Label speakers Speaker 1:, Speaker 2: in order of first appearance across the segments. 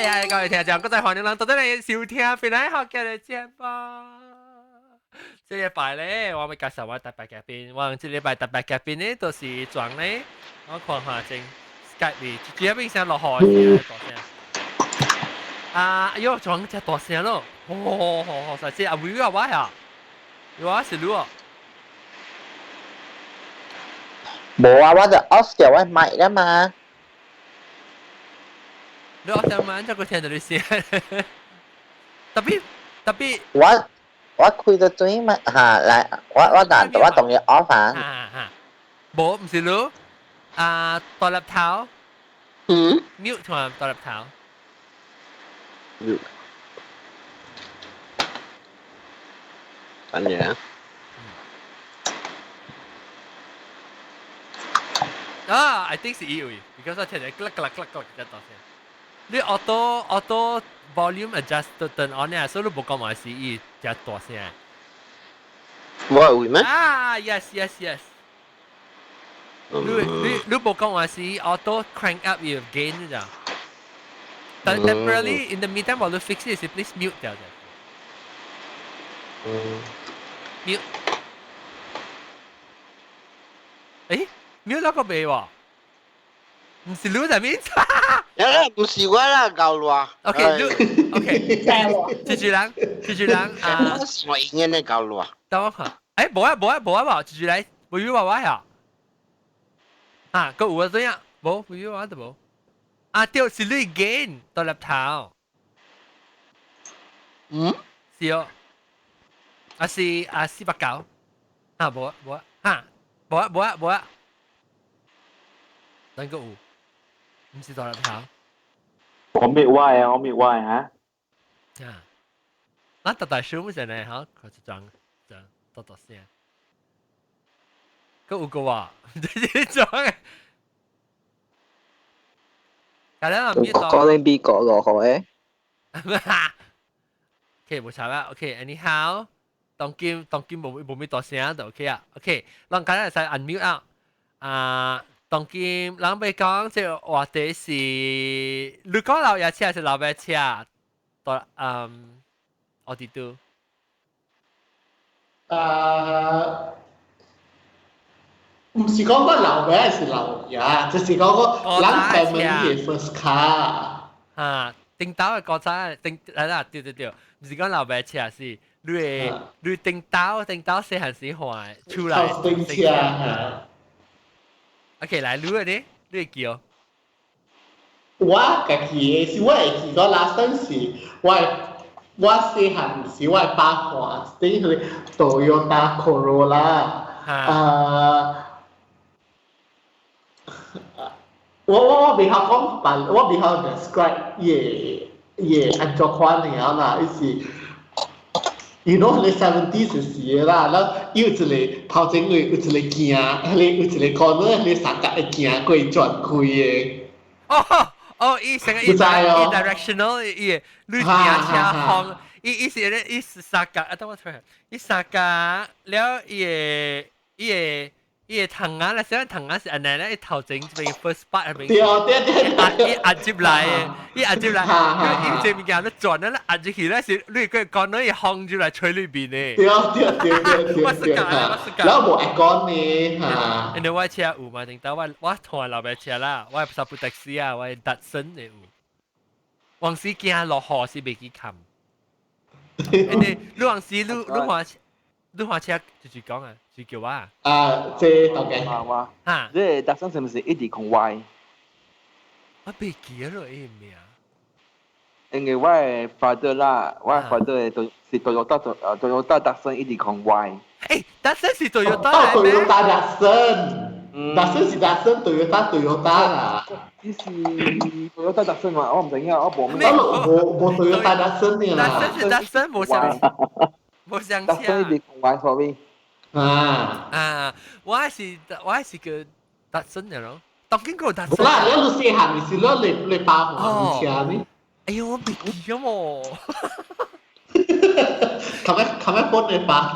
Speaker 1: 呀，各位聽眾，各位歡迎人到底嚟收聽邊來學嘅節目。這禮拜咧，我會介紹我特別嘉賓。我這禮拜特別嘉賓咧，都是裝咧。我看下先，Skype 裡，主要變聲落雨大聲。啊，哎喲，裝這大聲咯！哦，好好，實際阿妹啊，我呀，我是你啊。
Speaker 2: 無啊，我就 off 掉我麥啦嘛。
Speaker 1: 你 off 掉麥，這個聽到你聲。特別特別，
Speaker 2: 我開到嘴嘛嚇，來，我但我當然 off 啊。
Speaker 1: 啊啊，無，唔是你，啊，大粒頭。
Speaker 2: 嗯。
Speaker 1: mute 同埋大粒頭。
Speaker 3: 嗯。等嘢。
Speaker 1: 啊，I think 是伊位，because 我聽見咯咯咯咯只大聲。你 auto volume adjust turn on 咧，所以你無講話是伊只大聲。
Speaker 3: 我會咩？
Speaker 1: 啊，yes。你無講話是 auto crank up your gain 咋？但 temporarily in the meantime 我都 fix 是 please mute 掉啫。mute。誒，mute 咗個未喎？唔是你在面？
Speaker 3: 誒，唔是我啦，搞亂。
Speaker 1: OK，你 OK。蜘蛛人，蜘蛛人啊！
Speaker 3: 我應該搞亂。
Speaker 1: 等我看。誒，無啊無啊無啊無，蜘蛛來，無語話我呀。啊，個有啊怎樣？無，無語話都無。啊，對，是你 gain 到粒頭。
Speaker 3: 嗯？
Speaker 1: 是哦。啊是啊490。啊，無啊無啊，哈，無啊無啊無啊。等個有，唔是大粒頭。
Speaker 4: 我滅歪啊！我滅歪嚇。
Speaker 1: 啊，咱大大小唔是呢？嚇，佢就裝裝大大聲。佢有個話，唔知裝嘅。係啦，唔知
Speaker 2: 可能比國落雨誒。
Speaker 1: OK，冇錯啦。OK，anyhow，當今當今冇冇咩大聲就 OK 啊。OK，咱今日使 unmute 啊。啊。當今人欲講這個話題是，你講老爺車還是老爸車？對，嗯，我哋都。
Speaker 5: 唔是講個老爸還是老爺，就是講個人 family 嘅 first car。
Speaker 1: 啊，頂頭嘅國產，頂來啦，對對對，唔是講老爸車，是你的你頂頭頂頭細漢時換出來。
Speaker 5: 頂車嚇。
Speaker 1: OK，來，你個呢？你會記哦？
Speaker 5: 我家己的是我會記，講 last time 是我我細漢時我爸換啲去 Toyota Corolla 啊，我未曉講辦，我未曉 describe 伊個伊個按怎款爾啦，伊是。You know 你 70s 時啦，然後有一個頭前位有一個鏡，彼個有一個 corner，彼個三角的鏡過轉開的。
Speaker 1: 哦哦，伊成個伊 directional，伊個你行車方，伊伊是咧，伊是三角，啊，等我出來，伊三角了，伊個伊個伊個頭仔咧，啥頭仔是按呢咧，伊頭前這邊 first part 那邊，
Speaker 5: 對對對，
Speaker 1: 伊按入來的，伊按入來，伊這物件咧轉咧，按入去咧是，你個講咧伊風就來吹裏邊的。
Speaker 5: 對對對對對，
Speaker 1: 我是講，我是講。
Speaker 5: 然後無會講呢嚇。
Speaker 1: 因為我車有嘛，頂到我我同老爸車啦，我係部 taxi 啊，我係 Datsun 的有。往時驚落雨是袂記冚。因為你往時你你換你換車就是講啊，就叫我啊。
Speaker 5: 啊，這大概。
Speaker 4: 我。
Speaker 1: 嚇！
Speaker 4: 你 Datsun 是毋是一直空 Y？
Speaker 1: 我袂記得了，伊名。
Speaker 4: 因為我的 father 啦，我的 father 的是 Toyota Toyota Datsun 一直空 Y。
Speaker 1: 誒，Datsun 是 Toyota
Speaker 5: 嚟咩？Toyota Datsun。Datsun 是 Datsun Toyota Toyota 啦。
Speaker 4: 呢是 Toyota Datsun 嘛？我唔知影，我無。
Speaker 5: 我無無 Toyota Datsun 呢啦。
Speaker 1: Datsun 是 Datsun，無相無相車。
Speaker 4: Datsun 一直空 Y sorry。
Speaker 5: 啊
Speaker 1: 啊！我是個 Datsun 嘅咯，當今個 Datsun。
Speaker 5: 啦，你細漢是攞嚟嚟包換車呢？
Speaker 1: 哎呦，我未記啊麼？
Speaker 5: 琴日琴日幫你包。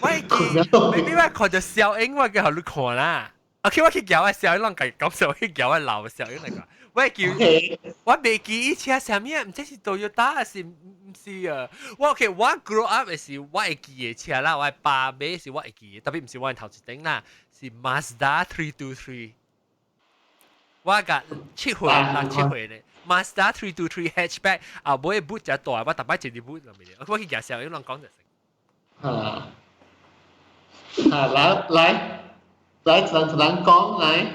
Speaker 1: 我記，maybe 我看著小英，我叫予你看啦。OK，我去叫我小英，人講笑，去叫我老小英嚟講。我叫我袂記伊車啥物啊，毋知是 Toyota 還是毋是啊？我 OK，我 grow up 的是我會記的車啦，我爸買是我會記的，特別毋是我頭一頂啦，是 Mazda 323。我甲7歲6、7歲咧，Mazda 323 hatchback 啊，尾 boot 誠大，我逐擺坐佇 boot 內面。我去舉小英人講就成。
Speaker 5: 啊啊，來來來，一人一人講來。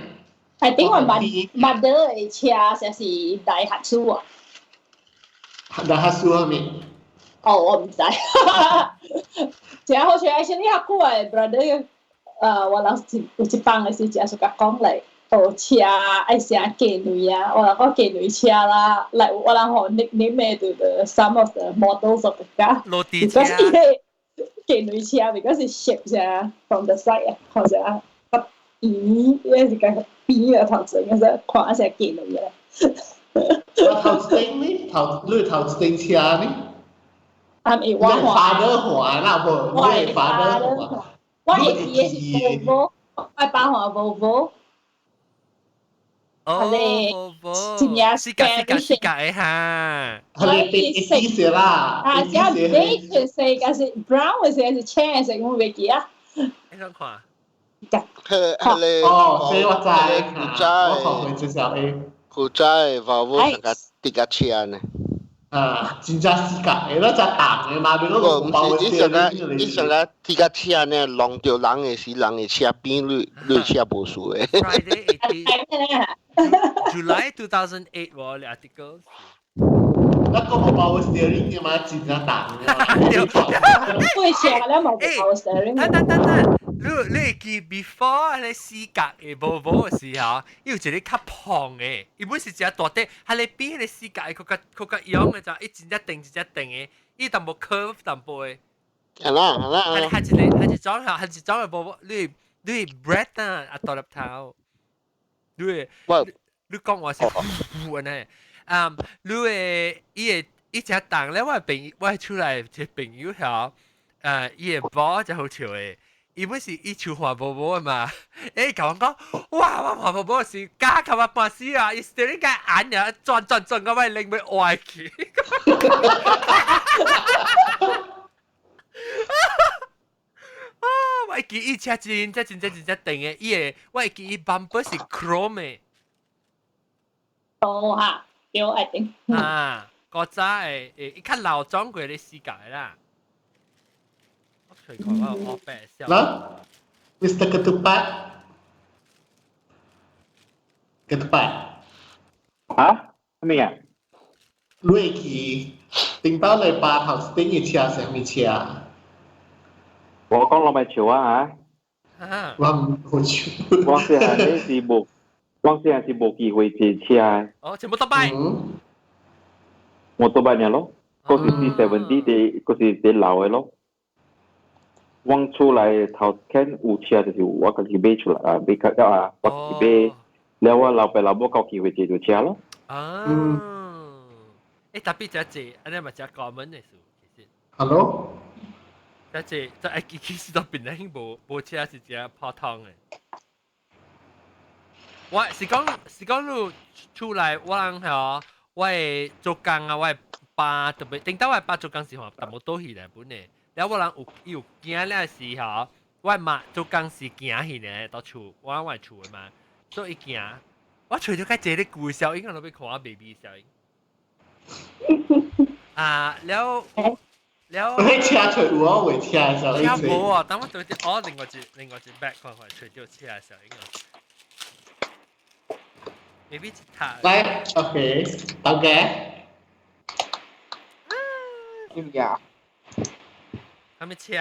Speaker 6: 係點我 mother 的車才是大合數啊？
Speaker 5: 大合數係咪？
Speaker 6: 哦，我毋知。真好笑，而且你較久的 brother，我老是有一放的時陣就共講來，哦，車愛寫雞卵啊，我人講雞卵車啦，來我人予 nickname 對the some of the models of the car。
Speaker 1: 落地車。
Speaker 6: Because 伊個雞卵車，because 是 shape 啥 from the side 啊，好像較圓，伊是個邊個頭前，個看起來雞卵啊。
Speaker 5: 頭一頂呢？頭你頭一頂車呢？
Speaker 6: 啊，咪我
Speaker 5: 換。father 換啦，無？你 father 換。
Speaker 6: 我會記的是 Volvo，我爸換 Volvo。
Speaker 1: 哦，
Speaker 6: 真正
Speaker 1: 四格四格四格的哈。
Speaker 5: 係你一色啦。
Speaker 6: 啊，這白色還是 brown 的色還是青的色，我袂記啊。
Speaker 1: 你想看？
Speaker 3: 係係
Speaker 5: 哦，這我知，我看過這小 A。
Speaker 3: 古早的 Volvo 上個啲架車呢？
Speaker 5: 啊，真正四格的，那只重的嘛，比如講
Speaker 3: 唔是，你上個你上個啲架車呢，弄著人的時，人的車邊你你車無事的。
Speaker 1: Friday 18 July 2008喎，你 article。
Speaker 5: 那個無 power steering 的嘛，真正重的。
Speaker 6: 對，車了冇 power steering。
Speaker 1: 等等等等，你會記 before 你四格的 Volvo 的時候，伊有一個較胖的，伊本是一隻大塊，係你比彼個四格的閣較閣較樣的就，伊真正定真正定的，伊淡薄 curve 淡薄的。
Speaker 3: 係啦係啦。
Speaker 1: 係係一個係一種係一種的 Volvo，你你 bread 啊，啊大粒頭，你你講話是呼按呢？啊，你會伊會伊隻重咧，我朋友我厝內一個朋友曉，伊的某真好笑的。伊本是伊手換 Volvo 的嘛，欸，共我講，哇，我換 Volvo 是加甲我半死啊！伊 steering 共按爾轉轉轉到尾拎欲歪去。啊！我會記伊車真正真正真正定的，伊的我會記伊 bumper 是 chrome 的。
Speaker 6: 哦哈，對，I think。
Speaker 1: 啊，古早的伊較老裝過咧世界啦。我隨看我我白笑。
Speaker 5: 嗱，Mr. Ketupat，Ketupat。
Speaker 4: 啊？咩啊？
Speaker 5: 你會記頂擺禮拜頭頂嘅車是啥物車？
Speaker 4: 我講落咪潮啊
Speaker 1: 嚇！
Speaker 5: 我毋好笑。
Speaker 4: 我細漢你是無，我細漢是無機會坐車。
Speaker 1: 哦，全部都擺。
Speaker 4: 我都擺爾咯，嗰時 C70 佇，嗰時佇老的咯。我厝內頭間有車就是我家己買出來啊，買較啊，我家己買。了我老爸老母有機會坐著車咯。
Speaker 1: 啊。欸，特別這濟，按呢嘛誠 common 的事，其實。
Speaker 5: Hello。
Speaker 1: 這濟，這愛其實都變成無無車是誠普通的。我是講是講你厝內我人吼，我會做工啊，我的爸特別頂到我的爸做工時吼，淡薄倒去來本的。了我人有伊有行了時吼，我媽做工時行去呢，到厝我我厝的嘛，所以伊行，我揣著較濟咧舊小英，我欲看 baby 小英。啊，了了。
Speaker 5: 我車揣有啊，會車小英。
Speaker 1: 車無啊，等我對啲哦，另外一 back 看看揣著車小英啊。maybe 一塔。
Speaker 5: 來，OK，大家。
Speaker 4: 咩啊？
Speaker 1: 啥物車？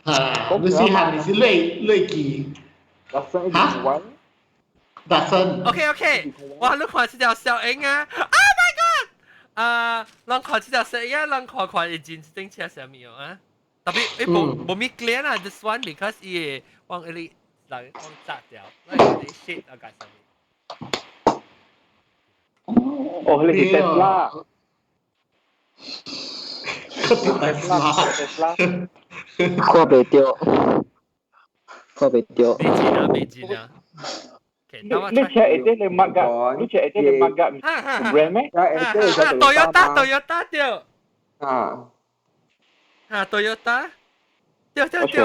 Speaker 5: 啊，你是係你是累累記？哈？Datsun。
Speaker 1: OK OK，哇！你看這條小英啊！Oh my god！啊，人看這條小英啊，人看看伊真正車啥物哦啊？特別伊無無咪 clear 啦，this one because 伊會往伊裡人往炸掉，那伊 shit 啊干啥物？
Speaker 4: 哦，你是 Tesla。
Speaker 5: Tesla。
Speaker 2: 看袂著，看袂著。
Speaker 1: 袂見啊，袂見啊！ OK，等我
Speaker 4: 你車會得你抹㗎，你車會得你抹㗎，brand 咩
Speaker 1: ？Toyota Toyota 對。
Speaker 7: 啊。
Speaker 1: 啊，Toyota。對對對。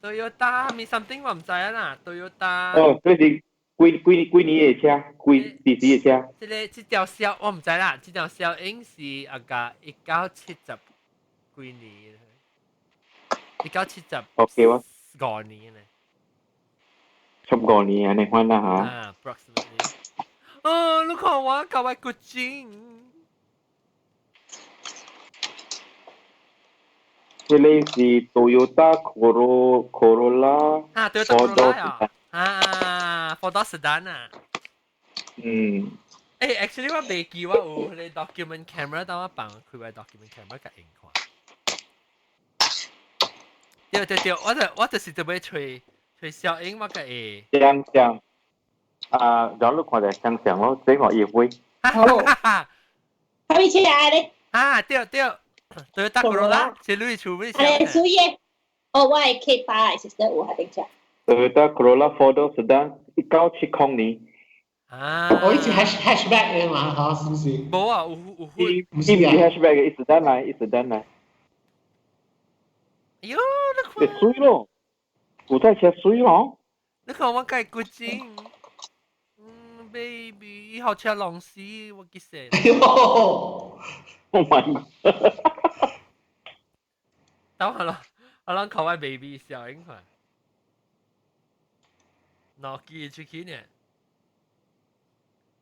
Speaker 1: Toyota 咪 something 我唔知啊啦，Toyota。
Speaker 4: 哦，這是幾幾幾年的車？幾幾時的車？
Speaker 1: 這個這條小我唔知啦，這條小應是啊個1970幾年，1975
Speaker 4: OK 喎。
Speaker 1: 年咧。
Speaker 4: 75年按呢款啦嚇。
Speaker 1: 啊，approximately。哦，你看我甲我骨精。
Speaker 4: 這個是 Toyota Corolla。
Speaker 1: 啊，Toyota Corolla 啊。啊，Ford Sedan 啊。
Speaker 4: 嗯。
Speaker 1: 誒，actually 我未記我有迄個 document camera，當我放開我 document camera 共𪜶看。對對對，我就是特別揣揣小英我個會。
Speaker 4: 像像啊，然後你看著像像咯，這個葉會。
Speaker 6: 好。
Speaker 1: 係
Speaker 6: 咪車來咧？
Speaker 1: 啊，對對。對，搭 Corolla，是你厝尾。
Speaker 6: 係屬於，哦，我係 K8，其實有係定車。
Speaker 4: Toyota Corolla Four Door Sedan，1970年。
Speaker 1: 啊！
Speaker 5: 我以前 hatchback 嘅嘛，嚇，是不是？
Speaker 1: 冇啊，有有
Speaker 4: 有。唔是 hatchback 嘅，一 sedan 來，一 sedan 來。
Speaker 1: 喲，你看。
Speaker 4: 水咯，有台車水咯。
Speaker 1: 你看我計骨精。嗯，baby，好車龍死，我記死。
Speaker 4: Oh my god！
Speaker 1: 等下咯，我諗靠我 baby 小英看。腦記出去呢？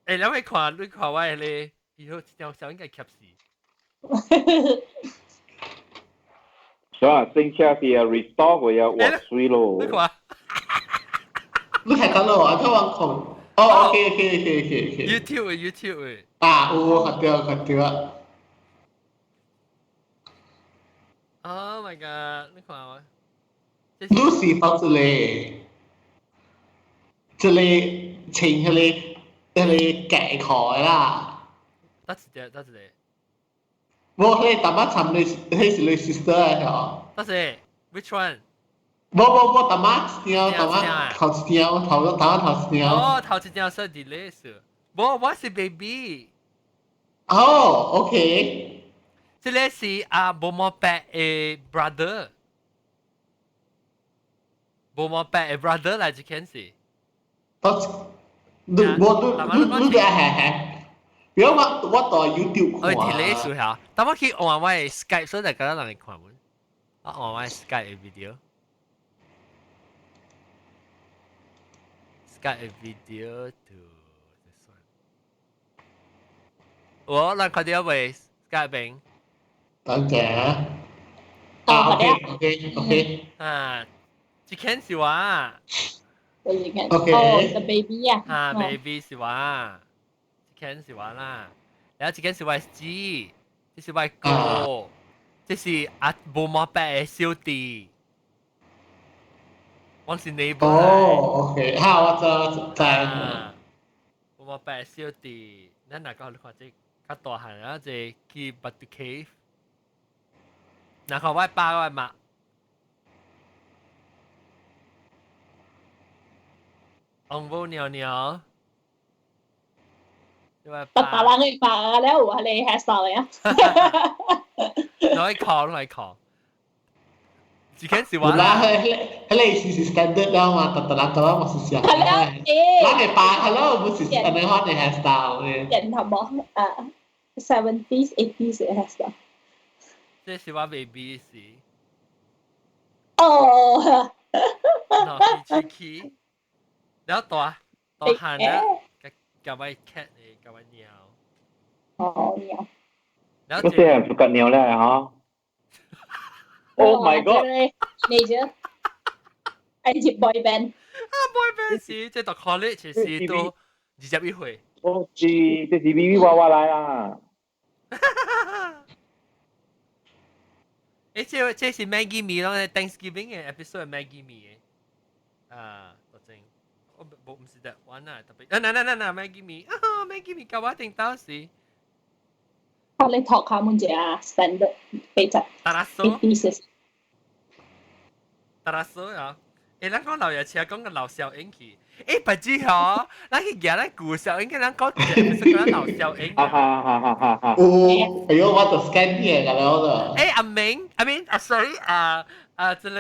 Speaker 1: 欸，你會看，你看我咧，以後這條小應該吸死。
Speaker 4: 所以新車是啊 restore 過啊，換水咯。
Speaker 1: 你看，
Speaker 5: 你睇到咯，我睇我看。哦，OK OK OK OK OK。
Speaker 1: YouTube YouTube 誒。
Speaker 5: 啊，有看到看到。
Speaker 1: Oh my god！你看我。
Speaker 5: 你是放一個，一個穿迄個。迄個假褲的啦。
Speaker 1: 得一個，得一個。
Speaker 5: 無，迄個淡仔參你，彼是你 sister 的吼。
Speaker 1: 得是，which one？
Speaker 5: 無無無，淡仔一張，淡仔頭一張，頭淡仔頭一張。
Speaker 1: 哦，頭一張說 delay 是。無，我是 baby。
Speaker 5: 哦，OK。
Speaker 1: 這個是阿無毛伯的 brother。無毛伯的 brother 來這件事。
Speaker 5: 你我你你你嘅係係，比如我我到 YouTube
Speaker 1: 看。我 delay 數下，但我去按我的 Skype，所以大家人會看無。我按我的 Skype 的 video。Skype video to this one。我咱看到未？Skype 邊。
Speaker 5: 等陣啊。啊，OK OK OK。
Speaker 1: 啊，這件是我。
Speaker 5: OK。
Speaker 6: 哦，the baby 啊。
Speaker 1: 啊，baby 是我，這件是我啦。然後這件是我姊，這是我哥，這是阿無毛伯的小弟。我是 neighbor。
Speaker 5: 哦，OK，哈，我知知。
Speaker 1: 無毛伯的小弟，咱若講你看這較大漢啊，這去 Batu Cave。若看我爸我媽。紅毛尿尿，
Speaker 6: 白白人嘅白了，有你 hairstyle 啊。
Speaker 1: 攞去扛，攞去扛。自己是話
Speaker 5: 啦，彼彼個是 standard 了嘛，特特人特人嘛是啥？
Speaker 6: 係啦，誒。
Speaker 5: 咱嘅爸係咯，不是按呢款嘅 hairstyle 嘅。
Speaker 6: 人頭毛啊，70s 80s 嘅 hairstyle。
Speaker 1: 這是我 baby 時。
Speaker 6: 哦。
Speaker 1: 喏，去去。然後大大漢啦，夾我 cat 嘅，夾我貓。
Speaker 6: 哦，貓。
Speaker 1: 然後
Speaker 4: 我這係不夾貓咧嚇。Oh my god！
Speaker 6: 你啫，係隻 boy band。
Speaker 1: 啊，boy band 是這讀 college 時都21歲。
Speaker 4: 哦，是，這是咪咪娃娃來啦。
Speaker 1: 誒，這這是 Maggie mee 咯，Thanksgiving 嘅 episode Maggie mee 嘅。啊，多正。我無毋是的，玩啊特別。啊，嗱嗱嗱嗱，Maggie mee，啊，Maggie mee 教我定到時。
Speaker 6: 我你托卡門只啊，standard 比較。
Speaker 1: 達拉蘇。達拉蘇啊！欸，咱講老爺車講個老小英去，欸，白紙嗬，咱去行咱舊小英，咱講一個是講老小英。
Speaker 4: 哈哈哈哈哈哈！
Speaker 5: 有，哎呦，我就 scan 啲嘢㗎啦，我就。
Speaker 1: 欸，阿明，阿明，啊，sorry，啊啊，這個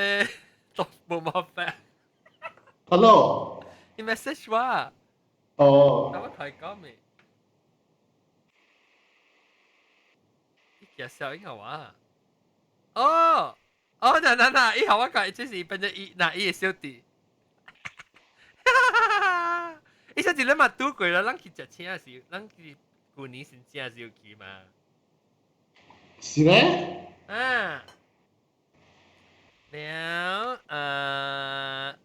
Speaker 1: 都冇麻煩。
Speaker 5: Hello。
Speaker 1: 你 message 我。
Speaker 5: 哦。
Speaker 1: 我同佢講未？你行小英嘅話。哦。哦，嗱嗱嗱，以後我講，這是變咗伊，嗱伊的小弟。伊小弟你嘛拄過啦，咱去食車時，咱去舊年先正時有去嘛。
Speaker 5: 是咩？
Speaker 1: 啊。了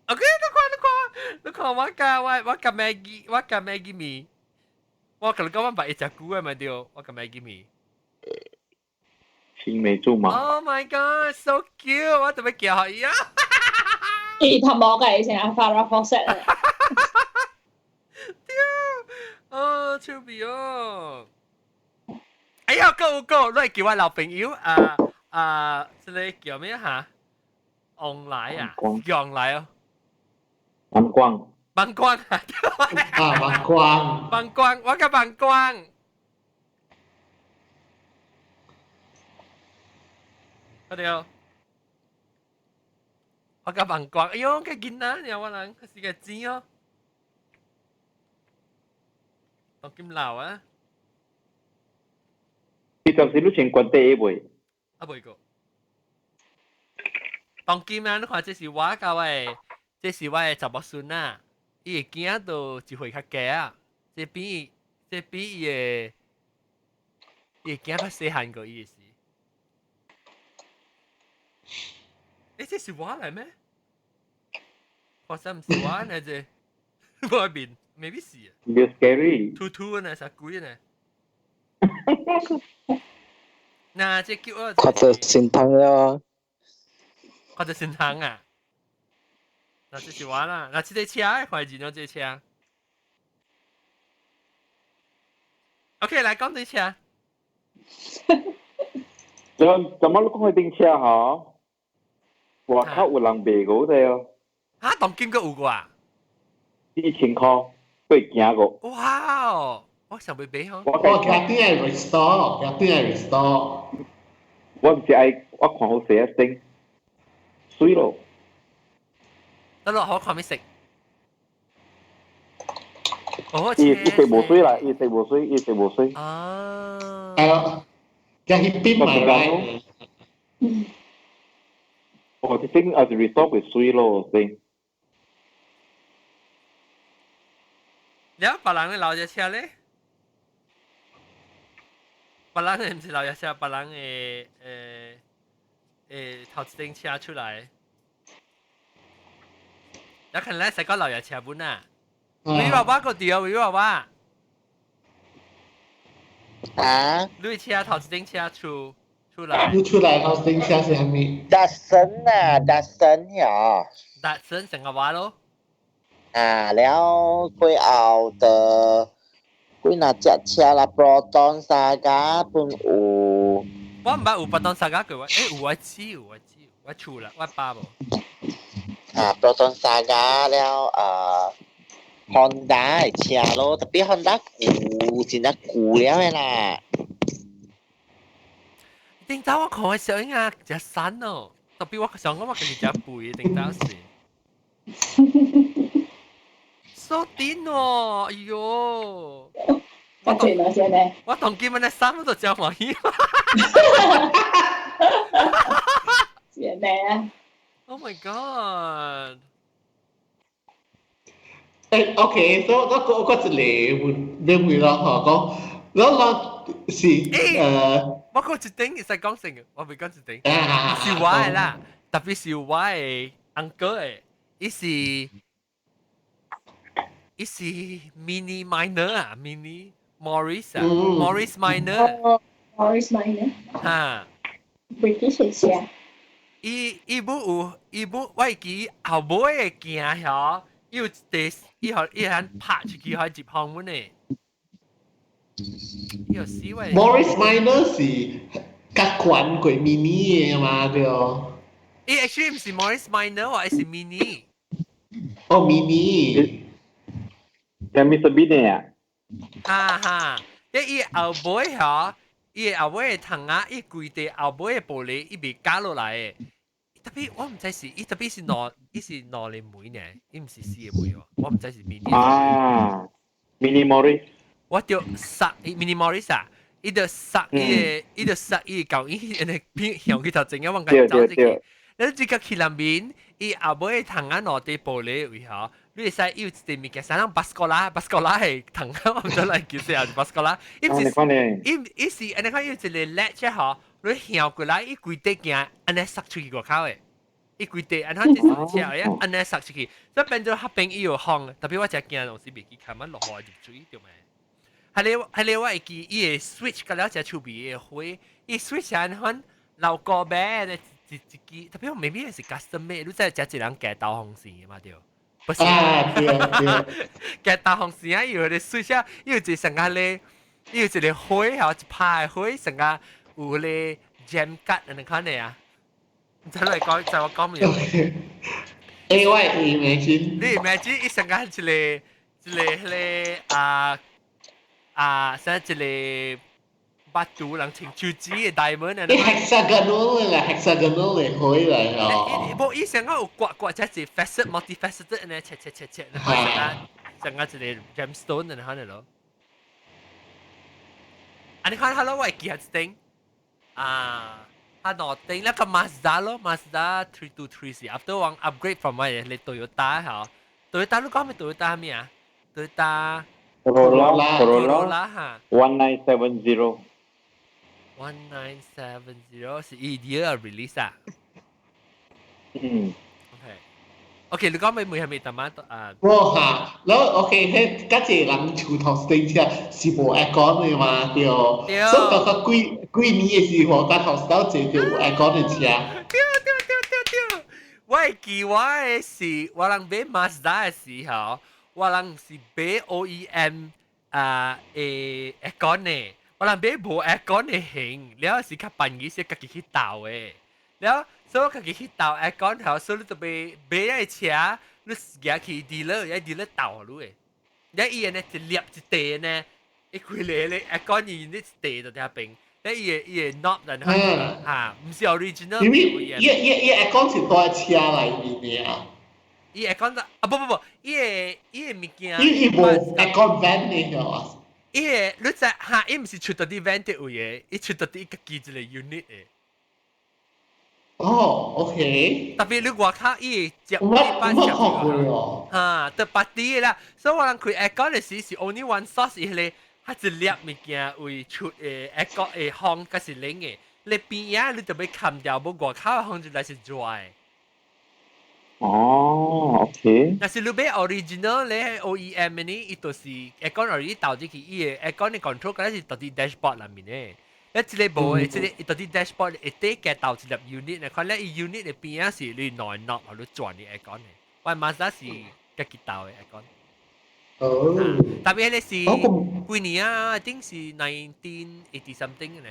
Speaker 1: ，OK，你看你看，你看我佮我我佮 Maggie，我佮 Maggie 麵，我共你講我捌伊食久的嘛對，我佮 Maggie 麵。
Speaker 4: 青梅竹馬。
Speaker 1: Oh my god, so cute！我特別叫伊啊。
Speaker 6: 伊頭毛嘅以前阿 Farrah Fawcett 啊。
Speaker 1: 對，哦，超美哦。哎呀，夠夠，你叫我老朋友啊啊，這個叫咩嚇？王來啊，楊來哦。
Speaker 4: 萬光。
Speaker 1: 萬光啊！
Speaker 5: 啊，萬光。
Speaker 1: 萬光，我叫萬光。我對，我甲萬光，哎喲，個囡仔爾，我人是個錢哦，當今老啊。
Speaker 4: 你當時你先關第一位。
Speaker 1: 啊，未過。當今啊，你看這是我佮我的，這是我的查某孫啊，伊的囝都一歲較低啊，這比這比伊的，伊的囝較細漢過伊的時。欸，這是我來咩？發生毋是我呢？這我面 maybe 是。
Speaker 4: 比較 scary。
Speaker 1: 禿禿呢，啥鬼呢？那這叫我。
Speaker 2: 看著心痛了。
Speaker 1: 看著心痛啊！那這是我啦，那這個車，懷疑喏，這個車。OK，來講這車。
Speaker 4: 怎怎麼你講彼頂車吼？外口有人賣過的哦。
Speaker 1: 啊，當今閣有過啊？
Speaker 4: 4,000箍，會行過。
Speaker 1: 哇哦！我想欲買吼。
Speaker 5: 我家頂愛 restore，家頂愛 restore。
Speaker 4: 我毋是愛，我看好勢啊先，水咯。
Speaker 1: 得咯，我看咩色？哦，
Speaker 4: 伊伊色無水啦，伊色無水，伊色無水。
Speaker 1: 啊。
Speaker 5: 啊，家彼邊買來。
Speaker 4: 哦，這頂也是 restore 會水咯，先。
Speaker 1: 了，別人的老爺車咧？別人的毋是老爺車，別人的誒頭一頂車出來。有可能咧，使講老爺車本啊？你爸爸個對，你爸爸。
Speaker 2: 啊？
Speaker 1: 你車頭一頂車出出來。
Speaker 5: 你出來頭一頂車是啥物？
Speaker 2: 達森啊，達森呀。
Speaker 1: 達森成個話咯。
Speaker 2: 啊，了過後就幾若隻車啦，Proton Saga 本有。
Speaker 1: 我毋捌有 Proton Saga 過，欸有我知有我知，我厝啦，我爸無。
Speaker 2: 啊，Proton Saga 了啊，Honda 的車咯，特別 Honda 舊，真正舊了的啦。
Speaker 1: 頂早我看的相啊，真瘦哦，特別我想講我家己真肥，頂早時。So 頂哦，哎喲！
Speaker 6: 我對啦，真的。
Speaker 1: 我當今日衫都真歡喜。
Speaker 6: 真的啊
Speaker 1: ！Oh my god！
Speaker 5: 誒，OK，所以我我一個問問啦，吼，講，我我是
Speaker 1: 誒，我講一頂會使講成，我未講一頂，是我的啦，特別是我的 uncle 的，伊是伊是 Mini Minor 啊，Mini Morris 啊，Morris Minor。
Speaker 6: Morris Minor。
Speaker 1: 嚇。
Speaker 6: British 車。
Speaker 1: 伊伊母有伊母，我會記後尾的行吼，伊有一個伊予伊通拍出去，予入房門的。伊有死位。
Speaker 5: Morris Minor 是較懸過 Mini 的嘛對。
Speaker 1: 伊 actually 毋是 Morris Minor 喎，伊是 Mini。
Speaker 5: 哦，mini。
Speaker 4: 有 Mr Bean 啊？
Speaker 1: 哈哈，伊伊後尾吼，伊後尾的窗仔，伊規地後尾的玻璃，伊袂加落來的。特別我毋知是，伊特別是兩，伊是兩個門呢，伊毋是四個門哦，我毋知是 mini。
Speaker 4: 啊，Mini Morris。
Speaker 1: 我著殺 Mini Morris 啊，伊就殺伊個，伊就殺伊個舊伊按呢變向去頭前啊，往緊走進去。你這個去南面，伊後尾窗仔兩地玻璃位吼，你會使有一個物件，啥人 Bus 哥拉，Bus 哥拉係窗仔，我毋知來叫啥，是 Bus 哥拉。伊毋是，伊伊是按呢看有一個 latch 吼，你向過來，伊規塊鏡按呢塞出去外口的。伊規塊按呢一車呀，按呢塞出去，所以變做較邊伊有風，特別我真驚東西袂記看，乜落雨入水對咩？係你係你我會記伊個 switch 個了隻手臂的花，伊 switch 按款老高咩？一一支，特別我 maybe 是 custom made，你知這一人夾導風扇嘛對？不是，
Speaker 5: 啊對對，
Speaker 1: 夾導風扇啊，伊有個 switch 啊，伊有一個上個咧，伊有一個花吼，一排花上個有個 gem cut 按呢款的啊。唔知你講就我講未？
Speaker 5: 欸，我 imagine，
Speaker 1: 你 imagine 伊上個一個一個彼个啊啊，啥一個巴肚人穿手指的 diamond 啊！
Speaker 5: 伊 hexagonal 啦，hexagonal 的花來哦。
Speaker 1: 無，伊上個有刮刮，這是 facet multi-faceted 呢，切切切切，然後上個上個一個 gemstone 按呢款的咯。啊，你看下咯，我會記下一頂啊。啊，兩頂那個 Mazda 咯，Mazda 323 是 after 我 upgrade from 我嘅 Toyota 嚇，Toyota 你講咩 Toyota 咩啊？Toyota
Speaker 4: Corolla
Speaker 1: Corolla 嚇
Speaker 4: 1970
Speaker 1: 1970是伊 year release 啊？
Speaker 4: 嗯。
Speaker 1: OK，OK，你講咩每係咪特晚啊？
Speaker 5: 無嚇，然後 OK，彼較濟人厝頭頂車是無 aircon 的嘛，對。所以到較幾幾年的時候，甲頭先坐著有 aircon 的車。
Speaker 1: 對對對對對，我會記我的是，我人買 Mazda 的時候，我人是買 OEM 啊的 aircon 的，我人買無 aircon 的型，了是較便宜是家己去鬥的，了所以我家己去鬥 aircon 後，所以你就買買那個車，你行去 dealer，伊 dealer 鬥予你的，了伊個呢一粒一塊呢，伊開個咧 aircon 伊呢一塊就佇遐邊。咧伊個伊個 knob 然後嚇，毋是 original。
Speaker 5: 因為伊伊伊 aircon 是蹛車內面的啊。
Speaker 1: 伊 aircon 啊不不不，伊個伊個物件。
Speaker 5: 伊伊無 aircon vent 的哦。
Speaker 1: 伊個你知嚇，伊毋是出到佇 vent 的位的，伊出到佇家己一個 unit 的。
Speaker 5: 哦，OK。
Speaker 1: 特別你外口伊會接
Speaker 5: 我我看過哦。
Speaker 1: 嚇，得別啲的啦，所以我人開 aircon 的時是 only one source 伊個。它一粒物件為出的 aircon 的風，閣是冷的。你邊仔你就欲冚掉，無外口的風就來是熱的。
Speaker 4: 哦，OK。
Speaker 1: 若是你買 original 咧 OEM 的呢，伊就是 aircon already 導進去，伊的 aircon 的 control 敢若是到佇 dashboard 內面的。你這個無的，這個伊到佇 dashboard 會底加導一粒 unit 的，看咧伊 unit 的邊仔是你內 knob 予你轉的 aircon 的。我 Mazda 是家己導的 aircon。
Speaker 5: 哦。
Speaker 1: 特別彼個是幾年啊？I think 是 1980 something 的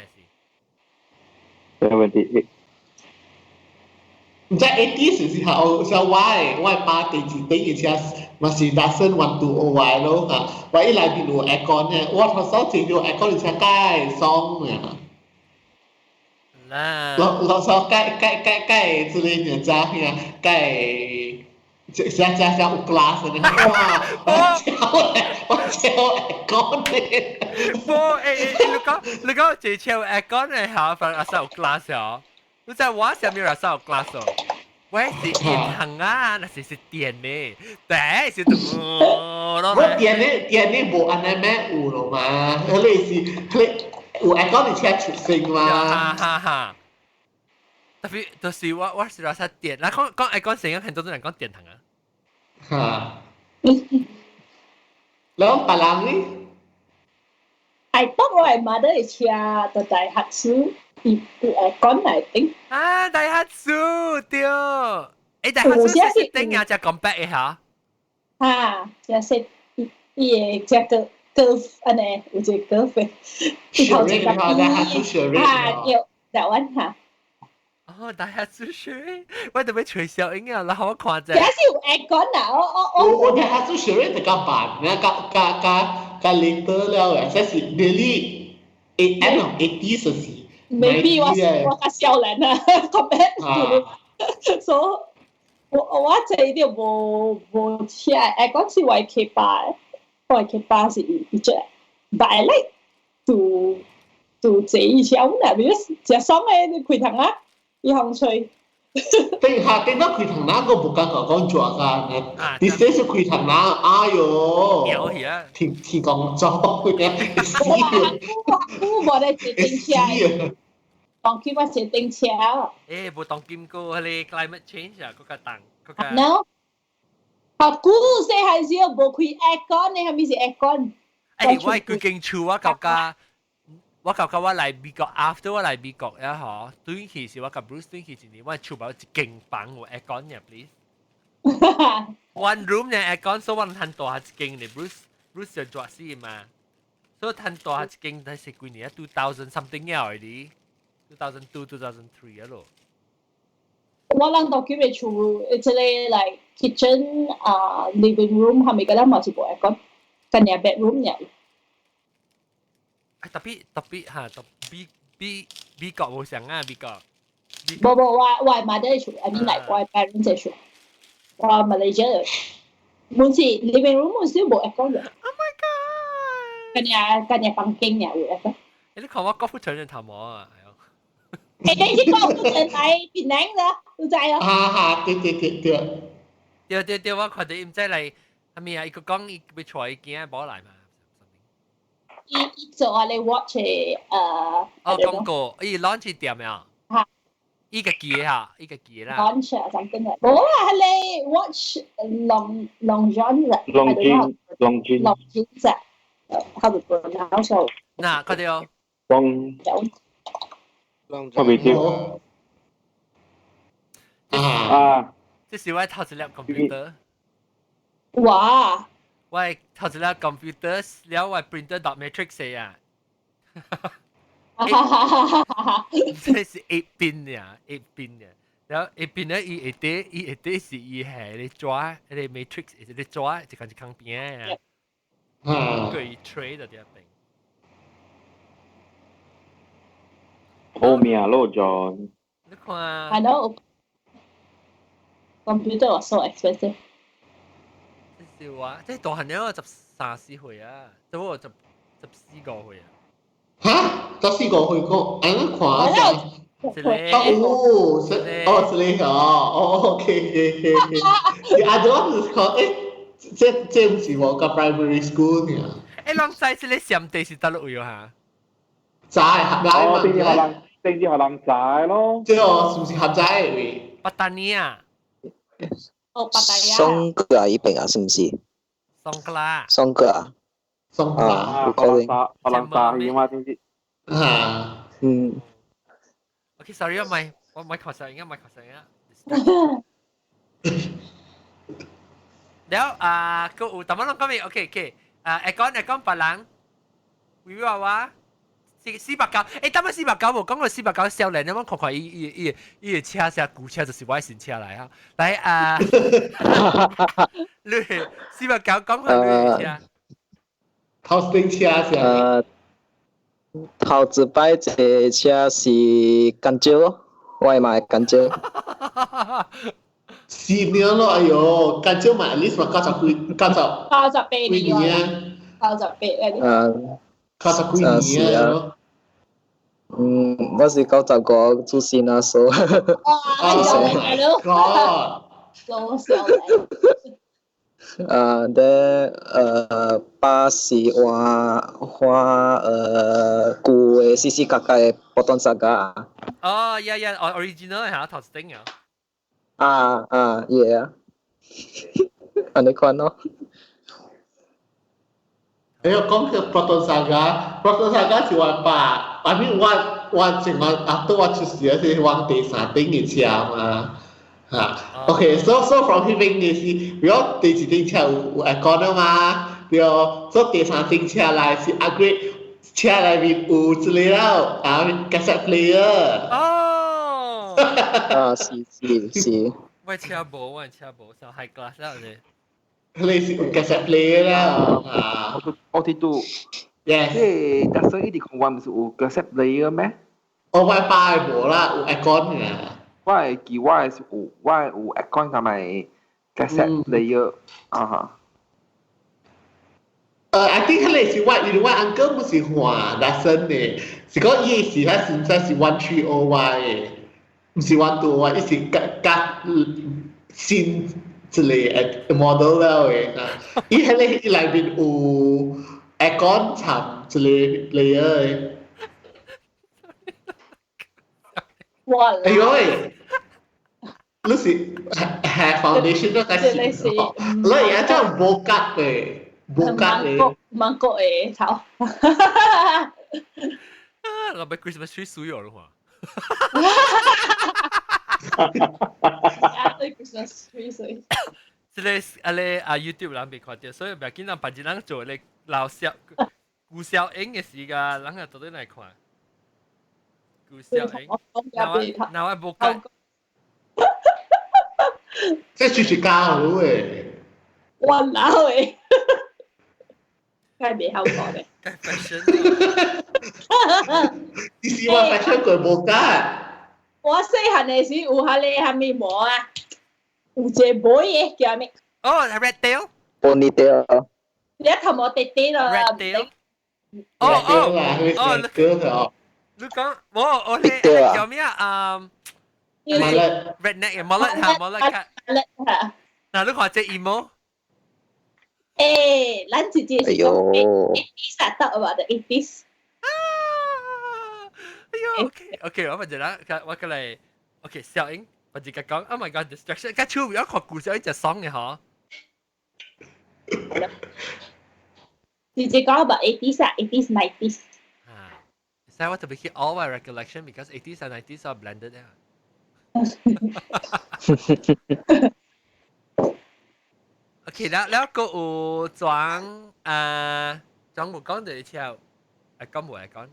Speaker 1: 是。
Speaker 4: 78。
Speaker 5: 毋知 80 時時候，像我的爸第一頂的車嘛是 Datsun 120Y 咯嚇，我伊內面有 aircon 的，我頭先坐著 aircon 的車介爽的。
Speaker 1: 啦。
Speaker 5: 老老少蓋蓋蓋蓋之類的知影，蓋這這這這有 glass 的，哇！我超我超 aircon 的。
Speaker 1: 無欸欸，你講你講坐車有 aircon 的嚇，反正有 glass 哦。你知我啥物人有 glass 哦？我是電筒啊，那是是電的，對，是我
Speaker 5: 電的電的無按呢咩有咯嘛，彼個是彼有 aircon 的車出聲嘛。
Speaker 1: 哈哈哈。特別就是我我是話說電，嗱講講愛講聲音，很多人講電筒啊。
Speaker 5: 嚇。然後別人呢？
Speaker 6: I thought 我的 mother 的車就大學書，伊有 aircon 內頂。
Speaker 1: 啊，大學書對，欸，大學書是頂啊，只 compact 的嚇。
Speaker 6: 哈，這是伊伊的這個 curve 按呢，有一個 curve 的，伊頭一個邊，哈，對，台灣哈。
Speaker 1: 哦，Daihatsu Charade，我特別吹小音啊，然後我看者。
Speaker 6: 這是有 aircon 啊！我我
Speaker 5: 我 Daihatsu Charade 就較慢，較較較較 later 了嘅，這是 nearly end of 80s 時。
Speaker 6: Maybe 我我較少年啊，compare to so 我我這啲無無車，aircon 是我 K8，我 K8是伊隻，but I like to 坐伊車啦，because 食爽的開窗啊，伊風吹。
Speaker 5: 等下等到開窗那個無感覺講熱啊，你這是開窗那，哎喲，天天公做嘅，死
Speaker 6: 啊！我無咧坐電車，當今我坐電車。
Speaker 1: 誒，無當今個彼个 climate change 啊，閣較凍，閣較。
Speaker 6: No，好久細漢時無開 aircon，你係咪是 aircon？
Speaker 1: 誒，我規間厝我感覺。我感覺我來美國，after 我來美國呀嗬，轉去是我佮 Bruce 轉去一年，我厝無一間房有 aircon 嘅，please。One room 呢 aircon，所以我趁大一間呢，Bruce 就熱死嘛，所以趁大一間，但是幾年啊？2000 something 了 already，2002 2003 啊咯。
Speaker 6: 我人到佢嘅厝，這個 like kitchen 啊 living room 係咪個咱嘛是無 aircon，干爾 bedroom 爾。
Speaker 1: 特別特別嚇，特別比美國無相啊，美國。
Speaker 6: 無無，我我媽佇厝，I mean like 我 parents 佇厝，我 Malaysia，滿是 living room 滿是無 aircon 嘅。
Speaker 1: Oh my god！
Speaker 6: 干爾干爾房間爾有 aircon。
Speaker 1: 你看我郭富城人頭毛啊！
Speaker 6: 誒，你是郭富城來檳城的，有知哦？
Speaker 5: 哈哈，對對對對。
Speaker 1: 對對對，我看到伊毋知來，啥物啊？伊閣講伊欲帶伊囝某來嘛。
Speaker 6: 伊伊做啊，你 watch 誒，
Speaker 1: 哦，廣告，伊 launch 店啊，
Speaker 6: 嚇，
Speaker 1: 伊家己嚇，伊家己啦。
Speaker 6: launch 啊，something 嘅，無啊，係你 watch Long Longines 啊
Speaker 4: Longines Longines
Speaker 6: Longines 啊，how to pronounce？
Speaker 1: 嗱，佢哋哦
Speaker 4: ，Long 特別啲。啊，
Speaker 1: 這是我頭一粒 computer。
Speaker 6: 哇！
Speaker 1: 我頭一粒 computer 了，我 printer dot matrix 啊。這是 8 pin 呀，8 pin 呀。然後8 pin 咧，伊下底伊下底是伊係咧抓，彼个 matrix 是咧抓，一間一間邊啊。嗯。佢 tray 就啲邊。
Speaker 4: 好命咯，John。
Speaker 1: 你看。
Speaker 6: I know. Computer was so expensive.
Speaker 1: 是話，即係大漢了13、14歲啊，都我十十四個歲啊。
Speaker 5: 嚇？十四個歲講，按呢看下。哦，是哦，這個哦，哦，OK，OK，OK。啊，我是講，誒，這這毋是我個 primary school 呢。
Speaker 1: 誒，人知這個上帝是佗落位哦嚇？
Speaker 5: 知合來嘛？
Speaker 4: 政治學人，政治學人知咯。
Speaker 5: 這個是毋是合在位？
Speaker 1: 八達尼啊。
Speaker 6: 哦，八達亞。
Speaker 7: 松哥啊，依邊啊，是毋是？
Speaker 1: 松哥啦。
Speaker 7: 松哥啊。
Speaker 5: 松哥
Speaker 7: 啊，有可能。
Speaker 4: 學人炸去嘛，政治。
Speaker 5: 啊。
Speaker 7: 嗯。
Speaker 1: OK，sorry 啊，咪我咪確實應該咪確實啊。了啊，個有，淡薄攏講未？OK，OK，啊，會講會講別人，威娃娃。四四百九，欸，當乜四百九無講到四百九少年，你我看看伊伊伊伊的車是舊車，就是我的新車來啊！來啊，你四百九講看你的車，
Speaker 5: 頭先車是？
Speaker 7: 頭一擺坐車是甘蕉咯，我的嘛會甘蕉。
Speaker 5: 四年咯，哎喲，甘蕉嘛，at least 嘛九十幾，九十
Speaker 6: 98年啊，98啊。
Speaker 5: 九十幾年啊。
Speaker 7: 嗯，我是95出生啊，所以。
Speaker 6: 哇！
Speaker 5: God！
Speaker 6: 老少嚟。
Speaker 7: 咧巴士換換舊的四四角角的 Proton Saga。
Speaker 1: 哦，呀呀，哦，original 嚇，頭先啊。
Speaker 7: 啊啊，yeah。按呢款咯。
Speaker 5: 哎喲，講起 Proton Saga，Proton Saga 是我爸，I mean 我我前我 after 我出世是我第三頂嘅車嘛。嚇，OK，so from 彼邊嘅是，如果第一頂車有有 aircon 啊嘛，對，所以第三頂車來是 upgrade 車內面有一個了啊 cassette player。
Speaker 1: 哦。
Speaker 7: 啊，是是是。
Speaker 1: 我車無，我車無，上 high class 啦你。
Speaker 5: 你是有 cassette player 啦啊？
Speaker 4: 我哋都
Speaker 5: ，yes。
Speaker 4: 即係特首呢啲講話唔是有 cassette player 咩？
Speaker 5: 我我爸無啦，有 aircon 嘅。
Speaker 4: 我係記我係有我係有 aircon 同埋 cassette player 啊哈。
Speaker 5: I think 迄個是我，因為我 uncle 不是換 Datsun 的，是講伊是彼現在是 1301 的，毋是 1201，伊是較較新一個 model 了的。伊彼個伊內面有 aircon 摻一個 player 的。
Speaker 6: 哇！
Speaker 5: 哎呦喂！你是係 foundation 都開始，你而家真係無夾的。無夾的。
Speaker 6: 芒果的頭。
Speaker 1: 啊！老闆 Christmas tree 水咗啦嘛。
Speaker 6: 啊，對 Christmas tree 水。
Speaker 1: 這個阿咧啊 YouTube 人未看到，所以唔要緊，人別人做咧老笑古小英嘅時間，人就到底來看。古小英，那我無夾。
Speaker 5: 這就是教嘅。
Speaker 6: 我老誒。梗係未考過咧。
Speaker 1: fashion。
Speaker 5: 你是話 fashion 佢無夾？
Speaker 6: 我細漢的時有下咧，蝦米毛啊？有一個尾的叫咩？
Speaker 1: 哦，red tail。
Speaker 7: Ponytail。
Speaker 6: 你頭毛短短咯。
Speaker 1: red tail。哦哦哦，你講，我我你叫咩啊？嗯。redneck 嘅 mullet 嚇，mullet cut。
Speaker 6: 嚇。
Speaker 1: 嗱，你看這 emo。
Speaker 6: 誒，咱直接是講 eighties 啊，得啊，the eighties。
Speaker 1: 哎呦，OK OK，我問一下，我過來，OK，小英，我直接講，Oh my God，distraction，個手我看故事一隻爽嘅嗬。
Speaker 6: 直接講 about eighties 啊，eighties nineties。
Speaker 1: 啊，所以我特別去 all my recollection because eighties and nineties are blended 啊。OK，แล้วแล้ว個有裝啊，裝無講就超，啊講無來講。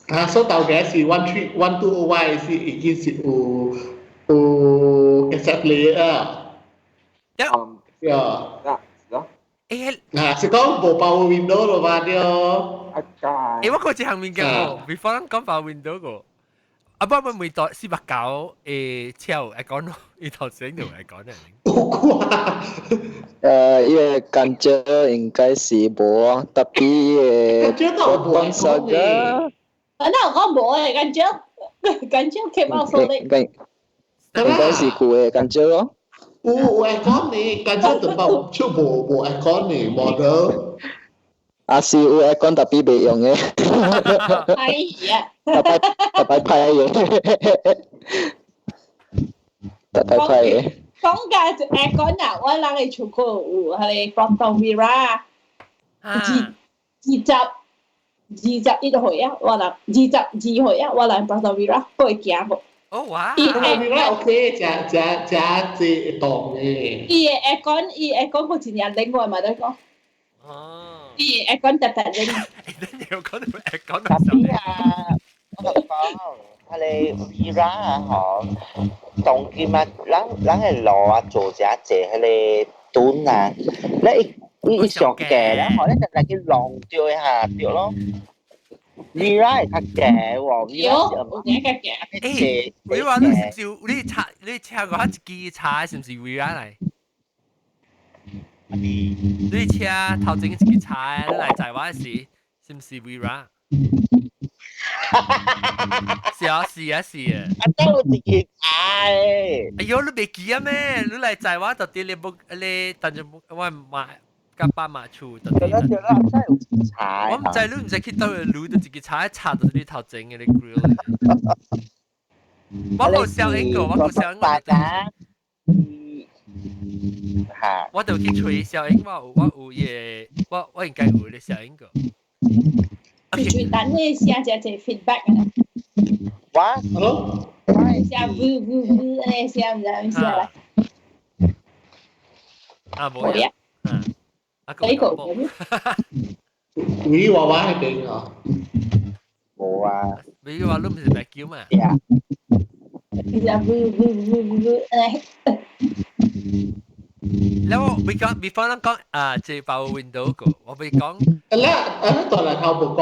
Speaker 5: 啊，所以頭家是 13 1201 是已經是有有 cassette player 啊。
Speaker 1: 對。
Speaker 5: 對。
Speaker 4: 啊，是咯。
Speaker 1: 誒，
Speaker 5: 啊，是講無 power window 咯嘛對。
Speaker 4: 啊，
Speaker 1: 誒，我過一項物件喎，before 咱講 power window 個。啊，不過每代490誒車會講咯，伊頭先就會講咧。
Speaker 5: 有掛。
Speaker 7: 伊個感覺應該是無啊，特別伊個本身個。
Speaker 6: 啊，那我講無誒，感覺感覺 came out so late。
Speaker 7: 應該是舊的感覺咯。
Speaker 5: 有有會講呢，感覺就包出無無會講呢 model。
Speaker 7: 啊是有會講特別袂用的。
Speaker 6: 哎呀！
Speaker 7: 特別特別歹嘅，特別歹嘅。
Speaker 6: 講價就會講啊，我人會出過有彼個 Proton Wira，二二十二十一歲啊，我人22歲啊，我人 Proton Wira 過會行無？
Speaker 1: 哦哇
Speaker 5: ！Proton Wira OK，食食食這動嘅。
Speaker 6: 伊會講，伊會講，佢真正冷我嘛，得講。
Speaker 1: 哦。
Speaker 6: 伊會講特別冷。
Speaker 1: 你又講到會講
Speaker 2: 到特別啊！我同你講，彼個 Wira 啊，吼，當今啊，咱咱的路啊做遮濟彼個墩啊，你伊上低啦，吼，你就來去弄掉一下，對咯。Wira 會較低喎，Wira 是
Speaker 6: 有較低。
Speaker 1: 欸，Wira 你是唔是你車你車過一支車是毋是 Wira 來？你車頭前一支車你來載我時，是毋是 Wira？是啊是啊是啊！
Speaker 2: 啊，都有一支車的。
Speaker 1: 哎喲，你袂記啊咩？你來載我，到底你無你等陣我買。甲爸媽厝，
Speaker 2: 對啦對啦，真係有柴。
Speaker 1: 我毋知你毋知去佗位滷到一支柴插到你頭前嘅你 grill。我無小英個，我無小英個。
Speaker 2: 嚇！
Speaker 1: 我就去揣小英，我有我有伊個，我我應該有咧小英個。
Speaker 6: 最等你寫只只 feedback 啊。
Speaker 2: 我
Speaker 5: ，hello。
Speaker 6: 寫呜呜呜，安尼寫毋知點寫啦。
Speaker 1: 啊，無呀。啊，
Speaker 6: 呢個冇咩？
Speaker 5: 你娃娃喺邊啊？
Speaker 2: 冇啊。
Speaker 1: 比如話你唔是 vacuum 嘛？
Speaker 2: 呀，
Speaker 6: 其實嗚嗚嗚嗚誒。
Speaker 1: แล้ว我講 before 咱講啊，這 power window 個，我未講。
Speaker 5: 啦，啊，大粒頭無講。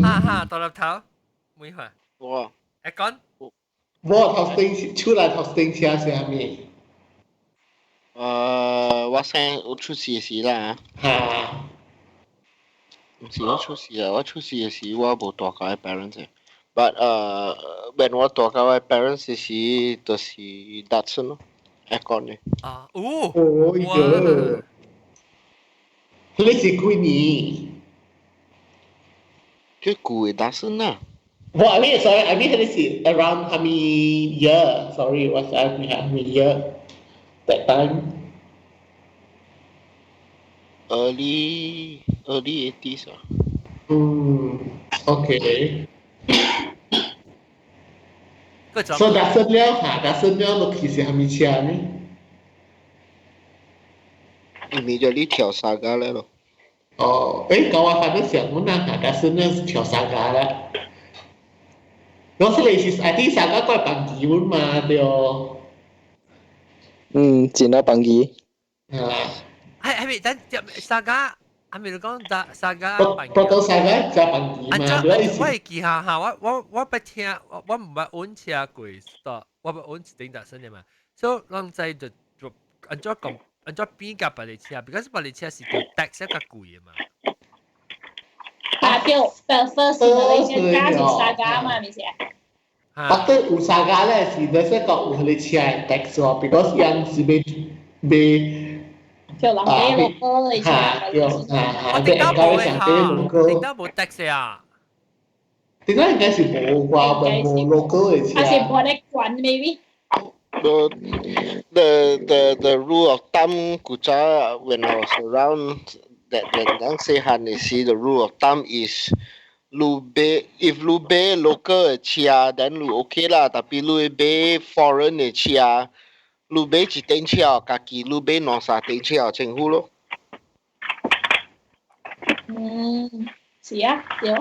Speaker 1: 哈哈，大粒頭，每塊。
Speaker 3: 我。
Speaker 1: 會講。
Speaker 5: 我頭先出來頭先車是啥物？
Speaker 3: 我先我出事時啦。
Speaker 5: 嚇！
Speaker 3: 唔是我出事啊！我出事嘅時我無蹛佮我 parents 嘅，but when 我蹛佮我 parents 時，就是 Datsun 咯，aircon 嘅。
Speaker 1: 啊，哦，
Speaker 5: 哦喲，你是幾年？
Speaker 3: 最舊嘅 Datsun 啊。
Speaker 5: 我 I mean sorry, I mean 你是 around how many year? Sorry, what's that? How many year? That time?
Speaker 3: Early 80s 啊。
Speaker 5: 嗯，OK。So Datsun 了嚇，Datsun 了落去是蝦米車呢？
Speaker 3: Immediately 跳 Saga 咧咯。
Speaker 5: 哦，誒，講我反正想問啊，嚇，Datsun 了是跳 Saga 啦。我是你是 I think Saga 怪班機嘛對。
Speaker 7: 嗯，真啊班機。
Speaker 5: 啊。
Speaker 1: 係係咪？等 Saga 係咪你講 Saga
Speaker 5: 班機？Proton Saga 加班機嘛？
Speaker 1: 我會記下嚇，我捌聽，我唔捌揾車過，我捌揾一頂 Datsun 的嘛。所以人知就按怎講，按怎比較別個車，because 別個車是條 tax 較貴的嘛。
Speaker 6: 啊對，the first Malaysian car 是 Saga 嘛，咪是啊？
Speaker 5: 我對有 Saga 咧是，你說講有彼個車的 tax 哦，because 人是欲欲。
Speaker 6: 叫人買 local 的車。
Speaker 5: 對，啊，
Speaker 1: 我頂到無嚇，頂到無 tax 啊。
Speaker 5: 頂到應該是無啩，無 local 的車。
Speaker 6: 還是無咧管 maybe？
Speaker 3: The rule of thumb 古早 when I was around that when 咱細漢的時，the rule of thumb is 你買 if 你買 local 的車，then 你 OK 啦。tapi 你買 foreign 的車，你買一頂車，家己你買兩三頂車，政府咯。
Speaker 6: 嗯，是啊，對。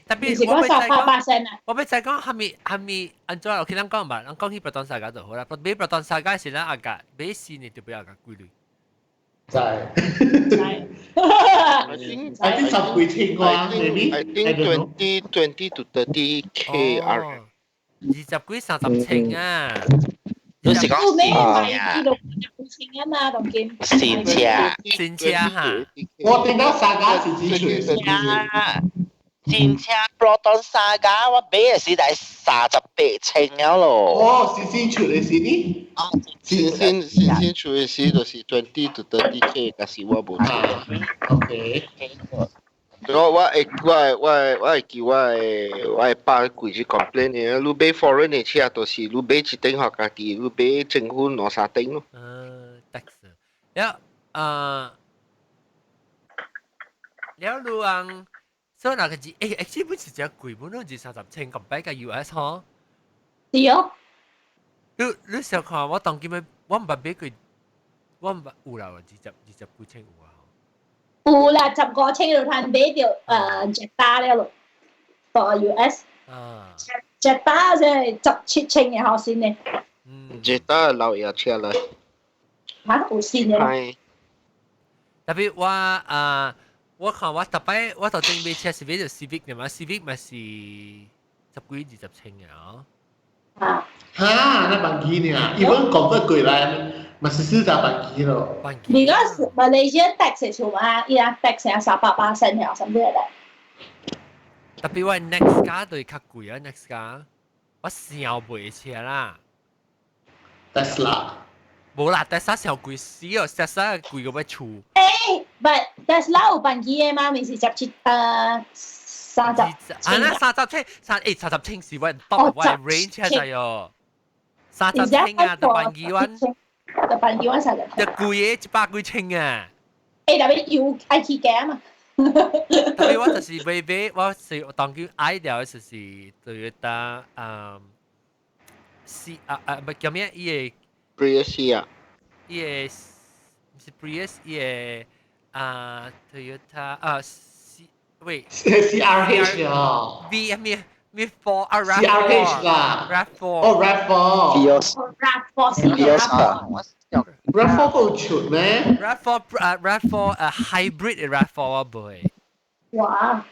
Speaker 1: tapi
Speaker 6: 是講三百八仙啊。
Speaker 1: 我欲知講蝦米蝦米按怎落去咱講吧，咱講去 Proton Saga 就好啦。買 Proton Saga 是咱阿價，買新的就不要較貴嘞。
Speaker 5: 知。
Speaker 6: 知。
Speaker 5: I think 十幾千啩，maybe。
Speaker 3: I think 20 to 30 K R。
Speaker 1: 二十幾三十千啊！
Speaker 2: 你是講
Speaker 6: 咩買呢度幾千啊嘛，當今。
Speaker 2: 新車。
Speaker 1: 新車哈。
Speaker 5: 我聽到 Saga 是幾錢？
Speaker 2: 新車 Proton Saga 我買的時才38千了咯。
Speaker 5: 哦，是新出的是呢？
Speaker 3: 新新新新出的時就是 20 to 30 K，可是我無知。
Speaker 5: OK。
Speaker 3: 我會記我的爸規日 complain 的，你買 foreign 的車就是你買一頂予家己，你買政府兩三頂咯。
Speaker 1: 嗯，tax。了啊，了你按，所以那個字，誒，actually 本是真貴，本來二三十千咁擺個 US 嗬。
Speaker 6: 對哦。
Speaker 1: 你想看我當今嘅，我毋捌買過，我毋捌有啦，二十幾千有啊。
Speaker 6: 有啦，15千就通買著Jetta 了咯，到 US。
Speaker 1: 啊。
Speaker 6: Jetta 就係17千嘅好先呢。
Speaker 1: 嗯。
Speaker 3: Jetta 老爺車啦。
Speaker 6: 嚇，有新嘅。
Speaker 3: 係。
Speaker 1: tapi 我啊，我看我逐擺我頭先買車是買著 Civic 嘅嘛，Civic 咪是十幾二十千嘅哦。
Speaker 6: 啊。
Speaker 5: 哈，那萬幾呢？even 講得過來，嘛是40萬幾咯。
Speaker 6: 而家 Malaysia tax 係數嘛，伊家 tax 成300%條，什麼嚟？
Speaker 1: tapi 我 next 架對較貴啊，next 架我想買車啦。
Speaker 5: Tesla。
Speaker 1: 無啦，Tesla 上貴死哦，Tesla 貴過欲厝。
Speaker 6: 誒，but Tesla 有辦機的嗎？咪是十七30。
Speaker 1: 啊，那三十千，三十千是我 top 我 range 係喲。三十千啊，就辦機阮。
Speaker 6: 就辦機阮30。
Speaker 1: 就貴嘅100幾千啊。
Speaker 6: 誒，tapi 油愛起價嘛。
Speaker 1: tapi 我就是買買，我是當今愛掉就是 Toyota 啊，C 啊啊，唔叫咩？伊個。
Speaker 3: Prius 啊，
Speaker 1: 伊個毋是 Prius，伊個啊 Toyota 啊 C 喂
Speaker 5: CRH 啊
Speaker 1: V 咩 RAV4 啊
Speaker 5: CRH 啦
Speaker 1: RAV4
Speaker 5: 哦 RAV4
Speaker 7: Vios
Speaker 6: RAV4
Speaker 7: Vios 啊
Speaker 5: RAV4 夠出咩？
Speaker 1: RAV4 啊 RAV4 啊 hybrid 嘅 RAV4 我背。
Speaker 6: 哇！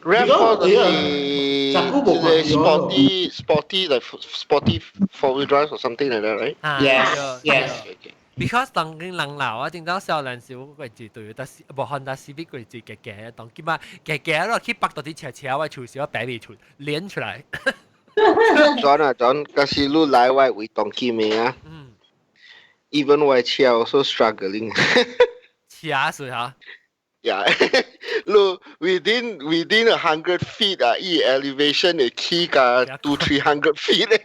Speaker 3: RAV4 就是
Speaker 5: 這久無看
Speaker 3: 這個 sporty like sporty four wheel drive or something like that, right?
Speaker 1: 啊
Speaker 5: Yes, yes.
Speaker 1: Because 當今人老啊，頂到少年時我個字對得無 Honda Civic 個字夾夾，當今嘛夾夾咯，去北到啲車車我厝時我白未出，連出來。
Speaker 3: 轉啊轉，假使你來我為當今的啊，even 我車 also struggling。
Speaker 1: 車是哈？
Speaker 3: Yeah，你 within 100 feet 啊，伊 elevation 會起個 200-300 feet 咧。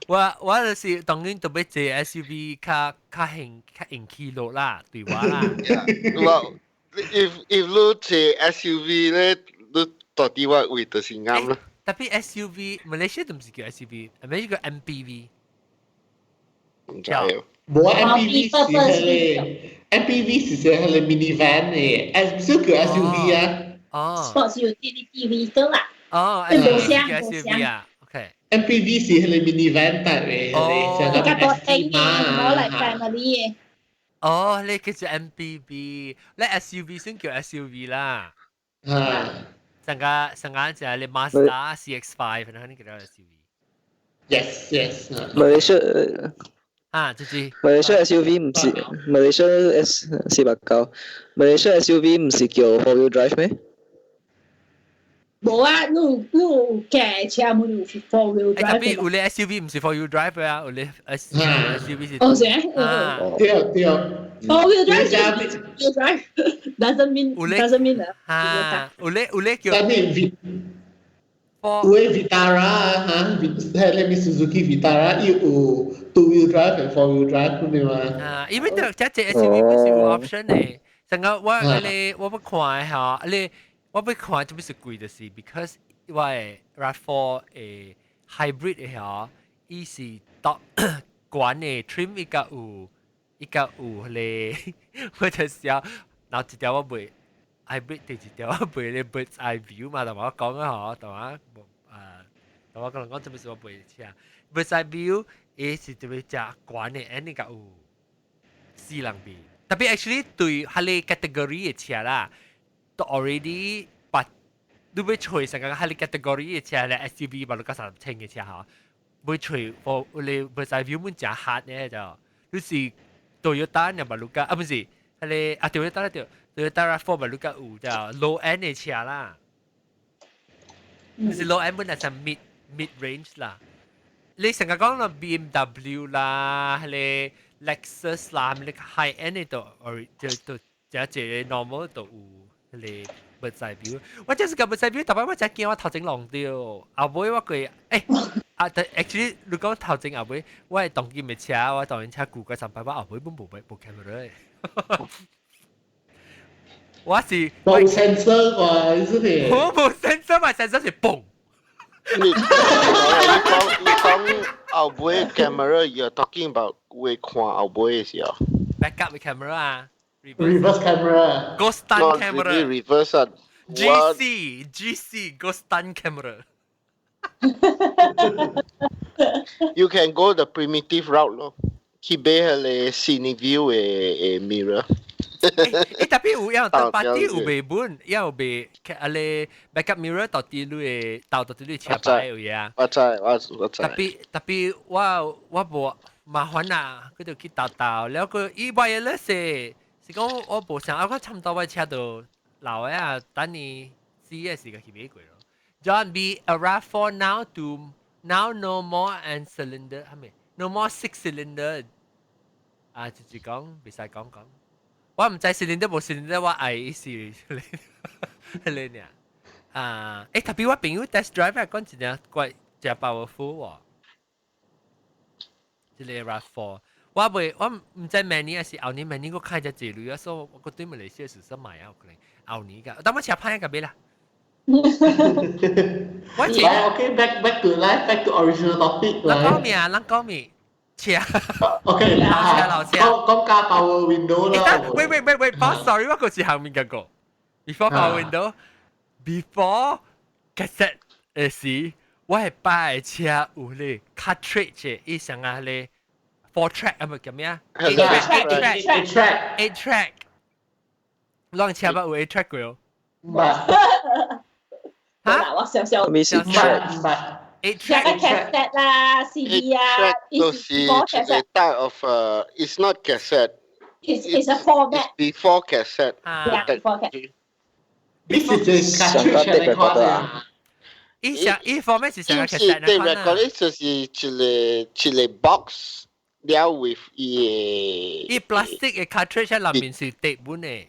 Speaker 1: 我就是當然特別坐 SUV 較較輕較用起落啦，對我啦。
Speaker 3: 我 if 你坐 SUV 咧，你到底我位就是啱啦。
Speaker 1: Tapi SUV Malaysia 都唔是叫 SUV，係咪叫 MPV？
Speaker 3: 唔知哦。
Speaker 5: 無 MPV 是彼个 MPV 是這彼个 minivan 的，S 少叫 SUV 啊。
Speaker 1: 哦。
Speaker 6: Sports utility vehicle 啦。
Speaker 1: 哦
Speaker 6: 無
Speaker 1: ，SUV
Speaker 6: 聲
Speaker 1: 叫
Speaker 6: 無
Speaker 1: SUV
Speaker 6: 聲。
Speaker 1: 啊，OK。
Speaker 5: MPV 是彼个 minivan type 的，彼个像
Speaker 6: 比較
Speaker 5: 個
Speaker 6: 多
Speaker 5: ST
Speaker 6: 頂嘅，冇嚟
Speaker 5: 嘛。
Speaker 6: family 嘅。
Speaker 1: 哦，你叫做 MPV，你 SUV 先叫 SUV 啦。
Speaker 5: 啊。
Speaker 1: 上個上個就係你 Mazda CX-5，然後你叫做 SUV。
Speaker 5: Yes.
Speaker 7: Malaysia
Speaker 1: 啊，就是
Speaker 7: Malaysia SUV 唔是 Malaysia S 489 Malaysia SUV 唔是叫 four wheel drive 咩？
Speaker 6: 無啊，你有你有駕車冇有 four wheel
Speaker 1: 誒，特
Speaker 6: drive
Speaker 1: 別有咧 SUV 唔是 four wheel drive 啊，有咧 SUV 是。
Speaker 6: 哦，是
Speaker 1: 啊。
Speaker 5: 對對。
Speaker 6: Four wheel drive 就是 wheel drive doesn't mean
Speaker 1: 啊，有咧有咧叫。
Speaker 5: 但係 V 有的 Vitara 嚇，係你 Suzuki Vitara 伊有 two wheel drive 和 four wheel drive 對嘛？
Speaker 1: 啊，因為這這隻 SUV 不是有 option 的，成個我你我不看嚇，你我不看這不是貴的是，because 我的 RAV4 的 hybrid 的嚇，伊是 top 懸的 trim 伊個有伊個有咧，我就是要，然後一條我袂 hybrid 第一條我袂咧 bird's eye view 嘛，同我講啊嗬，同我啊，同我講講這不是我袂車 bird's eye view，伊是特別食懸的，and 伊個有四人邊，tapi actually 對彼个 category 的車啦，都 already 把你欲揣成個彼个 category 的車咧 SUV 嘛，你個三千嘅車吼，欲揣我你 bird's eye view 滿誠 hard 咧就，你是 Toyota 呢嘛，你個啊不是，彼个啊 Toyota 對 Toyota RAV4 嘛，你個有就 low end 的車啦，就是 low end 本來是 mid range 啦。你成日講啦 BMW 啦，彼个 Lexus 啦，你 high end 的都，or 就就就一個 normal 都有彼個 bird's eye view。我就是個 bird's eye view，特別我真驚我頭前弄著，後尾我過誒啊，但 actually 你講頭前後尾，我係當今的車，我當今車舊過三擺，我後尾本無無 camera 的。我是
Speaker 5: 冇 sensor 啩，是的。
Speaker 1: 我冇 sensor 嘛，sensor 是嘣。
Speaker 3: 你你講你講後尾 camera，you're talking about 會看後尾的時候。
Speaker 1: Backup camera 啊
Speaker 5: ，reverse camera。
Speaker 1: Ghost stunt camera。
Speaker 3: Reverse 啊。
Speaker 1: GC GC ghost stunt camera。
Speaker 3: You can go the primitive route 咯，去買彼个 Cineview 的的 mirror。
Speaker 1: 誒，tapi 有有特別啲有賣本，有賣啊你 backup mirror 到底你會到到底你車牌有嘢啊？
Speaker 3: 我知我我知。
Speaker 1: Tapi tapi 我我無麻煩啊，佢就去鬥鬥，了佢伊 wireless 是是講我無想，我差唔多我車度老的啊，等你 CES 個去買過咯。John B a RAV4 now to now no more and cylinder 係咪？No more six cylinder 啊，就是講袂使講講。我唔知 cylinder 無 cylinder，我愛是你呢？啊，誒，特別我朋友 test drive 啊，講真正怪真 powerful 喎。這個 RAV4，我未我唔知明年還是後年，明年我開隻這類啊，所以我對馬來西亞是想買啊，可能後年㗎，但我車歹個買啦。我
Speaker 5: 來，OK，back back to life, back to original topic
Speaker 1: 咱講咩啊？咱講咩？車。
Speaker 5: OK，
Speaker 1: 老車老車。
Speaker 5: 講講加 power window 啦。
Speaker 1: 喂喂喂喂，boss，sorry，我個是後面嗰個。Before power window，before cassette。的時，我係爸的車有咧 cartridge 伊上啊咧 four track 啊，咪叫咩啊？eight track
Speaker 5: ，eight track
Speaker 1: eight track，攏車捌有 eight track 過？
Speaker 5: 唔係。
Speaker 6: 嚇！我少少。
Speaker 7: 咩是 track？
Speaker 5: 唔係。
Speaker 1: eight
Speaker 6: 像個 cassette 啦，CD 啊，
Speaker 3: 就是一個 type of it's not cassette。
Speaker 6: It's a format.
Speaker 3: Before cassette.
Speaker 6: Yeah, before cassette.
Speaker 5: 你是這 cartridge 嚟看啊？
Speaker 1: 伊上伊 format 是上個
Speaker 3: cassette 那款啊。就是一個一個 box 了 with 伊
Speaker 1: 伊 plastic 嘅 cartridge 喺內面是 tape 本嘅，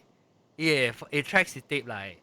Speaker 1: 伊個 eight track 是 tape 來。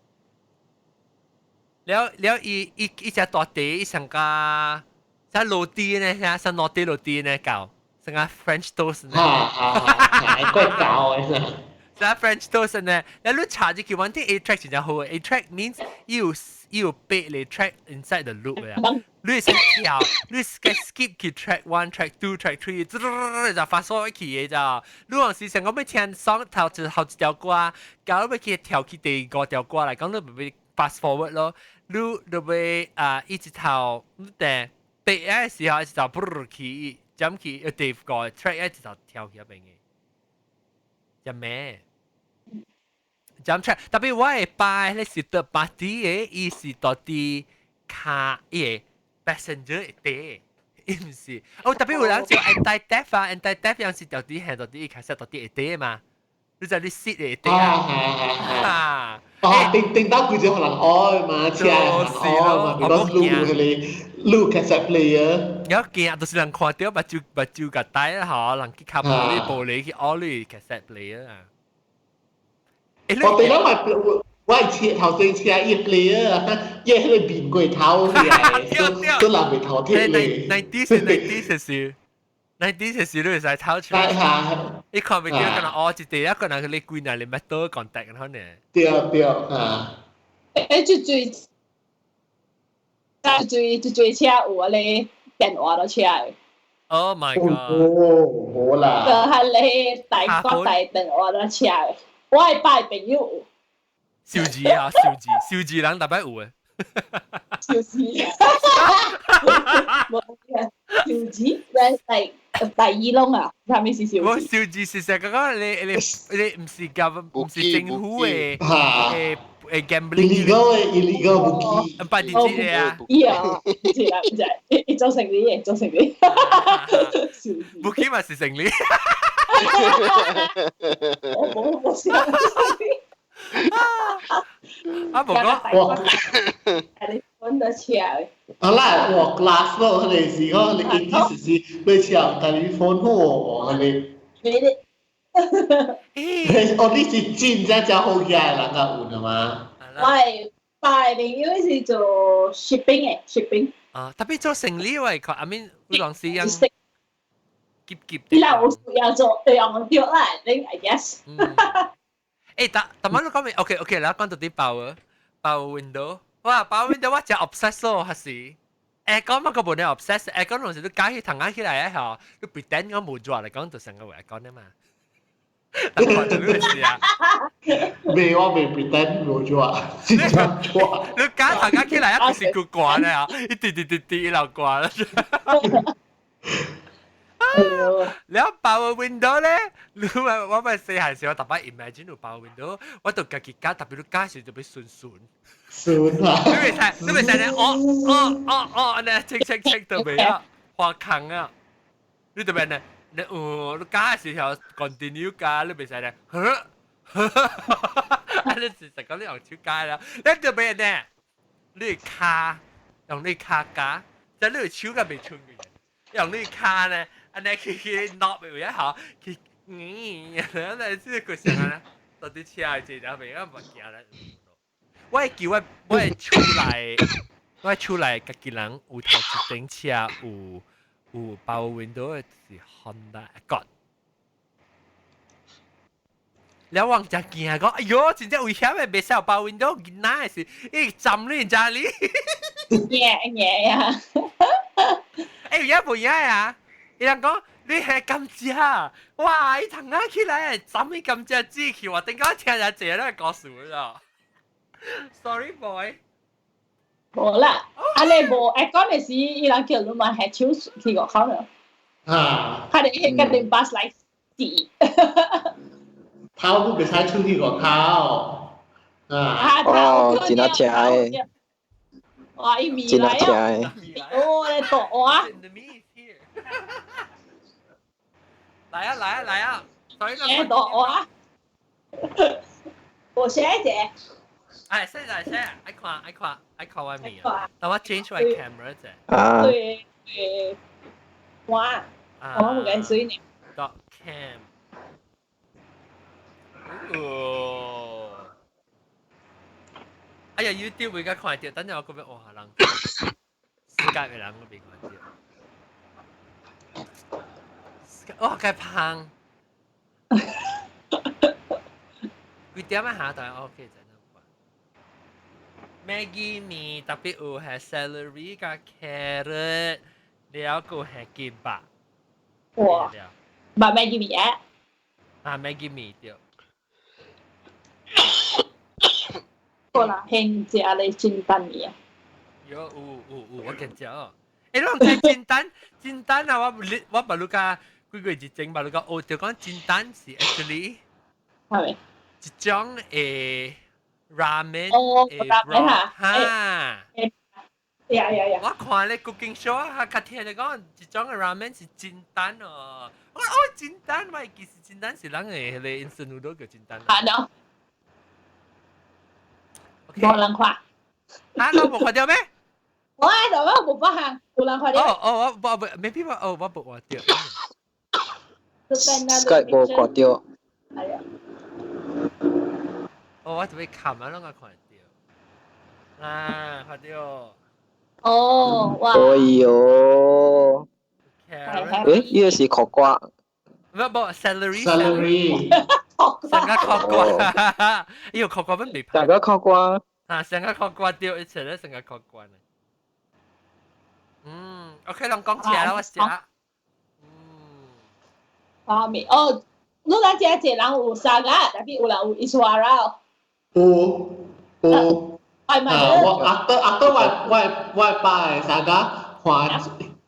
Speaker 1: 了了，伊伊伊隻大地，伊上個像落地呢，像像落地落地呢，搞像個 French toast 呢。
Speaker 5: 哈哈，怪搞嘅。
Speaker 1: 像 French toast 呢，你你查住佢揾啲 eight track 真正好，eight track means 有有八個 track inside the loop 嘅。你先跳，你 skip 去 track one、track two、track three，就發數去嘅咋。你有時想講欲聽 song 頭一頭一條歌，搞欲去跳去第五條歌來講，你咪 fast forward 咯。你就會啊，一直頭，你等第一時候一直頭噗去，針去第二個 track 一直頭跳去一邊嘅，就咩？針 track，特別我會擺咧是 third party 嘅，伊是到底卡伊個 passenger 會底，伊毋是。哦，特別有人做 anti theft 啊，anti theft 有時到底係到底開始到底會底嘛？你知你 seat 會底啊？
Speaker 5: 啊！哦，頂頂到規隻可能愛嘛，車愛嘛，because 路嗰個路 cassette player。
Speaker 1: 有驚，就是人看到目睭目睭共戴啦，嗬，人去卡玻璃玻璃去愛你 cassette player 啊。
Speaker 5: 我哋諗埋我係車頭先車伊 player 啊，伊迄個面過頭嘅，都人未頭貼咧。
Speaker 1: 90s 是 90s 時你會使偷出來。你看袂到，可能哦，一地一個人你幾年你乜都 contact 可能。
Speaker 5: 對對啊。
Speaker 6: 欸，最最最最最車有啊咧電話都車的。
Speaker 1: Oh my god！
Speaker 5: 哦，好啦。
Speaker 6: 就係你大國大電話都車的，我係拜朋友。
Speaker 1: 小字啊，小字，小字人特別有嘅。
Speaker 6: 小字，冇嘅，小字，第第二窿啊，係咪是小
Speaker 1: 字？我小字是成個講你你你唔是夾唔是政府嘅誒誒 gambling。
Speaker 5: illegal 嘅 illegal bookie。
Speaker 1: 唔係電子嘅啊。
Speaker 6: 呀，唔知啦，唔知，伊做成你嘅，做成你。
Speaker 1: bookie 嘛是成你。
Speaker 6: 我冇冇事。
Speaker 1: 啊，無講，
Speaker 5: 哇！
Speaker 6: 你揾得車。
Speaker 5: 好啦，我 class 咯，佢哋是講你 eighty 時你車 telephone 好，佢哋。哦，你是真正真好嘅人家有的嘛？
Speaker 6: 我係大朋友是做 shipping 嘅 shipping。
Speaker 1: 啊，特別做生理我係看，I mean 有當時樣急急。
Speaker 6: 你若有需要做，對用對啦，你 I guess。
Speaker 1: 誒，但但我講明，OK OK 啦，講到啲 power power window，哇，power window 我真 obsess 咯，還是？誒，講乜個無呢 obsess？誒，講當時都加起藤眼起來啊，嗬，都 pretend 我無做嚟講，就成個話講的嘛。但看到你是啊？
Speaker 5: 未，我未 pretend 無做啊，真正做。
Speaker 1: 你加藤眼起來啊，就是個掛咧啊，一滴滴滴滴一路掛啦。了 power window 咧，你咪我咪細漢時我特別 imagine 有 power window，我就家己加，特別你加時就要順順。
Speaker 5: 順啊！
Speaker 1: 你袂使，你袂使咧，哦哦哦哦，按呢切切切就袂啊，滑空啊！你特別呢，你哦，你加時候 continue 加，你袂使咧，呵，啊你事實講你用手加啦，你特別呢，你跤用你跤加，就你手甲袂順嘅，用你跤呢。按呢去去 knob 位一下，去嗯，那這個想啊，到底車這條袂啊物件咧。我會記我我會厝內，我厝內家己人有頭一頂車有有 power window 的是 Honda Accord。了我真驚講，哎喲，真正危險的，袂使有 power window，囡仔的是，伊浸你知你。
Speaker 6: 驚驚呀！
Speaker 1: 欸，有影無影啊？伊人講你係甘蔗，哇！伊糖仔起來，浸伊甘蔗汁去，我頂講聽下這個故事啦。Sorry boy。
Speaker 6: 無啦，啊你無 aircon 的時，伊人叫你嘛係手去外口了。
Speaker 5: 啊。
Speaker 6: 佢哋係跟定 bus 來死。
Speaker 5: 頭都袂使出去外口。啊。
Speaker 7: 哦，真係聽的。
Speaker 6: 哇！伊味來啊！哦，你大碗。
Speaker 1: 來啊來啊來啊！
Speaker 6: 誒，大碗。我寫一隻。
Speaker 1: 哎，寫來寫，愛看愛看愛看我面啊！等我 change 我 camera 啫。
Speaker 7: 啊。
Speaker 6: 對對，我我冇緊水呢。
Speaker 1: Dot cam。哦。哎呀，YouTube 會較看到，等陣我嗰邊哇人，世界嘅人我未看到。哇，該胖。幾點啊？下但係 OK 真係。Maggi 麵特別有係 celery 加 carrot，了個係雞白。
Speaker 6: 哇！唔係 Maggi 麵啊？
Speaker 1: 啊，Maggi 麵對。
Speaker 6: 好啦，興食咧煎蛋麵啊！
Speaker 1: 有有有有，我見食哦。欸，你講煎蛋，煎蛋啊！我我捌你甲幾個月前捌你甲學著講煎蛋是 actually
Speaker 6: 係咪？
Speaker 1: 一種誒 ramen
Speaker 6: 哦，ramen
Speaker 1: 哈。
Speaker 6: 呀呀呀！
Speaker 1: 我看咧 cooking show 啊，較聽你講一種嘅 ramen 是煎蛋哦。我哦煎蛋，我其實煎蛋是人嘅迄個 instant noodle 叫煎蛋。
Speaker 6: 係咯。無人看。
Speaker 1: 啊，你無看到咩？
Speaker 6: 我喺度，我無發行，有人看到。
Speaker 1: 哦哦，我無，maybe 我哦，我無看到。
Speaker 7: Skype 無看到。
Speaker 6: 係啊。
Speaker 1: 哦，我準備冚啊，攏個看到。啊，看到。
Speaker 6: 哦，哇！
Speaker 7: 哎喲。誒，呢個是苦瓜。
Speaker 1: 唔唔，celery。
Speaker 5: celery。
Speaker 1: 成個苦瓜，哎呦，苦瓜本未
Speaker 7: 成個苦瓜。
Speaker 1: 啊，成個苦瓜掉一齊咧，成個苦瓜呢。嗯，OK，攏講起來啦，我食。嗯。
Speaker 6: 方面哦，你咱這一人有 Saga，但是有人有 Iswara。
Speaker 5: 有有。
Speaker 6: 係咪？
Speaker 5: 啊，我 after 我爸的 Saga 換，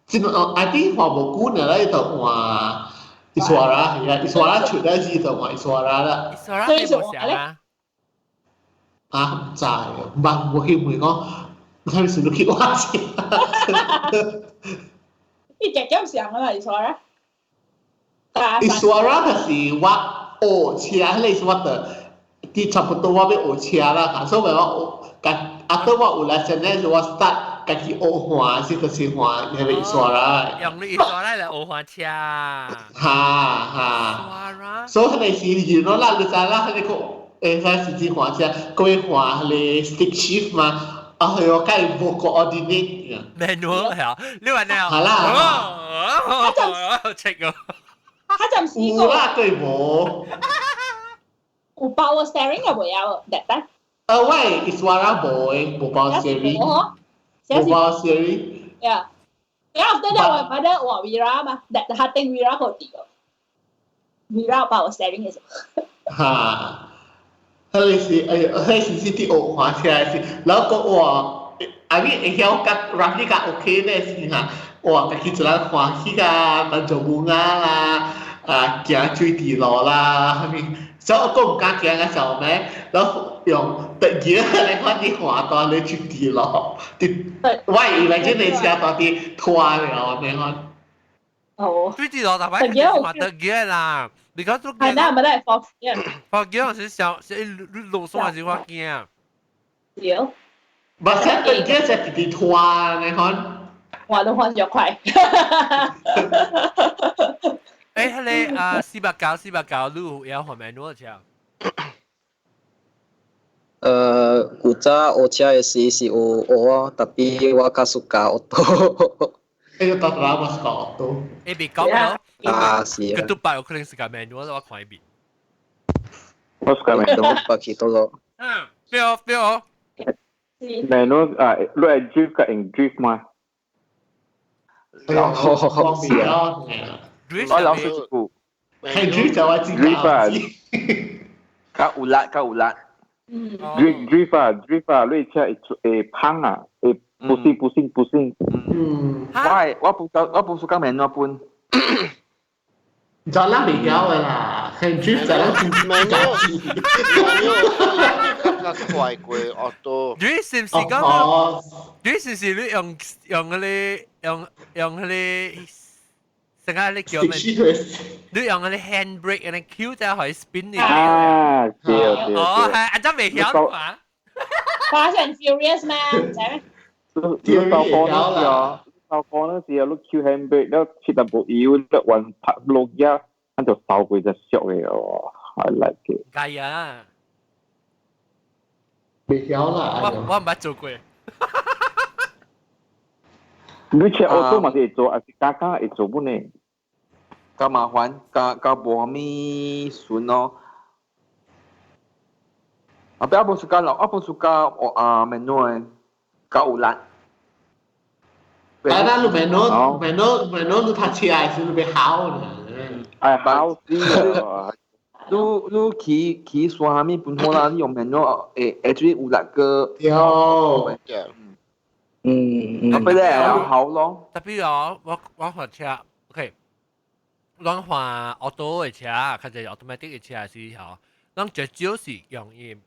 Speaker 5: 真哦，I think 換無久呢，咧就換 Iswara，係啊，Iswara 出來時就換 Iswara 啦。
Speaker 1: Iswara 你無想啊？
Speaker 5: 啊，唔知，唔捌無去問講，睇是你去換車。
Speaker 6: 你直接上啊嘛，Iswara。
Speaker 5: Iswara 就是我學車，彼個是我的，佇差不多我欲學車啦，所以我學，甲啊，到我有來先咧，是我 start 家己學換，是就是換彼個 Iswara。
Speaker 1: 用你 Iswara 來學換車。
Speaker 5: 哈哈。所以彼個時，you know 啦，你知啦，彼個會使實際換車，閣會換彼個 stick shift 嘛，啊，係我佮伊無 coordinate。
Speaker 1: manual 係啊，你話呢？
Speaker 5: 係啦。
Speaker 1: 哦，check 個。
Speaker 6: 他暫時
Speaker 5: 有啦，對無？
Speaker 6: 有 power steering 啊，無有？特單。
Speaker 5: 喂，Iswara 無的，無 power steering。無 power steering。
Speaker 6: Yeah. Yeah, after that 我買得換 Wira 嘛，但他頂 Wira 好啲個。Wira power steering 嘅時候。
Speaker 5: 哈，彼個是哎，彼個是是佇學換車時，然後閣哇，I mean 會曉較 roughly 較 OK 咧是哈，哇，家己一人歡喜啊，當做母仔啦，啊，行水池路啦，啥物，所以我閣毋敢行啊時候咩，然後用特技來看佇換蹛咧水池路，佇我以為這個車蹛佇拖了，你看。
Speaker 6: 哦。
Speaker 1: 水池路大擺是嘛特技啦，你講做。
Speaker 6: 係啦，咪都係放嘅。
Speaker 1: 放嘅是小，是路線是我驚。
Speaker 6: 對。
Speaker 5: 無車特技就直直拖，你看。
Speaker 6: 我都換咗快。
Speaker 1: 誒，彼個啊，489489，你有曉換 manual 車？
Speaker 7: 古早學車的時是有學啊，tapi 我較 suka auto。
Speaker 5: 哎呦，大大我是 auto。
Speaker 1: 欸，別講咯。
Speaker 7: 啊，是啊。
Speaker 1: 佢都擺有可能是個 manual，我看一遍。
Speaker 4: 我 suka manual。
Speaker 7: 白去多咯。
Speaker 1: 嗯，對哦，對哦。
Speaker 4: manual 啊，你係 drift 個用 drift 嗎？
Speaker 7: 哦，是啊。
Speaker 4: 我老實一句，
Speaker 5: 係 drift 就我知
Speaker 4: drift 啊，較有力，較有力。drift drift 啊 drift 啊，你車會會碰啊，會不行不行不行。
Speaker 8: 我係我不我不輸講 manual 本。
Speaker 5: 就咱袂曉的啦，很 drift 就咱真
Speaker 3: manual 較快過 auto。
Speaker 1: 你是唔是講？你是唔是你用用嗰個用用嗰個？成個你叫咩？你用嗰啲 handbrake 嗰啲 Q 就可以 spin 你。
Speaker 4: 啊，對對。
Speaker 1: 哦，係，阿真未曉嘛
Speaker 6: ？Fast and Furious 嘛，唔知咩？
Speaker 4: 你到過嗰時哦，到過嗰時啊，你 Q handbrake，你切淡薄油，你還拍落一，咱就收過隻俗嘅哦，I like it。
Speaker 1: 計啊！
Speaker 5: 未曉啦。
Speaker 1: 我唔捌做過。
Speaker 4: 你車 auto 嘛是會做，還是加加會做本呢？
Speaker 8: 較麻煩，較較無啥物順咯。啊，不要無 suka 咯，我無 suka 我啊 manual 較有力。
Speaker 5: 但係你 manual manual manual 你讀車時你欲好呢？
Speaker 4: 哎，好啲啊！
Speaker 8: 你你騎騎山啥物本好啦，你用 manual 會會注意有力個。
Speaker 5: 有。
Speaker 7: 嗯，
Speaker 8: 特別咧好咯。
Speaker 1: 特別我我我換車，OK，咱換 auto 的車，較濟 automatic 的車時候，咱最少是用伊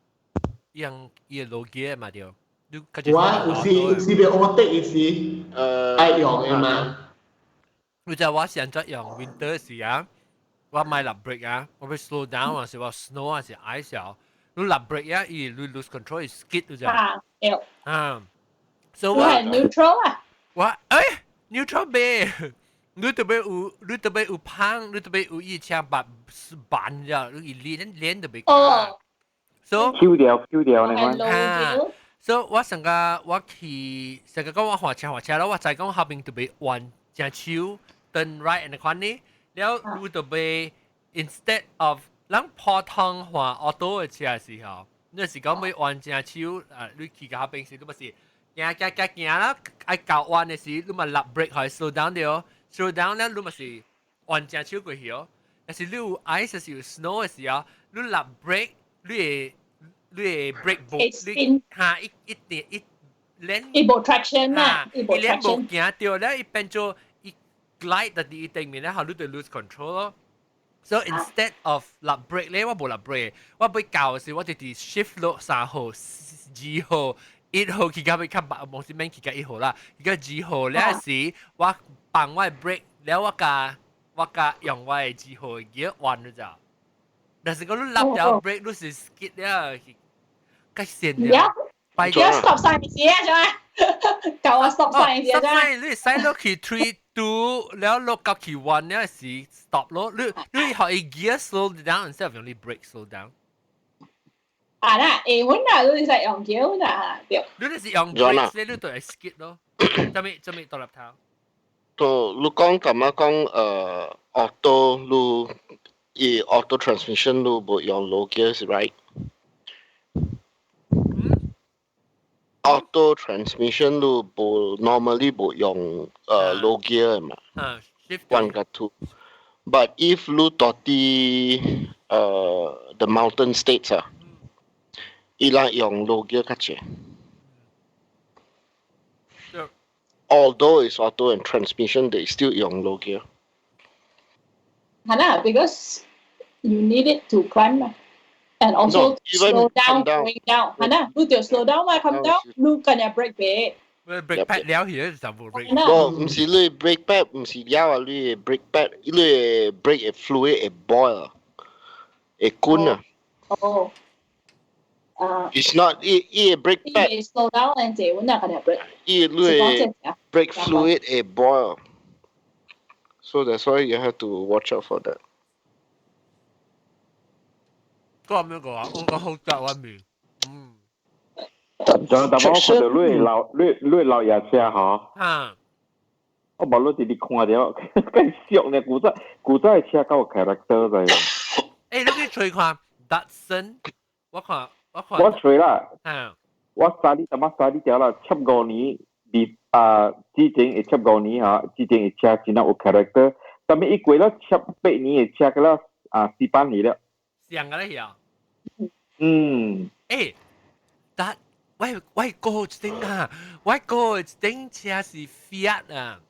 Speaker 1: 用伊的 low gear 嘛對。
Speaker 5: 我有時有時欲 overtake 時，愛用的嘛。
Speaker 1: 你知我現在用 winter 時啊，我買落 brake 啊，我欲 slow down 啊，是話 snow 啊是 ice 啊，你落 brake 啊，伊你 lose control 伊 skid 你知。
Speaker 6: 啊，對。
Speaker 1: 啊。所
Speaker 6: 以我係 neutral 啊。
Speaker 1: 我誒 neutral 唄，你特別有你特別有胖，你特別有伊車把板咗，你連連特別。
Speaker 6: 哦。
Speaker 1: 所
Speaker 4: 以 Q 掉 Q 掉你看。
Speaker 1: 啊。所以我上個我去上個講我換車換車咯，我知講後邊特別彎正手 turn right 那款呢，了你特別 instead of 咱普通換 auto 的車時候，你是講欲彎正手啊，你去到後邊時，你咪是。行行行行啦，愛到彎的時，你嘛落 brake 可以 slow down 對，slow down 咧，你嘛是彎正手過去哦。但是你有 ice 是有 snow 的時候，你落 brake，你會你會 brake 無，你嚇一一點一連，
Speaker 6: 伊無 traction 啊，伊無
Speaker 1: 伊連無行著咧，伊變做伊 glide 佇伊頂面咧，後你就 lose control 咯。So instead of 落 brake 咧，我無落 brake，我欲到時我直直 shift 落3號、2號。1號去到尾較白，無是免去到1號啦。而家2號了時，我放我的 brake，了我共我共用我的2號嘅彎咗咋。但是講你落了 brake，你是 skid 了，較線了。
Speaker 6: 而家 stop sign 時啊，做咩？教我 stop sign 時啊，
Speaker 1: stop sign 你使落去 three two，了落到去 one 了時 stop 咯。你你學伊 gear slow down instead of 用你 brake slow down。
Speaker 6: 啊啦，會阮啊，你是用腳啦，對。
Speaker 1: 你就是用 brake 咧，你就會 skid 咯。做咩做咩獨立頭？
Speaker 3: 都你講咁樣講auto 你伊 auto transmission 你無用 low gear 是 right？Auto transmission 你無 normally 無用low gear 嘛？
Speaker 1: 嗯
Speaker 3: ，one 個 two。But if 你到佇the mountain states 啊，伊人用 low gear 較濟。Although it's auto and transmission, they still 用 low gear.
Speaker 6: 係啦，because you need it to climb and also
Speaker 3: No, even
Speaker 6: slow down,
Speaker 3: come down.
Speaker 6: going down. 係啦，你就 slow down 嘛，come down，你今日 brake 俾。
Speaker 1: brake pad 了起就無 brake。
Speaker 3: 無，毋是你 brake pad，毋是了啊！你 brake pad，你 brake fluid 會 boil，會滾啊。
Speaker 6: 哦。啊。
Speaker 3: It's not 伊伊 brake pad。
Speaker 6: 伊 slow down and 這阮啊，今日 brake。
Speaker 3: 伊你 brake fluid 會 boil。So that's why you have to watch out for that.
Speaker 1: 講咩個啊？我講好雜外面。嗯。
Speaker 4: 仲有淡薄我看到你老你你老爺車嗬。
Speaker 1: 啊。
Speaker 4: 我無論是你看著，更俗呢，古早古早的車較有 character 在。
Speaker 1: 欸，你去揣看 Datsun，我看我看。
Speaker 4: 我揣啦。
Speaker 1: 嗯。
Speaker 4: 我三哩淡仔三哩條啦，七五年二啊之前會七五年吼，之前的車真正有 character，但係伊過了7、8年的車，個了啊4、8年了。
Speaker 1: 上個咧曉。
Speaker 4: 嗯。
Speaker 1: 欸，但我我過一頂啊，我過一頂車是 Fiat 啊。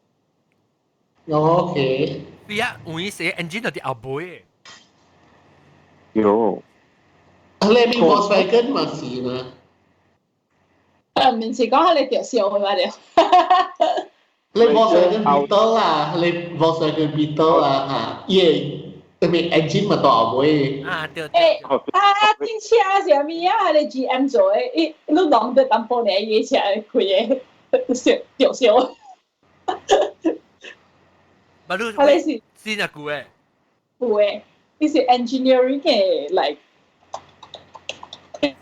Speaker 5: OK。
Speaker 1: Fiat 有伊寫 engine 就佇後尾。
Speaker 4: 有。
Speaker 5: 你咪 Volkswagen 嘛是嘛？
Speaker 6: 誒，唔是講你著燒嘅嘛？
Speaker 5: 你 Volkswagen Beetle 啊，你 Volkswagen Beetle 啊嚇，伊個咪 engine 嘛大後尾。
Speaker 1: 啊對。
Speaker 6: 誒，啊，啲車是啥物啊？你 GM 做的，伊你弄得淡薄爾，伊車開個燒著燒。
Speaker 1: 嘛你
Speaker 6: 啊，你是
Speaker 1: 先啊舊的？
Speaker 6: 有的，你是 engineering 嘅 like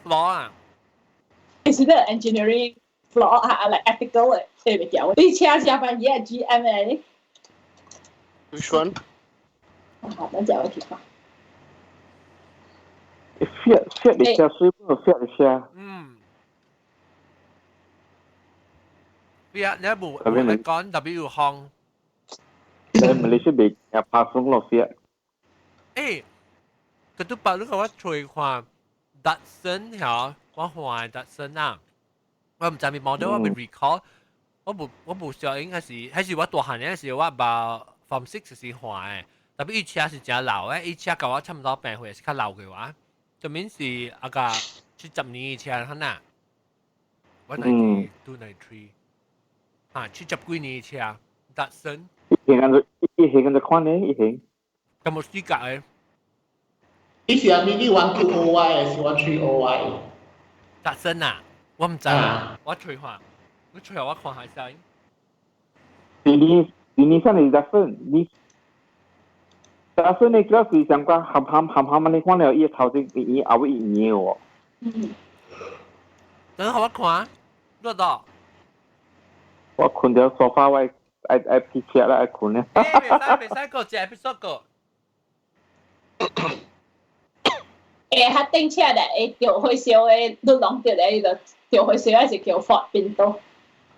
Speaker 1: flaw 啊？
Speaker 6: 是個 engineering flaw 啊，like ethical 嘅，這個叫。你車車班嘢 GM 嘅。
Speaker 3: Which one？
Speaker 6: 好，咱就去看。
Speaker 4: Fiat Fiat 的車水本 Fiat 的車。
Speaker 1: 嗯。Fiat 你無無講 W 項。
Speaker 4: 在馬來西亞未也拍鬆咯 Fiat。
Speaker 1: 欸，佢都把你個我吹看，Datsun 嚇，我換 Datsun 啊，我毋知咪 model 我未 recall，我無我無小應該是，還是我大漢嗰時我捌 Form 6 時換的，特別伊車是誠老的，伊車佮我差毋多病歲是較老嘅話，就免是啊個70年的車可能，我 92 93，啊70幾年的車，Datsun。
Speaker 4: 伊型緊伊型緊就看呢，伊型。
Speaker 1: 有冇資格的？
Speaker 5: 伊是阿咪你 120Y 還是 130Y？
Speaker 1: Datsun 啊，我毋知啊，我揣看，我揣我看下先。
Speaker 4: 是你是你上的 Datsun，你 Datsun 的主要是上個含含含含你看了伊頭前伊後尾伊樣哦。
Speaker 6: 嗯。
Speaker 1: 等下我看，落到。
Speaker 4: 我睏著沙發，我愛愛皮車啦，愛睏咧。
Speaker 1: 欸，袂使袂使過，一 episode 過。
Speaker 6: 欸，較頂車咧，會著火燒的，你攏著咧，伊就著火燒，還是叫 Ford Pinto。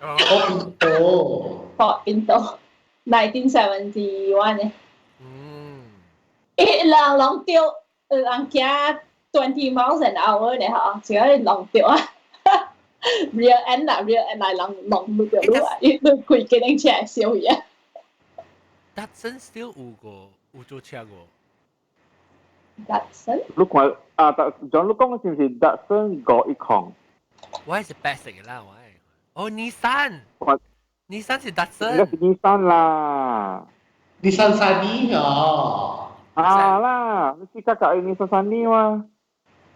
Speaker 5: Ford Pinto。
Speaker 6: Ford Pinto，1971的。
Speaker 1: 嗯。
Speaker 6: 欸，人攏著，人行 20 miles an hour 咧吼，只要攏著啊。rear end 啦，rear end 來人攏路著路啊，伊你開機動車會燒去啊。
Speaker 1: Datsun still 有個有做車個。
Speaker 6: Datsun？
Speaker 4: 你看啊，達，像你講的是毋是 Datsun 510？
Speaker 1: 我係是白色嘅啦，我係。哦，Nissan。Nissan 是 Datsun。
Speaker 4: 應該是 Nissan 啦。
Speaker 5: Nissan Sunny 哦。
Speaker 4: 啊啦，你是較舊的 Nissan Sunny 嘛？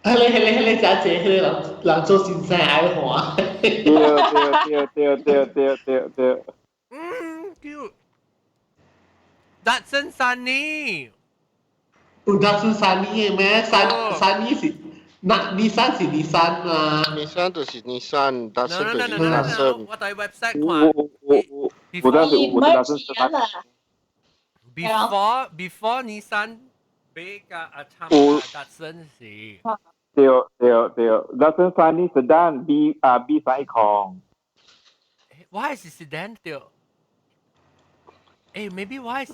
Speaker 5: 迄個、迄個、迄個，真濟，迄個人人做先生愛看。
Speaker 4: 對對對對對對對。
Speaker 1: 嗯，叫 Datsun Sunny。
Speaker 5: 有 Datsun Sunny 的咩？Sunny 是，那 Nissan 是 Nissan 嘛
Speaker 3: ？Nissan 就是 Nissan，Datsun 就是 Datsun。
Speaker 1: 我佇 website 看。
Speaker 4: 有有有，有當時有 Datsun
Speaker 6: Sunny。
Speaker 1: Before Nissan 比較啊差 Datsun 是。
Speaker 4: 對對對，Datsun Sunny sedan B 啊 B 310。
Speaker 1: 我係是 sedan 對。欸，maybe 我係是。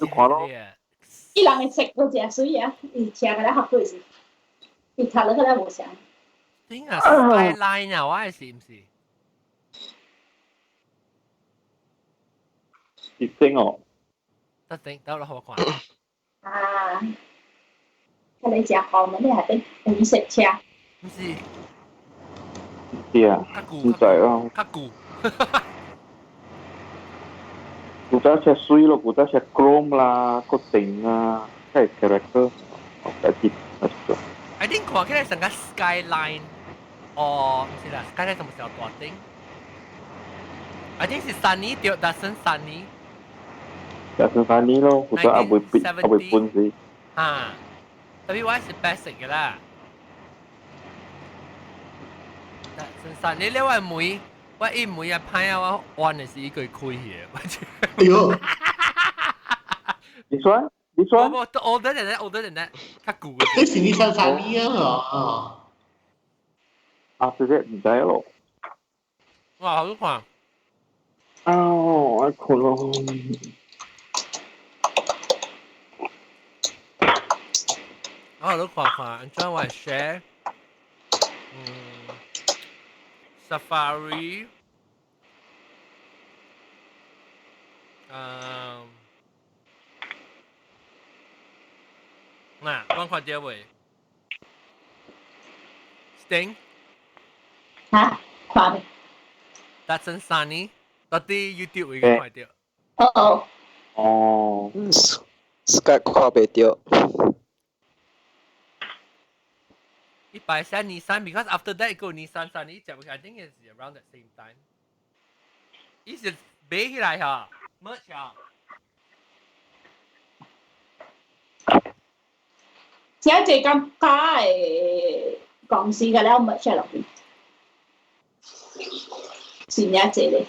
Speaker 6: 伊人的色都誠媠啊，伊車甲咱合過是，伊讀落去咱無相。
Speaker 1: 頂啊，Skyline 啊，我係是毋是？
Speaker 4: 是頂哦。
Speaker 1: 得頂，得落我看。
Speaker 6: 啊，佢你食好嘛？你係頂黃色車。
Speaker 1: 毋是。
Speaker 4: 是啊，毋知咯。
Speaker 1: 較舊。
Speaker 4: 古早車水咯，古早車 chrome 啦，個頂啊，係 character，我唔記得。
Speaker 1: I think 看起來像個 Skyline，哦，毋是啦，Skyline 什麼時候大頂？I think 是 Sunny 對，Datsun Sunny。
Speaker 4: Datsun Sunny 咯，古早還未還未搬死。
Speaker 1: 啊，特別我是白色嘅啦。Datsun Sunny 你話妹。我一每日歹啊，我按的是伊個開去的。
Speaker 5: 哎喲！
Speaker 4: 你說？你說？
Speaker 1: 我 older than that，older than that，較舊嘅。
Speaker 5: 你是 Nissan Sunny 啊？
Speaker 4: 啊，直接毋知咯。
Speaker 1: 哇，好看！
Speaker 4: 啊，我睏咯。
Speaker 1: 我你看看，按怎我 share？嗯。Safari，嗱，我看到未？Sting
Speaker 6: 嚇，看未？
Speaker 1: Datsun Sunny，到底 YouTube 會看到？
Speaker 6: 哦哦。
Speaker 4: 哦。
Speaker 7: Skype 看袂著。
Speaker 1: 130 Nissan because after that 個 Nissan Sunny 就 I think is around the same time。伊是買起來嚇，merge 嚇。
Speaker 6: 只一間家嘅公司嘅了 merge 落去，是一隻咧。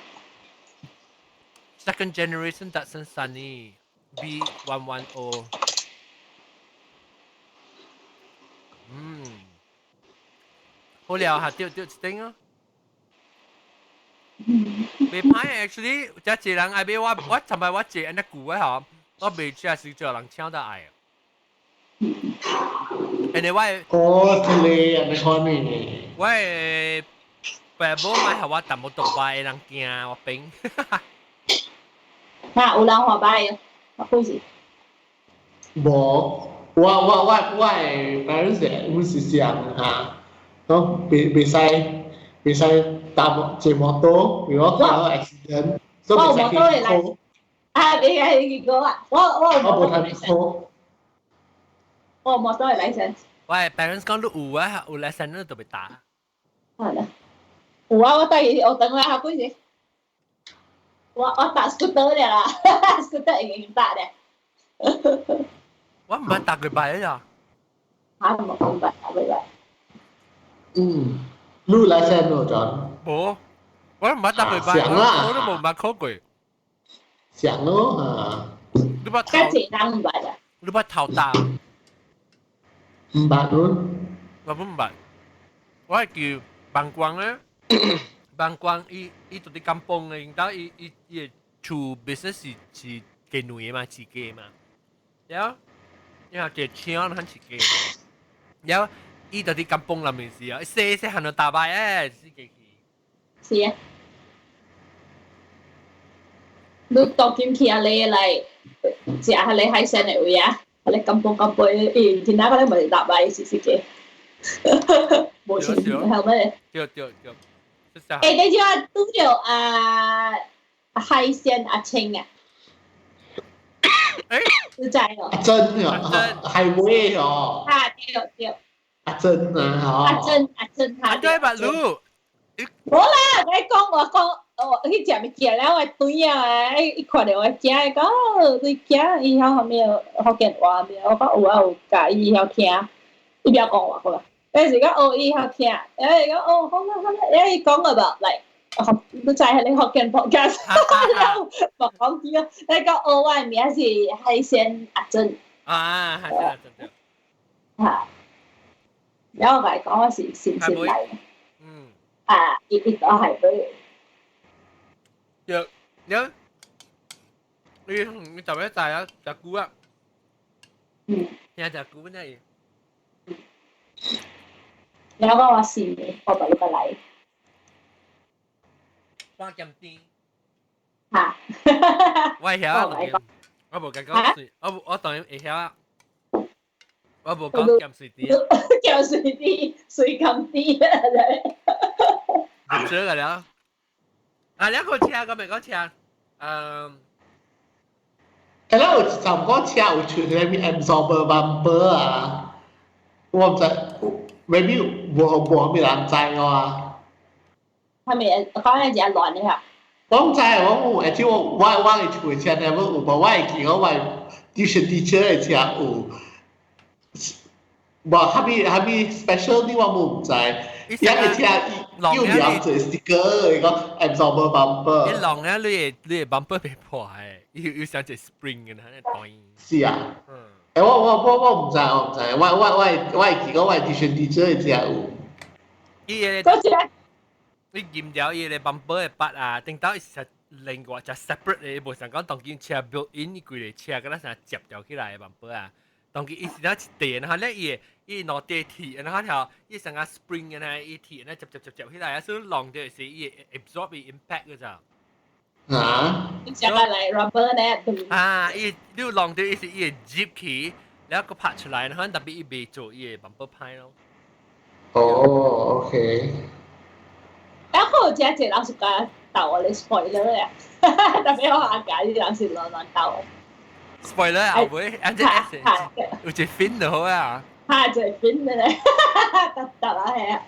Speaker 1: Second generation Datsun Sunny B110。嗯，好了嚇，對對一頂啊。袂歹，actually，這一人愛買我，我尋擺我坐按呢舊的吼，我袂食是做人搶到愛。因為我
Speaker 5: 哦，這個按呢款呢。
Speaker 1: 我的爸母買予我淡薄獨擺的人驚我變。
Speaker 6: 嚇，有人話擺，我幾時？
Speaker 5: 無，我的 parents 阮是想嚇，講袂使搭坐摩托，如果有 accident，所以袂使去考。
Speaker 6: 啊，袂使去考啊！我有
Speaker 5: 我無通去考。
Speaker 6: 我有摩托的 license。
Speaker 1: 我的 parents 講你有啊，有 license 你就袂打。
Speaker 6: 係啦，有啊，我帶伊學堂啦，幾時？我搭 scooter 了啦，scooter 已經搭咧。
Speaker 1: 我毋捌搭過擺啊。
Speaker 6: 嚇，無講捌搭過擺。
Speaker 5: 嗯，你有 license 無，John？
Speaker 1: 無，我毋捌搭過擺，我都無捌考過。
Speaker 5: 想咯嚇。
Speaker 1: 你捌
Speaker 6: 較濟人毋捌啊？
Speaker 1: 你捌頭搭？
Speaker 5: 毋捌咯。
Speaker 1: 我毋捌，我係叫萬光咧。萬光伊伊就佇甘榜的，因兜伊伊伊的厝 business 是是雞卵的嘛，飼雞嘛。了，因為一個車咱飼雞。了，伊就佇甘榜內面時啊，細細漢就打敗誒，死雞去。
Speaker 6: 是啊。你當今去阿你來食下你海鮮的位啊？你甘榜甘榜，伊今仔個你咪打敗是死雞。無錢後尾。
Speaker 1: 對對對。
Speaker 6: 欸，你這拄著啊海鮮阿青啊？
Speaker 1: 欸，
Speaker 6: 你知哦？
Speaker 5: 阿珍哦，海味哦。
Speaker 6: 啊，對對。
Speaker 5: 阿珍啊，吼。
Speaker 6: 阿珍阿珍，
Speaker 1: 阿對吧，滷。
Speaker 6: 無啦，我講我講，我去食物件了，我對啊，伊看著我食，伊講你食，伊曉啥物福建話咩？我講有啊有，教伊曉聽，伊不要講話好啦。有時講哦，伊曉聽，誒講哦，好啦好啦，誒伊講個吧，嚟，你知係你福建 podcast，無講啲啊，你講哦，我的名是海鮮阿珍。
Speaker 1: 啊，海鮮阿珍對。
Speaker 6: 嚇，然後我講我是新鮮來。
Speaker 1: 嗯。
Speaker 6: 啊，伊伊都係對。
Speaker 1: 對，你你你特別大啊，食菇啊。
Speaker 6: 嗯。
Speaker 1: 聽食菇呢？
Speaker 6: 然後我話是，我就過來。
Speaker 1: 半鹹甜。
Speaker 6: 嚇！
Speaker 1: 我會曉，我無講講水，我我當然會曉啊。我無講鹹水甜。
Speaker 6: 鹹水甜，水鹹甜啊！
Speaker 1: 唔知個了。啊，兩個車，個咪個車，嗯。
Speaker 5: 誒，咱有一站個車有出啥物 absorber bumper 啊？我毋知，maybe 無無啥物人知啊。
Speaker 6: 係咪講係真亂的嚇？
Speaker 5: 我毋知，我有，而且我我我的厝的車呢，我有，無我會記我tuition teacher 的車有。無，啥物啥物 special 啲我無毋知。一個車又兩隻 sticker，伊講 absorber bumper。
Speaker 1: 你弄咧，你的 bumper 被破的，又又像一個 spring 咁樣，斷。
Speaker 5: 是啊。嗯。欸，我我毋知，我毋知，我會記講我 tuition teacher 的車有。
Speaker 1: 伊個。你驗掉伊個 bumper 的筆啊，頂到是另外一 separate 的，無像講當今車 built in 伊規個車，敢若啥接掉起來的 bumper 啊。當今伊是那一電，哈咧伊伊攞地鐵，然後條伊成個 spring 嘅呢，伊鐵呢，接接接接起來，所以浪到是伊 absorb impact 嘅咋。
Speaker 5: 啊？
Speaker 6: 成個嚟 rubber 呢？
Speaker 1: 啊，伊你浪到伊是伊會接起，然後個拍出來，然後特別伊未做伊個 bumper 派咯。
Speaker 5: 哦，OK。
Speaker 6: 然後這隻老是講鬥我哋 spoiler 啊，特別我阿家啲人是亂亂鬥。
Speaker 1: spoiler 啊，會，按這有一 fin 就好啊。
Speaker 6: 嚇，就 fin 嘅咧，得得啦係啊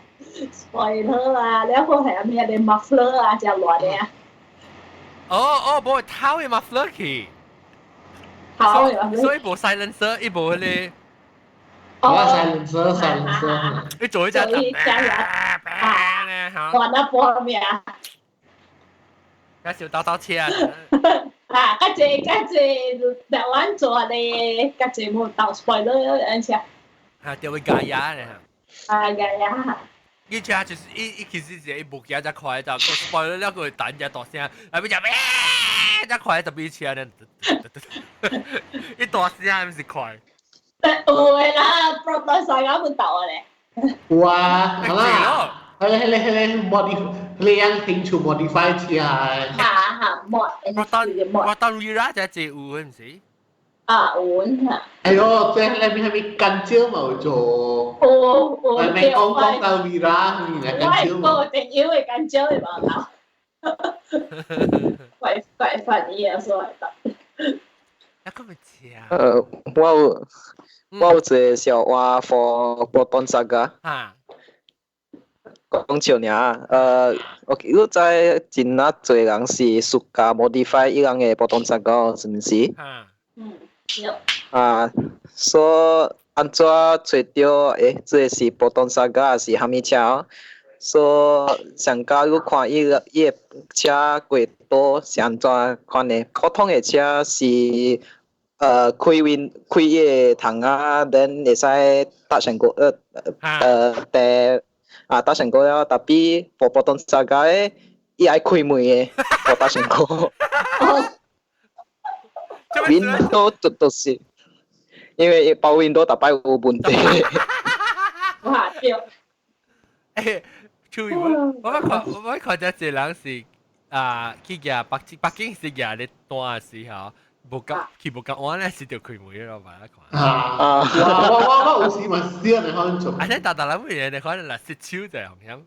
Speaker 6: ，spoiler 啊，然後係咩啲 muffler 啊，就亂嘅啊。
Speaker 1: 哦哦，無偷嘅 muffler 去。
Speaker 6: 偷嘅 muffler。
Speaker 1: 所以無 silencer，伊無迄
Speaker 5: 個。哦，silencer silencer。
Speaker 1: 你做一隻。
Speaker 6: 啊，玩得波咩啊？
Speaker 1: 介紹兜兜車啊！
Speaker 6: 啊，較濟較濟台灣做咧，較濟冇鬥 spoiler 而且。
Speaker 1: 啊，就會加壓咧。
Speaker 6: 啊，加壓。
Speaker 1: 伊車就是伊伊其實是伊無行遮快，就個 spoiler 了個會彈一大聲，後尾就咩？遮快特別車咧，伊大聲毋是快。
Speaker 6: 有的啦，Proton Saga 本鬥咧。
Speaker 5: 有啊，好啦。係咧係咧係咧，modify 你樣興趣 modify 車啊。
Speaker 6: 哈哈，mod。
Speaker 1: Proton Proton Wira 就係有唔是？
Speaker 6: 啊，有嚇。
Speaker 5: 哎喲，這那邊係咪乾椒嘛有做？
Speaker 6: 有有。
Speaker 5: 係咪講講到 Wira 係乾椒
Speaker 6: 嘛？我個朋友會乾椒的嘛頭。怪怪反應啊，所以的。
Speaker 1: 啊，個咪食。
Speaker 7: 我有一個小話 for Proton Saga。
Speaker 1: 啊。
Speaker 7: 講笑爾，OK，你知真啊濟人是 suka modify 伊人的 Proton Saga 是毋是？
Speaker 6: 嗯，有。
Speaker 7: 啊，所以按怎揣著？這個是 Proton Saga 還是蝦米車？所以上加你看伊個伊個車過多是按怎款的？普通的車是開 win 開伊個窗仔，then 會使搭上個第啊搭上個了，tapi for Proton Saga 的，伊愛開門的，for 搭上個。window 就就是，因為包 window 逐擺有問題。
Speaker 6: 哇對。
Speaker 1: 注意我，我捌看一個人是啊，去蜈北京，北京是蜈咧單時候，無夠去無夠晚咧是著開門咯，嘛看。
Speaker 5: 啊！我有時嘛少你可能做。
Speaker 1: 啊，你逐逐人會你可能來失手就係咁。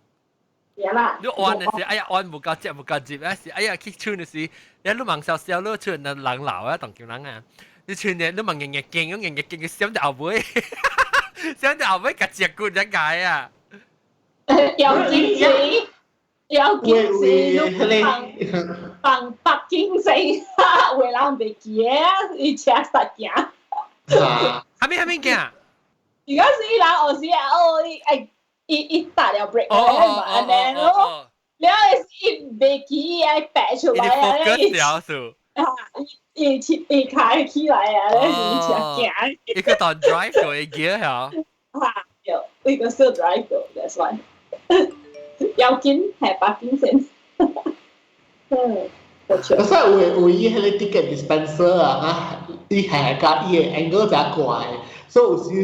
Speaker 6: 啦。
Speaker 1: 你按的時，哎呀按無夠接無夠接，啊是哎呀去唱的時，你望少少你唱那人老啊，當叫人啊，你唱的你望硬硬勁，硬硬勁，佢閃到後尾，閃到後尾夾隻骨一解啊！
Speaker 6: 有堅持，有堅持，你放放北京城，有的人袂記得，伊車實行。
Speaker 1: 哈咩哈咩行？
Speaker 6: 而家是伊人有時啊，哦，伊愛伊伊踏了 brake 嘛，按呢咯，了是伊袂記伊愛白出來啊，
Speaker 1: 伊了數。
Speaker 6: 啊，伊伊伊開起來啊，咧是伊車行。
Speaker 1: 伊個當 drive 做 gear 嚇。
Speaker 6: 啊，有，伊個 still drive 過，that's why。要緊係北京先。嗯，
Speaker 5: 可是有有伊彼個 ticket dispenser 啊，哈，伊係甲伊個 angle 誠懸，所以有時你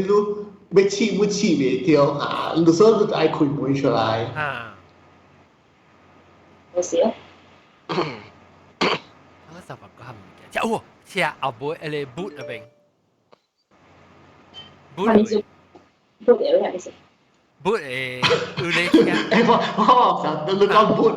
Speaker 5: 欲試欲試袂著哈，你所以你就愛開門出來。
Speaker 1: 啊。
Speaker 6: 有時啊。
Speaker 1: 我十八個係唔記得，哦，車後尾迄個 boot 那邊。
Speaker 6: boot boot 係咩意思？
Speaker 1: boot 有咧
Speaker 5: 我想你講 boot，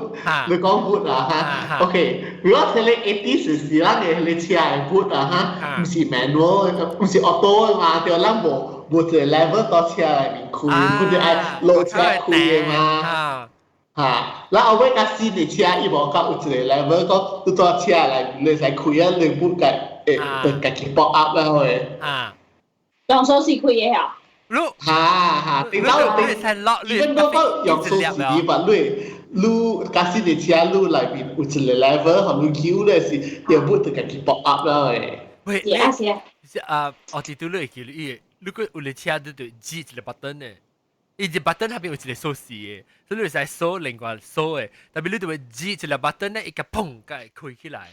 Speaker 5: 你講 boot 啊哈，OK，如果係你 80 時咱的彼個車的 boot 啊哈，毋是 manual，毋是 auto 的嘛，對，咱無無一個 lever 到車內面開，佢就愛落車開的嘛。哈，然後尾較新的車，伊無講有一個 lever 講你蹛車內面你使開啊，你 boot 家會會家己 pop up 啦會。
Speaker 1: 啊，
Speaker 6: 用鎖匙開的啊？
Speaker 5: 哈哈，頂到頂，even 都講用鎖匙你把你你較新的車你內面有一個 lever，予你扭咧是，條 boot 就家己 pop up 啦會。
Speaker 1: 喂，
Speaker 6: 是啊是啊。
Speaker 1: 是啊，我記得你會記伊，如果有個車你就按一個 button 的，伊一 button 下邊有一個鎖匙的，所以你會使鎖另外鎖的，特別你就會按一個 button 咧，伊個砰，個會開起來。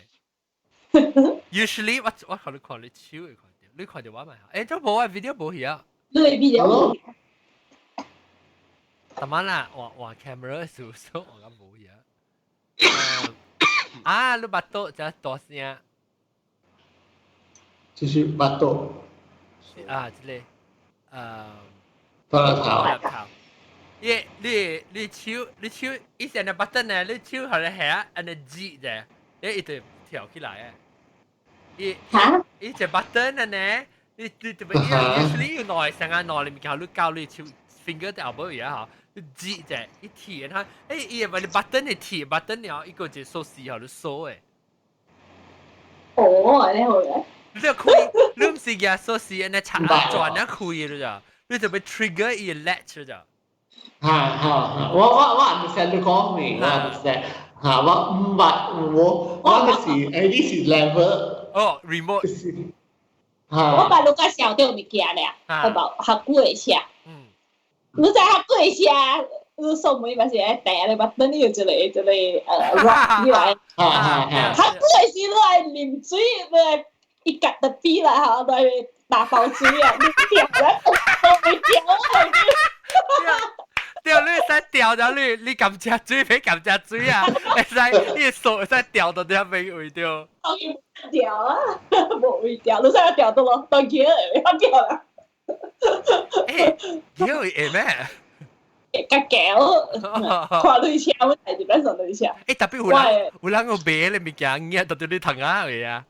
Speaker 1: Usually 我我可能看你手會看到，你看到我嘛？這無啊，video 無去啊。
Speaker 6: 你 video。
Speaker 1: 怎麼啦？換換 camera 數數我咁冇嘢。啊，你巴肚就大聲。
Speaker 5: 就是巴肚。
Speaker 1: 啊，這個，
Speaker 5: 大頭。
Speaker 1: 頭。你你你手你手，以前的 button 呢？你手予伊下按呢擠者，你一直跳起來的。伊伊隻 button 呢？你你特別 usually 有兩成個兩物件，你教你手 finger 在後尾啊吼，你擠者一提，然後誒伊會你 button 會提 button 了，伊個一鎖匙予你鎖的。
Speaker 6: 哦，你好嘅。
Speaker 1: 你開，你毋是舉鎖匙，按呢插轉啊開了咋？你就欲 trigger 伊 latch 咋？
Speaker 5: 嚇嚇嚇！我我我 understand 你講咩，我 understand 嚇，我毋捌我我那是誒，你是 level
Speaker 1: 哦，remote
Speaker 5: 嚇。
Speaker 6: 我捌你介紹著物件咧，我無較久的車。嗯。你知較久的車，你鎖門嘛是愛掟咧，等你有一個一個rock 你來。
Speaker 5: 嚇嚇嚇。
Speaker 6: 較久的時，你愛啉水，你愛一格就比啦吼，來打包水啊，你掉咧，都未掉啊！
Speaker 1: 掉你會使掉咗你，你撳隻水，別撳隻水啊！會使你手會使掉到啲邊位掉。
Speaker 6: 當然掉啊，無位掉，你使掉到咯，當機會掉啦。
Speaker 1: 欸，機會會咩？
Speaker 6: 較橋，看鐳車，我係點樣上鐳車？
Speaker 1: 欸，特別有人有人有賣咧物件，壓到你頭仔位啊！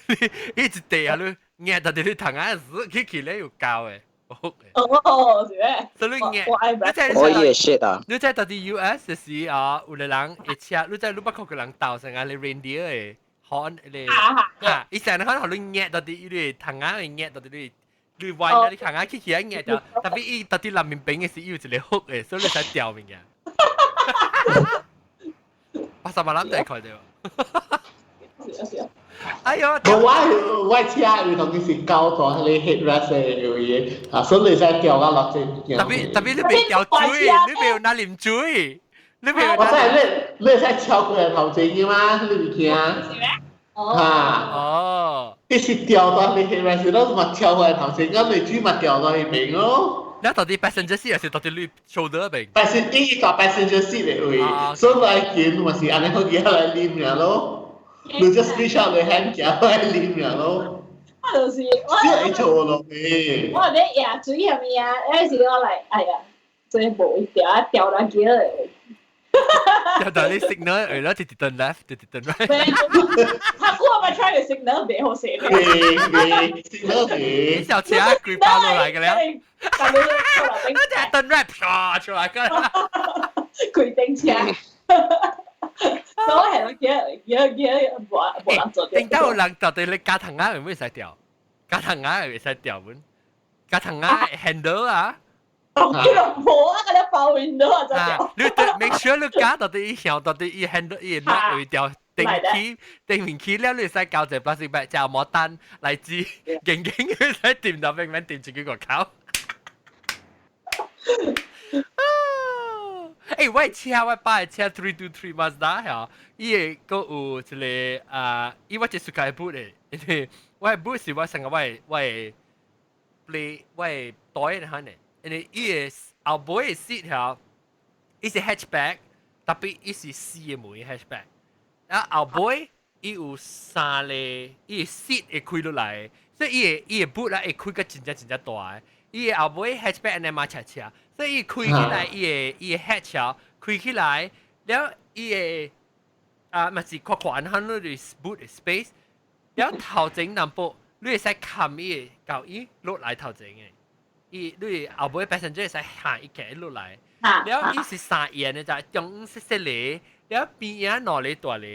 Speaker 1: 你一地啊，你壓到你頭仔死，起起咧有膠的。
Speaker 6: 哦，是咩？
Speaker 1: 所以你
Speaker 7: 我也是啊。
Speaker 1: 你在到底 US 的時啊，有個人一車，你在你捌看過人鬥成啊，你 reindeer 的horn 咧，啊，伊成日可能予你壓到底，你頭仔會壓到底你，你彎啊，你頭仔起起來壓掉，特別伊到底南面邊的時，伊有一個 hook 的，所以你才吊物件。80萬人就看到。哎呦！
Speaker 5: 我我車有當時是交咗迄個 headrest 的位啊，所以你使掉到落這物件。
Speaker 1: 特別特別你袂掉水，你袂有拿啉水，你袂。
Speaker 5: 我知你你會使超過頭前嘅嗎？你物件。啊。
Speaker 1: 哦。
Speaker 5: 你是掉到你 headrest，你嘛超過頭前，咁你水嘛掉到伊邊咯。
Speaker 1: 你到底 passenger seat 還是到底你 shoulder 邊？
Speaker 5: passenger 伊個 passenger seat 的位，所以來見嘛是按呢好舉來啉爾咯。你 just reach out the hand 夾來啉爾咯。
Speaker 6: 我就是我。
Speaker 5: 這會做咯咩？
Speaker 6: 我咧壓水係咪啊？有時我來，哎呀，這無一條掉落去了。
Speaker 1: 掉到你 signal，為了直直 turn left，直直 turn right。
Speaker 6: 他我咪 try 個 signal 袂好勢。
Speaker 5: 袂袂 signal 袂。
Speaker 1: 你小車規包落來個了。你只 turn right，啪出來個。
Speaker 6: 開燈車。所以係咯，記記記無無人做。
Speaker 1: 頂到有人到底你加糖仔會唔會使掉？加糖仔會使掉本？加糖仔 handle 啊？
Speaker 6: 哦，叫做無啊，佮你包 window 啊，就掉。
Speaker 1: 你 make sure 你加到底伊向到底伊 handle 伊落會掉。定起定面起了，你會使交一個 plastic bag，加毛單來支，勁勁會使掂到明明掂住佢個口。欸，我車我爸的車 323 Mazda 嚇，伊會閣有一個啊，伊我一 suka boot 的，因為我的 boot 是我成個我的我的 play 我的袋的款的，因為伊的後尾的 seat 嚇，伊是 hatchback，特別伊是四個門 hatchback，啊後尾伊有三個，伊的 seat 會開落來，所以伊的伊的 boot 咧會開個真正真正大的，伊的後尾 hatchback 按呢嘛斜斜。所以伊開起來，伊的伊的 hatch 啊，開起來了，伊的啊，嘛是闊闊按你的 boot space，了頭前淡薄，你會使冚伊的到伊落來頭前的，伊你後尾 passenger 會使行一格落來，了伊是三沿的，就中細細個，了邊仔兩個大個。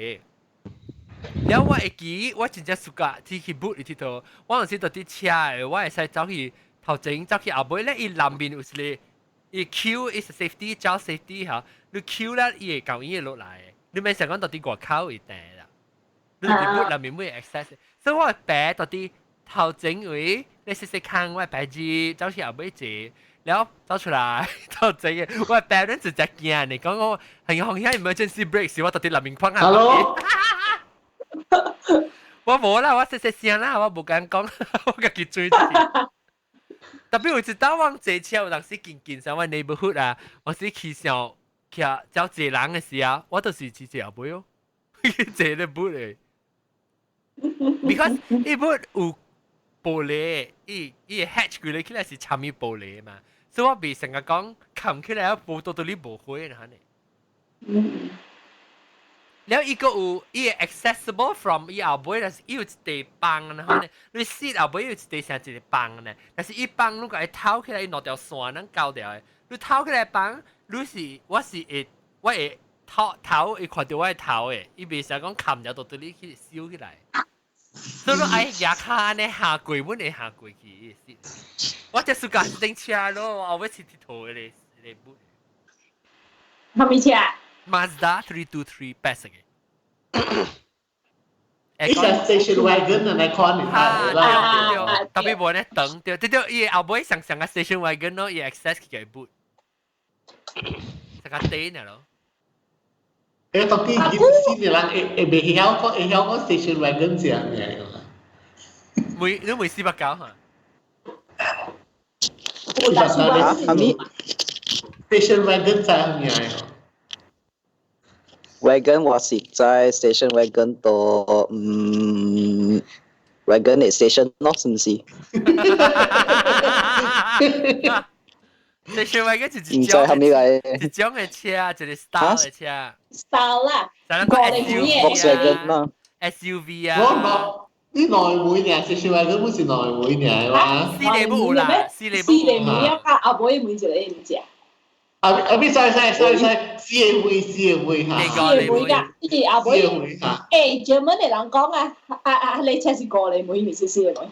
Speaker 1: 了我會記，我真正 suka 去去 boot 裡頭，我有時佇佇車的，我會使走去頭前，走去後尾咧，伊內面有一個。伊 Q 伊是 safety 找 safety 嚇，你 Q 咧伊會共伊會落來，你免想講到底外口會定啦，你佇 boot 內面會 access，所以我會爬到底頭前位，你細細看我爬字走去後尾坐，然後走出來頭前嘅，我 parents 就驚你講我係紅險 emergency brake 時，我到底內面框下。
Speaker 5: Hello。
Speaker 1: 我無啦，我細細聲啦，我無敢講，我家己追。特別有一道我坐車有當時近近上我 neighborhood 啊，我是去上去找坐人嘅時候，我就是坐坐後尾哦，坐咧 boot 嘅。because 伊 boot 有玻璃，伊伊 hatch 佢咧起來是參與玻璃嘛，所以我袂成日講冚起來，無到到你無火啦，呢。了伊個有伊 accessible from 伊後尾，但是伊有一塊棒，然後呢，你 seat 後尾有一塊像一個棒呢，但是伊棒如果會透起來，伊兩條線能交掉的，你透起來棒，你是我是會我會頭頭會看到我的頭的，伊袂使講冚了就對你去燒起來。所以愛牙卡呢下過，阮會下過去。我這暑假是頂車咯，後尾是鐵頭的咧咧部。
Speaker 6: 啥物車
Speaker 1: ？Mazda 323 白色嘅。
Speaker 5: 伊是 station wagon 來看你
Speaker 1: 睇啦，特別無咧等對，對對，伊後尾上上個 station wagon 咯，伊 access 佢個 boot，上個底呢咯。
Speaker 5: 誒，到底以前嘅人會會袂曉講會曉講 station wagon 是啥物啦？
Speaker 1: 每你每489嚇？
Speaker 5: 啊，咪 station wagon 是啥物？
Speaker 7: Wagon 我是在 station wagon 到嗯 wagon 的 station 咯，是唔是？
Speaker 1: station wagon 是一
Speaker 7: 種
Speaker 1: 一種的車，一個 style 的車。
Speaker 6: style 啦。
Speaker 1: 就個 SUV 啊。SUV 啊。
Speaker 5: 我你內會呢？station wagon 不是內會呢嘛？
Speaker 1: 四個冇啦，四個
Speaker 6: 四個冇啊，阿妹每一個唔知。
Speaker 5: 啊啊！咪sorry sorry sorry sorry，四個會四個會嚇，
Speaker 6: 四個會㗎，伊阿妹誒，專門的人講啊，啊啊，你車是五個妹，毋是四個妹。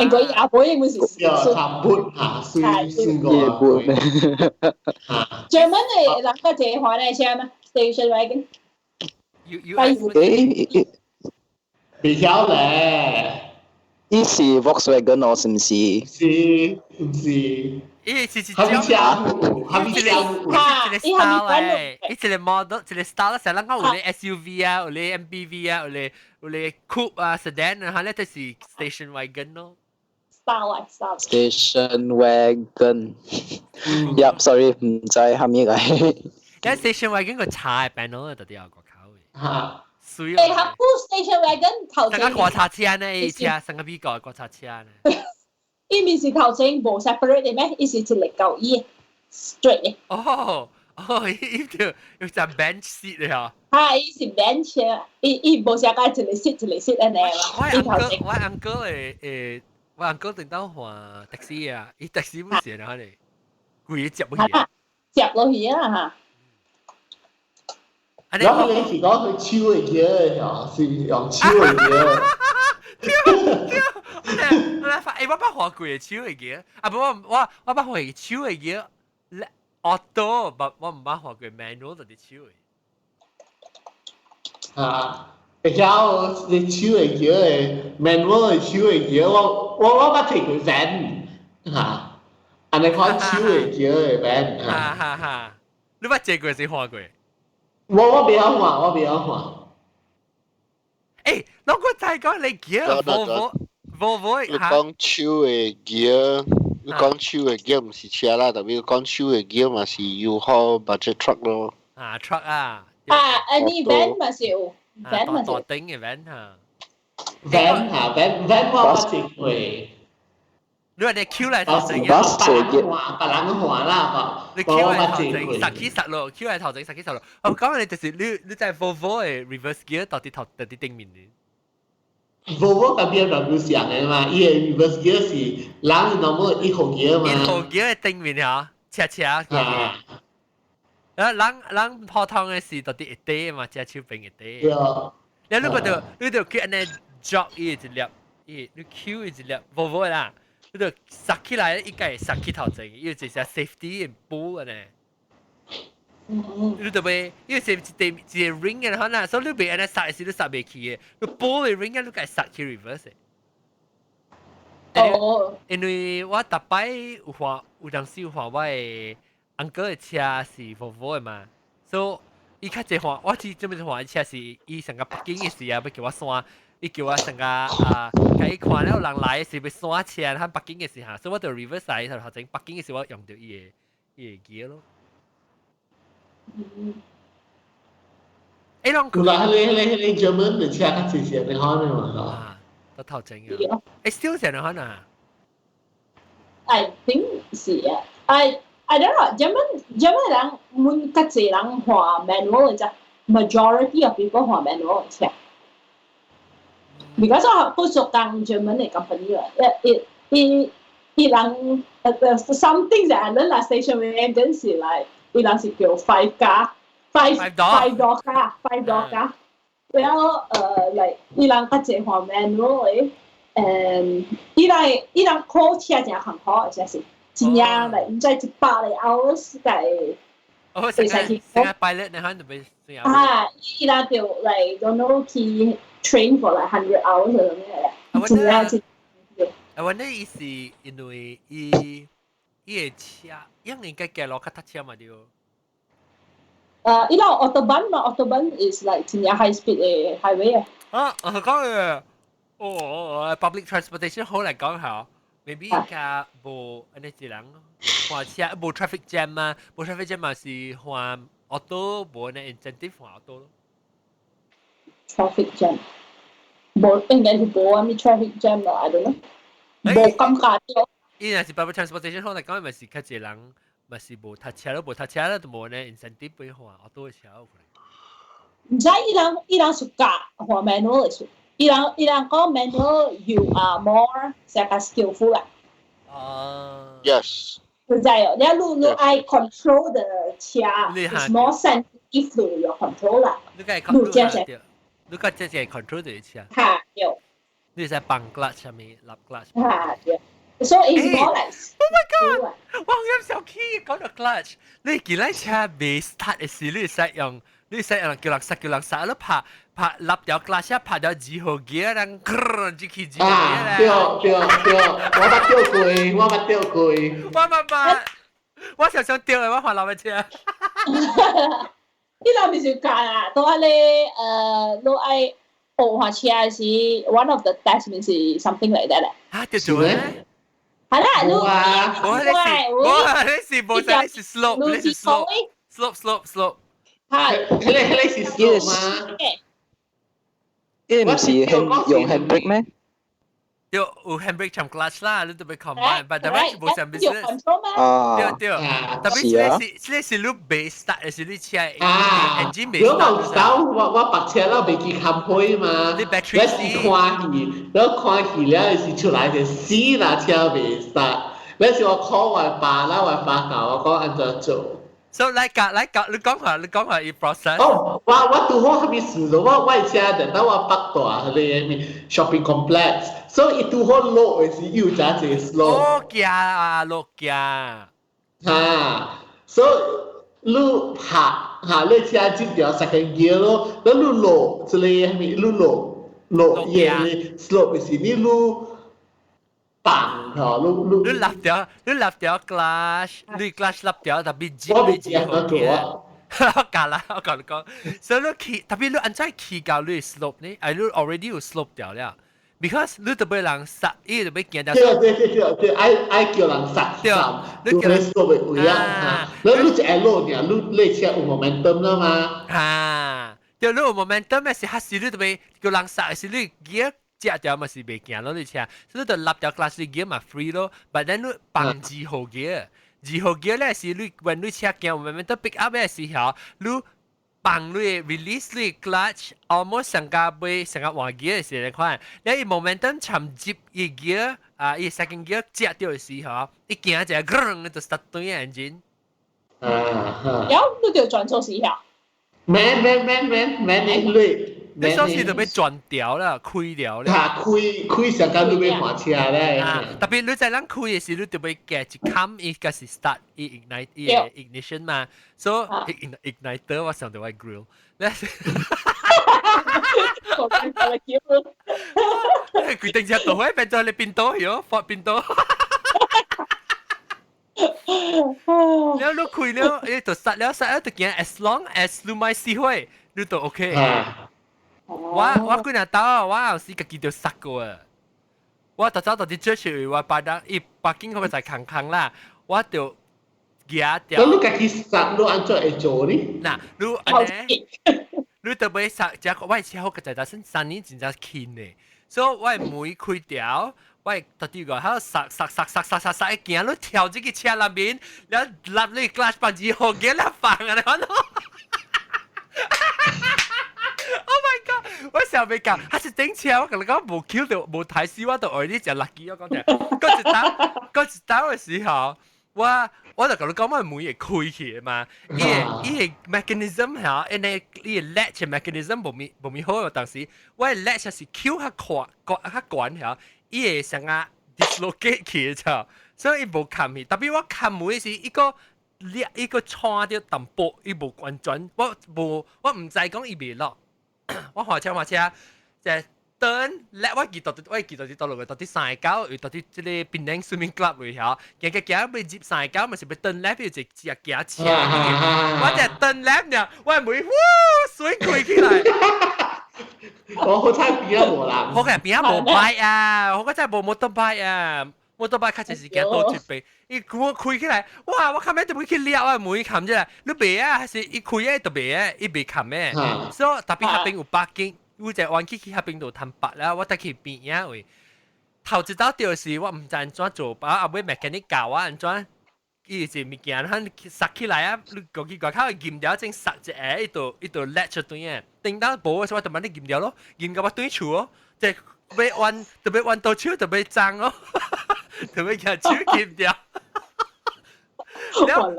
Speaker 6: 應該阿妹妹是
Speaker 5: 四。差不嚇，四四個妹。
Speaker 6: 專門的人講這款的車嗎？Station wagon。
Speaker 1: 有有。
Speaker 7: 誒，
Speaker 5: 袂曉咧。
Speaker 7: 伊是 Volkswagen 哦，是毋是？
Speaker 5: 是，毋是？
Speaker 1: 伊是一種，
Speaker 5: 哈咪車，
Speaker 1: 一個 style 誒，伊一個 model，一個 style，成日講有咧 SUV 啊，有咧 MPV 啊，有咧有咧 coupe 啊，sedan 啊，咧就是 station wagon 咯。
Speaker 6: style 啊，style。
Speaker 7: Station wagon。Yup，sorry，毋知蝦米嚟。
Speaker 1: 因為 station wagon 個車嘅 panel 特別有個口嘅。
Speaker 5: 嚇。
Speaker 1: 水。
Speaker 6: 誒，他不 station wagon 頭
Speaker 1: 前。成個國產車呢，伊車成個美國國產車呢。
Speaker 6: 伊毋是頭前無 separate 的咩？伊是一個舊伊 straight 的。
Speaker 1: 哦哦，伊就有隻 bench seat 的嚇。
Speaker 6: 哈，伊是 bench 伊伊無啥個一個 seat 一個 seat 按呢啦。
Speaker 1: 我 uncle 我 uncle 的誒，我 uncle 頂到換 taxi 啊，伊 taxi 不是然後咧，規個接落去。
Speaker 6: 接落去啊嚇。
Speaker 5: 然後你是講佢手的嘢的，是用手的嘢。
Speaker 1: 對對，我來發，欸，我捌換過手的嘢，啊不，我我我捌換手的嘢，auto，我我毋捌換過 manual 就是手的。
Speaker 5: 啊，會曉你手的嘢的 manual 的手的嘢，我我我捌提過 van 嚇，按呢款手的嘢的 van
Speaker 1: 哈哈哈，你捌坐過是換過？
Speaker 5: 我我袂曉換，我袂曉換。
Speaker 1: 欸，我個再講你gear Volvo Volvo
Speaker 3: 你講手的 gear，你講手的 gear 毋是車啦，特別講手的 gear 嘛是 U-Haul budget truck 咯。
Speaker 1: 啊，truck 啊。
Speaker 6: 啊，啊，你 van 嘛是有，van 嘛是。
Speaker 1: 大頂嘅 van 嚇。
Speaker 5: van 嚇，van van 我捌坐過。
Speaker 1: 你話你 Q 來頭前，
Speaker 5: 別人換，別人換啦，
Speaker 1: 你 Q 來頭前，十起十落，Q 來頭前十起十落。我講你就是你你在 Volvo 的 reverse gear 到底頭到底頂面的。
Speaker 5: Volvo 佮 BMW 像的嘛，伊的 reverse gear 是人normal 一號 gear 嘛。
Speaker 1: 一號 gear 的頂面嚇，斜斜。啊。人人普通的是到底一底嘛，正手邊一底。
Speaker 5: 對啊。
Speaker 1: 你你個就你就叫按呢 drop 伊一粒，伊你 Q 伊一粒，Volvo 啦。你就塞起來，伊個會塞去頭前，伊就是 safety 補呢。你就袂，因為是一個一個 ring 嘅，可能所以你袂按呢塞時，你塞袂去嘅。你補的 ring 啊，你該塞去 reverse
Speaker 6: 哦。
Speaker 1: 因為我逐擺有換，有當時有換我的 uncle 的車是 Volvo 的嘛，所以伊較濟換，我是準備換車是伊上個北京的時啊，欲叫我徙，伊叫我成個啊，共伊看了人來是欲煞車，喺 parking 嘅時候，所以我就 reverse 來頭前 parking 嘅時候我用著伊個 gear 咯。欸，攏
Speaker 5: 有啦，彼個 German 的車較濟是按呢款的嘛，
Speaker 1: 啊，都頭前啊。欸，still 是按呢款啊？
Speaker 6: I think 是啊，I don't know German 人滿較濟人換 manual 的啫，majority of people 換 manual 的車。Because 我不做工 German 的 company 啊，伊伊伊人something that I learn 啦，station wagon 是 like 伊人是叫 five car five door car five door car，然後like 伊人較濟換 manual 的。誒，伊人考車誠艱苦，而且是真正來毋知100個 hours 個。
Speaker 1: 哦，成個成個 pilot 你可能特別
Speaker 6: 啊，伊人就 like don't know 去 train for like 100 hours 咁樣真正真。
Speaker 1: 啊，我那意思因為伊伊個車，應該行路較塞車嘛對。
Speaker 6: 伊人 autobahn 嘛，autobahn is like 真正 high speed 的 highway 啊。
Speaker 1: 啊，我講嘅。哦，public transportation 好嚟講下，maybe 較無按呢一人換車無 traffic jam 嘛，無 traffic jam 嘛是換 auto 無呢 incentive 換 auto 咯。
Speaker 6: Traffic jam，無應該是無啥物 traffic jam 咯，I don't know，無感覺到。
Speaker 1: 伊若是 public transportation 好嚟講，咪是較濟人，咪是無塞車咯，無塞車咯，就無呢 incentive 俾換 auto 的車有可能。
Speaker 6: 毋知伊人是教換 manual 的是。伊人講 manual you are more 成個 skillful 啦。
Speaker 1: 哦。
Speaker 3: Yes。
Speaker 6: 實在哦，你愛 control the 車，is more sensitive to your control 啦。
Speaker 1: 你該你這這，你個這這 control 這車。
Speaker 6: 嚇對。
Speaker 1: 你使放 clutch 啥物，立 clutch。
Speaker 6: 嚇對。So it's more like
Speaker 1: Oh my god！我咁小氣講到 clutch，你見咱車未 start 的時，你使用，你使用叫人剎叫人剎，你拍拍立條 clutch，拍條二號 gear，人就去二號 gear。
Speaker 5: 對對對，我捌著過，我捌著過。
Speaker 1: 我捌捌，我常常著的，我換老的車。
Speaker 6: 你若毋是教啊？都按呢，你愛學下車時，one of the test 咪是 something like that 咧。
Speaker 1: 嚇，就做咩？
Speaker 6: 係啦，你
Speaker 5: 冇啊，
Speaker 1: 我你是，我你是無使，你是 slope，你是 slope，slope slope slope。
Speaker 6: 係，
Speaker 5: 彼個是 slope 嗎？
Speaker 7: 伊毋是用 handbrake 咩？
Speaker 1: 對，有 handbrake 同 clutch 啦，你都欲 combine，but 特別是無啥 business。
Speaker 7: 啊，
Speaker 1: 對對，特別是這個是你未 start 的是你車 engine 未 start。
Speaker 5: 我我白車了袂記看開嘛，
Speaker 1: 你 battery
Speaker 5: 我是看戲，然後看戲了是出來就死啦，車未 start。那時我 call 我爸啦，我爸教我講按怎做。
Speaker 1: So 來教來教，你講下你講下伊 process。
Speaker 5: 哦，我拄好啥物事咯，我車就等我北大彼個 shopping complex，所以伊拄好落的時又加一個 slope。
Speaker 1: 落行啊，落行。
Speaker 5: 哈，所以你拍哈，你車進條 second gear 咯，你落這個啥物，你落落伊個 slope 的時，你你放吼，你
Speaker 1: 你立條，你立條 clutch，你 clutch 立條，特別
Speaker 5: 我未知按怎做啊。
Speaker 1: 我教啦，我共你講，所以你起，特別你按怎起到你 slope 呢？啊，你 already 有 slope 掉了，because 你特別人剎，伊就欲行掉。
Speaker 5: 對對對對對，愛愛叫人剎
Speaker 1: 對，
Speaker 5: 你叫人 slope 的位啊，你你一下落爾，你你車有 momentum 啦嘛。
Speaker 1: 啊，對，你有 momentum 的是較時你特別叫人剎的時，你 gear 食掉嘛是袂行咯，你車，所以就立條 clutch 你 gear 嘛 free 咯，but then 你放二號 gear，二號 gear 咧是你when 你車行 momentum pick up 的時候，你放你 release 你 clutch almost 上加尾上加換 gear 的時候款，你 momentum 銜接伊 gear 啊，伊 second gear 食掉的時候，伊行一個噔就 start 對 engine。
Speaker 5: 啊
Speaker 6: 有你就轉做時候。
Speaker 5: 免免免免免你你。
Speaker 1: 你上次就欲轉掉啦，開掉啦。
Speaker 5: 嚇，開開上間你欲換車咧。
Speaker 1: 啊，特別你在咱開的時，你就欲夾一冚，伊個是 start 伊 ignite 伊 ignition 嘛，所以 igniter 我想到我 grill。
Speaker 6: 我講了叫。
Speaker 1: 決定只度會變咗你變多喲，發變多。了你開了，伊就殺了殺了，就驚 as long as 你莫死火，你就 OK。我幾若兜，我有時家己就塞過啊。我特早到啲 church 我擺得伊北京嗰個就空空啦，我就舉掉。
Speaker 5: 咁你家己塞，你按怎會做呢？
Speaker 1: 嗱，你按呢？你特別塞，這個我車好個在打算3年真正輕的，所以我門開掉，我特啲個喺度塞塞塞塞塞塞塞，行你跳這個車內面，然後立你 clutch 把2號機來放啊！你看到？Oh my god！我想欲講，還是頂車，我共你講無 Q 到無睇死，我就愛你食垃圾，我講者。嗰一單，嗰一單的時候，我就共你講，我門會開起的嘛。伊個 mechanism 嚇，因為伊個 latch mechanism 無咪好，當時我 latch 是 Q 較寬，較懸嚇，伊會成啊 dislocate 起的，所以伊無冚去。特別我冚門時，伊個掠伊個穿著淡薄，伊無完全，我無我毋知講伊袂落。我駛車駛車，就 turn left 我記得我記得佇佗落個，到佇三個九，又到佇這個檳城 swimming club 位遐，行行行欲入三個九，嘛是欲 turn left 有一隻行車，我就 turn left 呢，我門呼水開起來。
Speaker 5: 我好彩邊仔無人。
Speaker 1: 好彩邊仔無 bike 啊，好彩無 motorbike 啊，motorbike 較濟時間倒一邊，伊我開起來，哇！我較尾就欲去掠啊門冚者，你袂啊？還是伊開的就袂啊？伊袂冚的。所以特別遐邊有 parking，有一個彎去去遐邊就坦白啦，我得去邊仔位。頭一道著是我毋知按怎做，啊後尾 mechanic 教我按怎，伊是物件，咱塞起來啊，你過去外口撳掉正塞一下，伊就伊就甩出轉的。頂到無的時候，我就慢你撳掉咯，撳到我轉厝咯，即係欲彎，特別彎到手特別髒咯，特別舉手撳掉。然後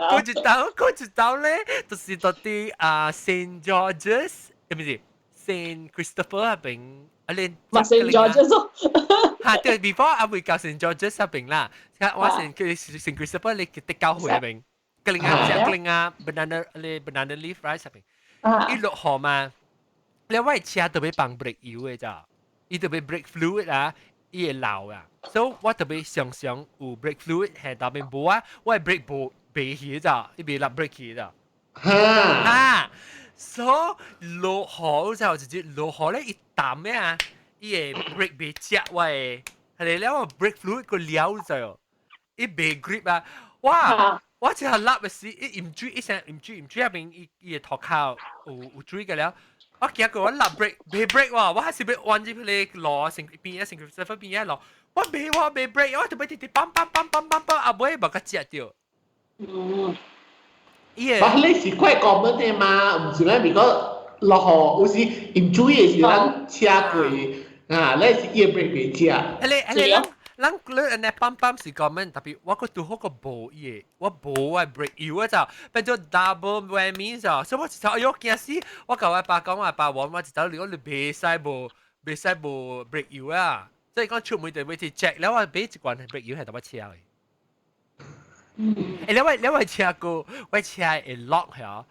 Speaker 1: 過一道咧，就是到佇啊 Saint George's，毋是 Saint Christopher 那邊，啊你
Speaker 6: 嘛 Saint George's 咯。
Speaker 1: 嚇對，before 啊未到 Saint George's 那邊啦，我 Saint Christopher 你去教會那邊，格林啊，格林啊，banana 你 banana leaf rice 那邊，伊落雨嘛，你我車特別放 brake 油的咋，伊特別 brake fluid 啊，伊會漏啊，所以我特別常常有 brake fluid 係特別無啊，我 brake 無袂去咋，伊袂落 brake 去咋。哈，所以落雨之後直接落雨咧，伊淡咩啊？伊會 brake 袂食我的，係了我 brake fluid 個了就，伊袂 grip 啊！哇！我這下落的時，伊淹水，一聲淹水，淹水入邊伊伊個塗跤有水個了。我行過我落 brake 袂 brake 喎，我還是欲彎入彼個路，成邊仔成個邊仔路，我袂 brake，我特別直直梆梆梆梆梆梆，後尾無共食著。伊個。
Speaker 5: 但你是怪 common 的嘛？毋是咩？如果落雨有時淹水的時，咱車過啊，你是伊 brake 袂食。
Speaker 1: 彼個咱咱你按呢梆梆是 common，特別我閣拄好個無伊個，我無我 brake 油啊就變做 double whammy 就，所以我一頭哎喲驚死！我共我爸講，我爸話我一頭你講你袂使無 brake 油啊，即係講出門就欲去 check，了我買一罐 brake 油係特別車的。欸，你我車過，我車會 lock 嚇，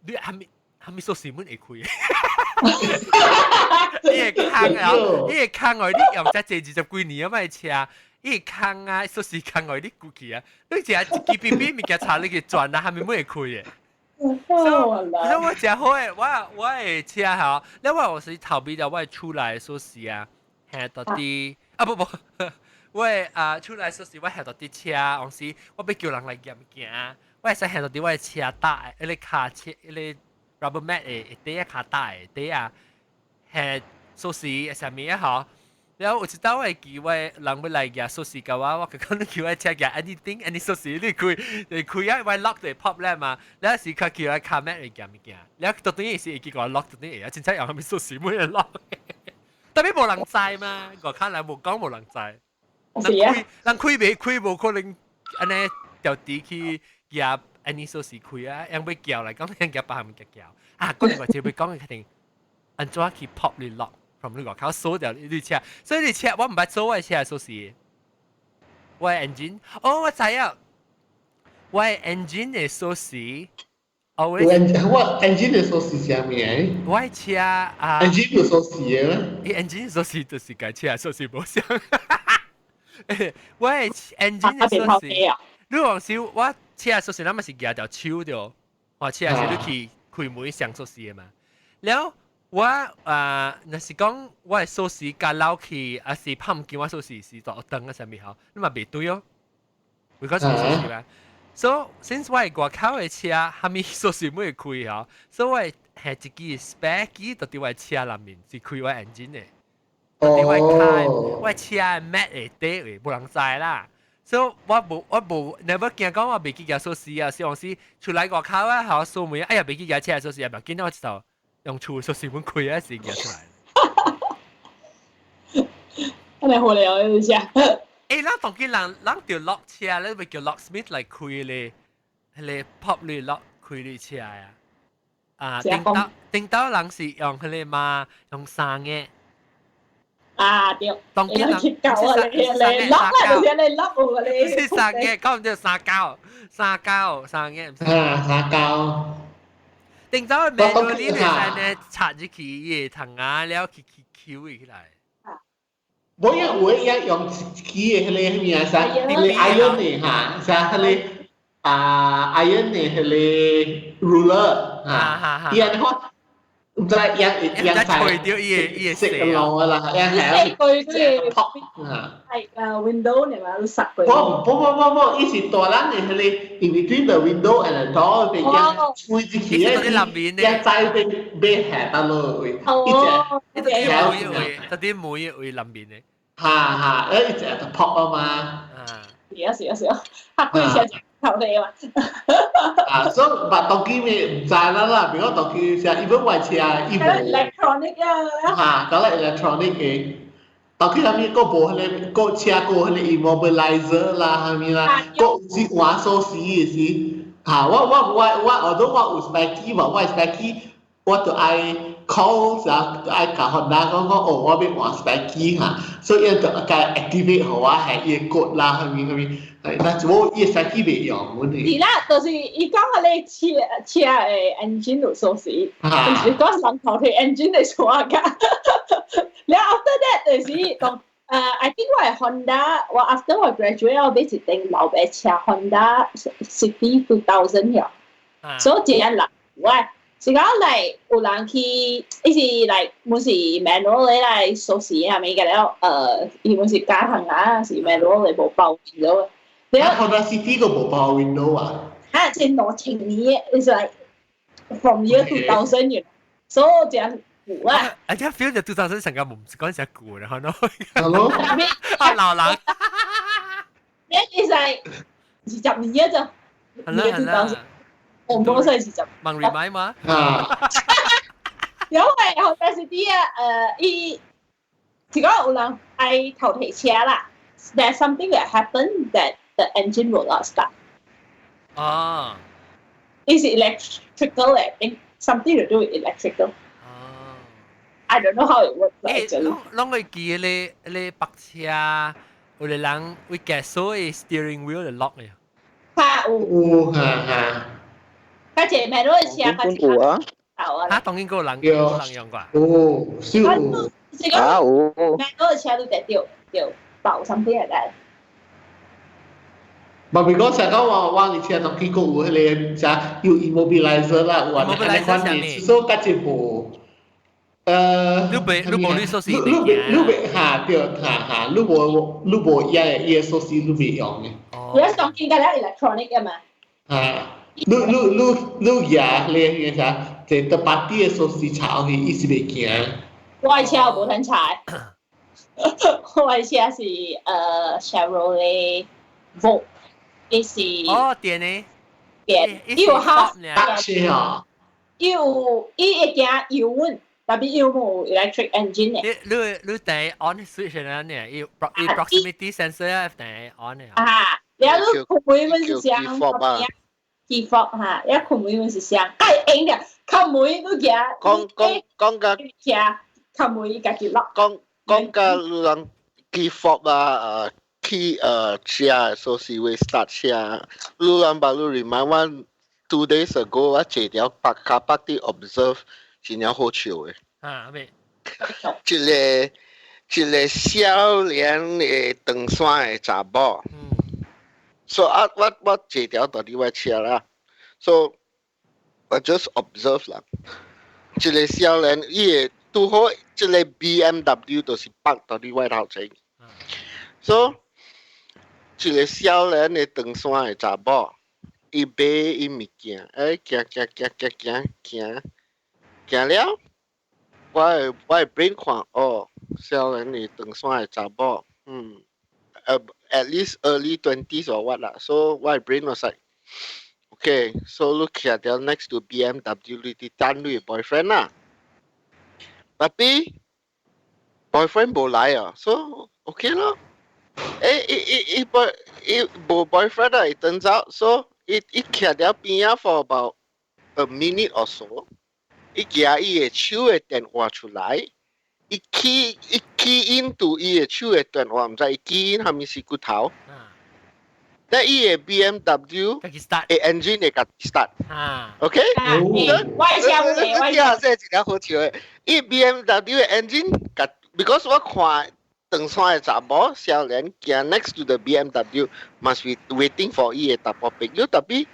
Speaker 1: 你還咪鎖匙門會開？伊會空啊，伊會空哦！你用這坐20幾年啊，嘛車，伊會空啊，鎖匙空哦，你過去啊，你食一支邊邊物件插入去轉啊，還咪門會開的。所以我誠好的，我的車吼，你我有時頭尾了，我厝內鎖匙啊，係到底啊不不，我啊厝內鎖匙我係到佇車，有時我欲叫人來驗物件，我會使係到佇我的車搭的，彼個跤車，彼個 rubber mat 的底仔跤搭的底仔，係鎖匙啥物啊吼。然後有一道我會記我人欲來舉鎖匙共我，我講你叫我車舉 anything any 鎖匙你開，你開啊，我 lock 就 pop 咧嘛。了時較叫我跤 mat 來舉物件，了到底是會記我 lock 到底會啊，真正用啥物鎖匙每個 lock。特別無人知嘛，外口人無講無人知。
Speaker 6: 是啊。
Speaker 1: 人開袂開無可能按呢調佇去舉 any 鎖匙開啊，用欲叫來講，用舉別項物件叫。啊，嗰另外一個欲講的確定，按怎去 pop 你 lock？from 你外口鎖掉你車，所以你車我毋捌鎖我的車鎖匙，我的 engine，哦我知影，我的 engine 的鎖匙，哦
Speaker 5: 我我 engine 的鎖匙啥物？
Speaker 1: 我的車啊
Speaker 5: ，engine 有鎖匙的
Speaker 1: 咩？伊 engine 鎖匙就是共車鎖匙無相，我的 engine 的鎖匙，你往時我車鎖匙，咱嘛是舉條手著，我車是你去開門上鎖匙的嘛，了。我啊，若是講我的鎖匙加落去，還是拍毋見我鎖匙是就燈啊上面吼，你嘛袂對哦。because 鎖匙嘛。So since 我係外口的車，蝦米鎖匙會開吼，所以我會下一支 spare key 就佇我的車內面，是開我 engine 的。佇我開我車的 mat 下底位，無人知啦。所以我無 never 驚講我袂記得鎖匙啊，是講是出來外口啊，好鎖門，哎呀袂記得車鎖匙啊，無緊我就用厝鎖匙門開啊，時寄出來。
Speaker 6: 真係好料一下。
Speaker 1: 欸，咱當今人人著 lock 車，你會叫 locksmith 來開咧，彼个 pop 你 lock 開你車啊？啊，頂到頂到人是用彼个嘛，用三個。
Speaker 6: 啊對。
Speaker 1: 當今人
Speaker 6: 是你 lock 啊，就是你 lock 有你。
Speaker 1: 是三個，講唔對三九，三九三個。
Speaker 5: 啊，三九。
Speaker 1: 頂到 manually 會使呢插入去伊个筒啊，了去去抾起來。
Speaker 5: 無一有一用機的彼个彼個啥，彼个 iron 的哈，啥彼个啊 iron 的彼个 ruler 哈，伊按呢看，毋知伊伊
Speaker 1: 伊吹著伊个伊個
Speaker 5: 色路啦，伊
Speaker 6: 係佢佢
Speaker 5: pop 啊，
Speaker 6: 係啊 window 你嘛，塞佢。
Speaker 5: 不不不不不，伊是大人的彼个 in between the window and the door 被伊吹入去的，伊知被被下到落去，
Speaker 6: 哦，
Speaker 1: 伊隻每位，特啲每位南面的。
Speaker 5: 哈哈，誒，一隻就 pop 啊嘛。
Speaker 1: 啊，
Speaker 6: 是啊是啊是啊，嚇佢成頭你嘛。
Speaker 5: 啊，所以但當今咪毋知啦啦，比如講當今車，even 我車伊無。
Speaker 6: electronic 啊。
Speaker 5: 哈，搞咧 electronic 嘅，當今啥物閣無彼個，閣車閣彼個 immobilizer 啦，啥物啦，閣有時換鎖匙的時，哈，我我我我，although 我有 spare key 嘛，我 spare key 我就愛 call 時就愛共 Honda 講講，哦，我欲換 spare key 哈，所以伊就共 activate 予我係伊個 code 啦，啥物啥物，係，但是我伊 spare key 袂用，阮
Speaker 6: 是啦，就是伊講彼个車車的 engine 有鎖匙，就是講人頭提 engine 的鎖㗎。了 after that 就是當I think 我係 Honda，我 after 我 graduate 我買一頂老白車 Honda City 2000 了，所以這樣人我。是講嚟有人去，伊是嚟，毋是 manual 的來鎖匙啊，物個了，伊毋是加行啊，是 manual 的無包 window
Speaker 5: 的。了 Honda City 個無包 window 啊？
Speaker 6: 啊，這2000年，is like from year 2000 you know，所以這樣舊啊。
Speaker 1: 啊，這 feel 就 2000 成個唔是講成舊啦，可能。
Speaker 5: 係咯。
Speaker 1: 啊，老人。
Speaker 6: Then is like 20年咋？
Speaker 1: 係啦係啦。
Speaker 6: 我冇細20。
Speaker 1: 問 remind 嘛？
Speaker 5: 啊。
Speaker 6: 因為 Honda City 啊，伊是講有人愛頭提車啦。There's something that happened that the engine will not start.
Speaker 1: 啊。
Speaker 6: Is electrical, I think something to do with electrical.
Speaker 1: 哦。
Speaker 6: I don't know how it works.
Speaker 1: 誒，攏攏會記咧咧白車，有個人會駕駛的 steering wheel 就 lock 嘅。
Speaker 6: 嚇有。
Speaker 5: 有哈哈。
Speaker 6: 較濟 manual 車較
Speaker 7: 有啊。
Speaker 1: 嚇，當然個人有人用過。
Speaker 5: 有，是有。
Speaker 6: 是講
Speaker 7: 啊有。
Speaker 6: manual 車都得掉掉爆 something like that。
Speaker 5: 嘛，比講成講話我哋車當見過有彼個啥有 immobilizer 啦，有啊，按呢款的，所以較濟無。
Speaker 1: 你袂你無你鎖匙
Speaker 5: 你你袂哈對哈哈，你無你無伊個伊個鎖匙你袂用的。
Speaker 6: 而家當見緊咧 electronic 嘅嘛。
Speaker 5: 啊，你你你你舉咧個啥，這得把啲個鎖匙插去，伊是袂行。
Speaker 6: 我的車無通插，我的車是Chevrolet Volt。伊是
Speaker 1: 哦電的，
Speaker 6: 電，伊有哈，
Speaker 5: 搭車啊，
Speaker 6: 伊有伊會行油溫，但係伊無 electric engine 的。
Speaker 1: 你你你第 on switch 呢？呢，伊 proximity sensor 啊，第 on 的。
Speaker 6: 啊，了你開門阮是啥？key fob 哈，了開門阮是啥？該用的，開門你行。
Speaker 3: 講講講甲
Speaker 6: 行，開門伊家己落。
Speaker 3: 講講甲你人 key fob 啊，去車鎖匙會 start 車，你人把你 remind 我 2 days ago 我坐條白卡北啲 observe 真正好笑的。
Speaker 1: 啊，咩？
Speaker 3: 一個一個少年的長衫的查某。所以啊，我我坐條到佇我車啦，so 我 just observe 啦。一個少年，伊會拄好這個 BMW 就是放到你外頭前。所以一個少年的長衫的查某，伊買伊物件，欸行行行行行行行了，我的 brain 看哦，少年的長衫的查某，at least early 20s or what 啦，so 我的 brain was like okay, so 你徛佇 next to BMW 你佇等你的 boyfriend 啦，tapi boyfriend 無來啊，so okay 咯。欸，伊伊伊 boy 伊無 boyfriend 啊，伊轉走，so 伊伊徛佇邊仔 for about a minute or so，伊舉伊的手的電話出來，伊 key 伊 key into 伊的手的電話，毋知伊 key in 啥物事骨頭。但伊的 BMW 的 engine 會家己 start。OK？
Speaker 6: 我想嘅，我
Speaker 3: 想。這一個好笑的，伊 BMW 的 engine，because 我看長衫的查某少年行 next to the BMW must be waiting for 伊的查埔朋友，tapi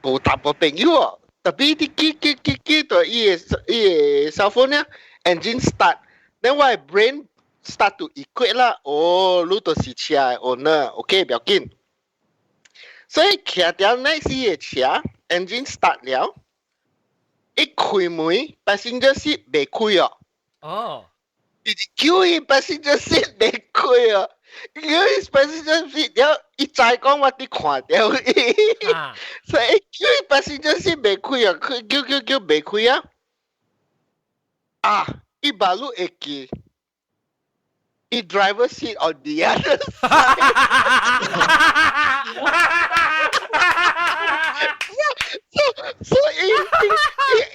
Speaker 3: 無查埔朋友哦，tapi 你記記記記到伊的 cell phone 呢，engine start，then 我的 brain start to equate 啦，哦，你就是車的 owner，OK，不要緊。所以徛佇 next 伊的車，engine start 了，一開門，passenger seat 未開哦。
Speaker 1: 哦。
Speaker 3: 伊叫伊 passenger seat 未開哦，叫伊 passenger seat 了，伊知講我佇看著伊，所以叫伊 passenger seat 未開啊，開叫叫叫未開啊。啊，伊把路會記，伊 driver seat on the other side。所以伊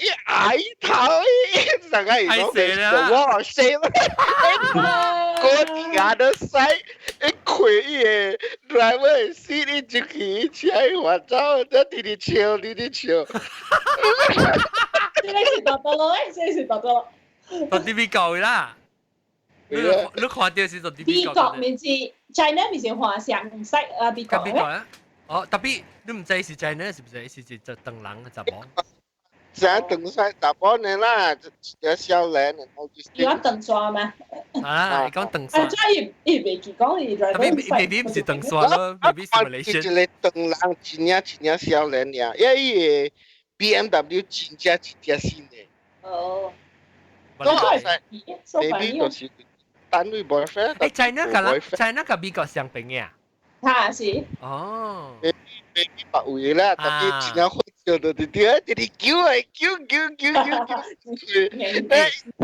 Speaker 3: 伊挨頭，伊上個伊講嘅哇死啦！過 the other side，伊開伊個 driver seat，伊就去車伊滑走，才直直笑，直直笑。
Speaker 6: 這個是大多咯，這個是大多咯。
Speaker 1: 到啲美國啦，你你看到是到啲
Speaker 6: 美國面是 China 面是華上西啊美國
Speaker 1: 美國啊？哦，tapi 你毋知是 China 是毋是？是是就唐人嘅查某。
Speaker 3: 成長衫查某呢啦，一少年。
Speaker 6: 伊講長衫嗎？
Speaker 1: 啊，伊講長衫。
Speaker 6: 啊，這伊伊袂記講伊
Speaker 1: driver。maybe 毋是長衫咯，maybe 是 Malaysian。
Speaker 3: 一個唐人真正真正少年爾，因為伊個 BMW 真正真正新的。
Speaker 6: 哦。
Speaker 3: 都係 maybe 就是單位 boyfriend。
Speaker 1: 欸，China 佮 China 佮美國相平嘅啊？
Speaker 6: 哈是。
Speaker 1: 哦。
Speaker 3: maybe maybe 別位啦，tapi 真正好笑就是對，直直叫啊叫叫叫叫叫，欸，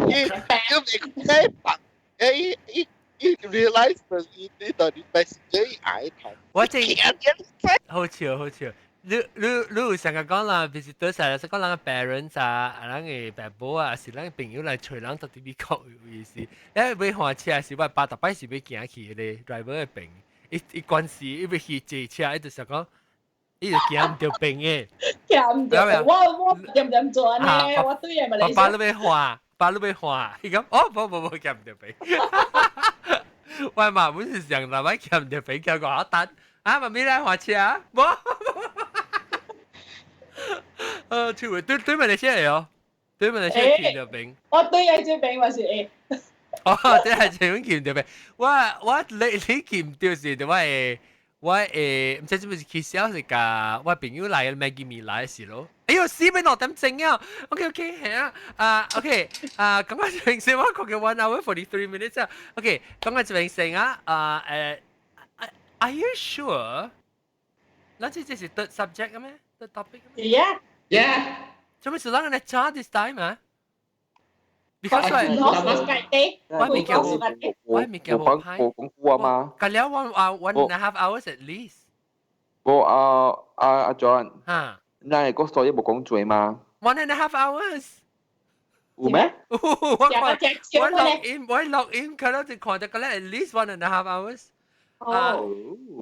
Speaker 3: 伊叫袂使白，欸伊伊伊 realize 就是你到底 passenger 伊愛頭。
Speaker 1: 我這好笑好笑。你你你有成日講啦，別是倒晒，是講人个 parents 啊，啊人个爸母啊，是咱朋友來揣人到佇美國有意思。欸，欲換車時，我爸逐擺是欲行去彼个 driver 的邊，伊伊關係伊欲去坐車，伊就想講，伊就行毋著邊的。
Speaker 6: 行毋著，我我點點做呢？我對嘅嘛。
Speaker 1: 爸爸你欲換，爸你欲換，伊講哦，無無無，行毋著邊。我嘛本是想逐擺行毋著邊，行個好等。啊，媽咪來換車，無。對對對，馬來西亞哦，對馬來西亞見著邊。
Speaker 6: 我對喺這邊嘛是會。
Speaker 1: 哦，這係這邊見著邊。我我你你見唔到是，我會我會，毋知是毋是起笑是共我朋友來 Maggie 麵來時咯。哎喲，四邊6點鐘啊！OK OK，係啊，啊 OK，啊講下這邊先，我講嘅 1 hour 43 minutes 啊。OK，講下這邊先啊，啊誒，Are you sure？咱這這是 third subject 嘅咩？third topic 嘅
Speaker 6: 咩？Yeah。
Speaker 5: Yeah。
Speaker 1: 做咩事咱來查 this time 啊？Because
Speaker 6: 我
Speaker 1: 我物件我物件無歹。
Speaker 8: 無功夫啊嘛。
Speaker 1: 隔了 one 啊 1.5 hours at least。
Speaker 8: 無啊啊阿 John。
Speaker 1: 嚇。
Speaker 8: 咱個所以無講濟嘛
Speaker 1: ？1.5 hours。
Speaker 8: 有咩？
Speaker 1: 我看我 log in 我 log in 可能就看到個咧 at least 1.5 hours。
Speaker 6: 哦。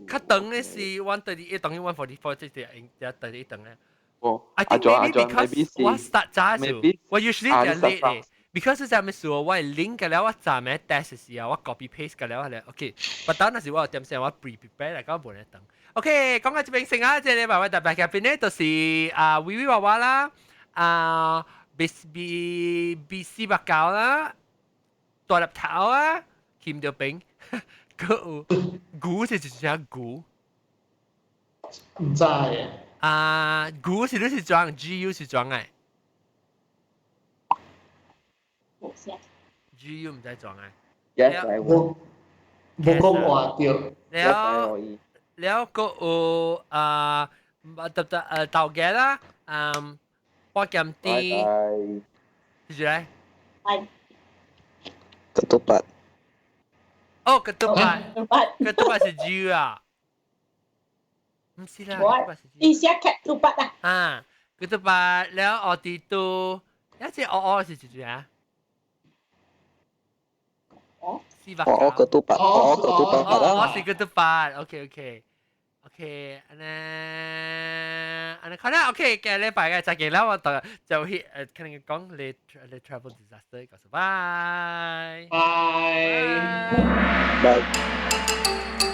Speaker 1: 較長的是 1:38，當然 1:44，這是應該 38長咧。
Speaker 8: 哦。
Speaker 1: I think maybe because 我 start 早時，我 usually 就 late 嘅。because 是啥物事？我 link 個了，我昨暝 test 時啊，我 copy paste 個了咧。OK，不當那時我有點先，我 pre prepare 嚟講無咧等。OK，講到這邊先啊，這禮拜我特別嘉賓咧，就是啊，微微娃娃啦，啊， B B B 四百九啦，大粒頭啊，鉗著餅，閣有牛是一隻牛。
Speaker 5: 毋知嘅。
Speaker 1: 啊，牛是你是裝 G U 是裝嘅。
Speaker 6: 無啥。
Speaker 1: G U 毋知裝嘅。
Speaker 8: Yes，係
Speaker 5: 無無講話對。
Speaker 1: 了了，閣有啊，特特豆芽啦，嗯，花鹹甜，是住咧？
Speaker 6: 係。
Speaker 7: Ketupat。
Speaker 1: 哦，ketupat。 ketupat 是 G 啊？毋是啦，ketupat 是 G。
Speaker 6: 伊寫 ketupat 啊。
Speaker 1: 啊，ketupat 了奧迪都，一隻哦哦是幾啊？
Speaker 6: 哦，
Speaker 1: 四百
Speaker 7: 哦哦，ketupat，哦 ketupat
Speaker 1: 哦，是 ketupat，OK OK。OK，按呢按呢，可能 OK，今禮拜嘅再見啦，我就就去可能講你你 travel disaster，告訴拜
Speaker 5: 拜
Speaker 7: 拜。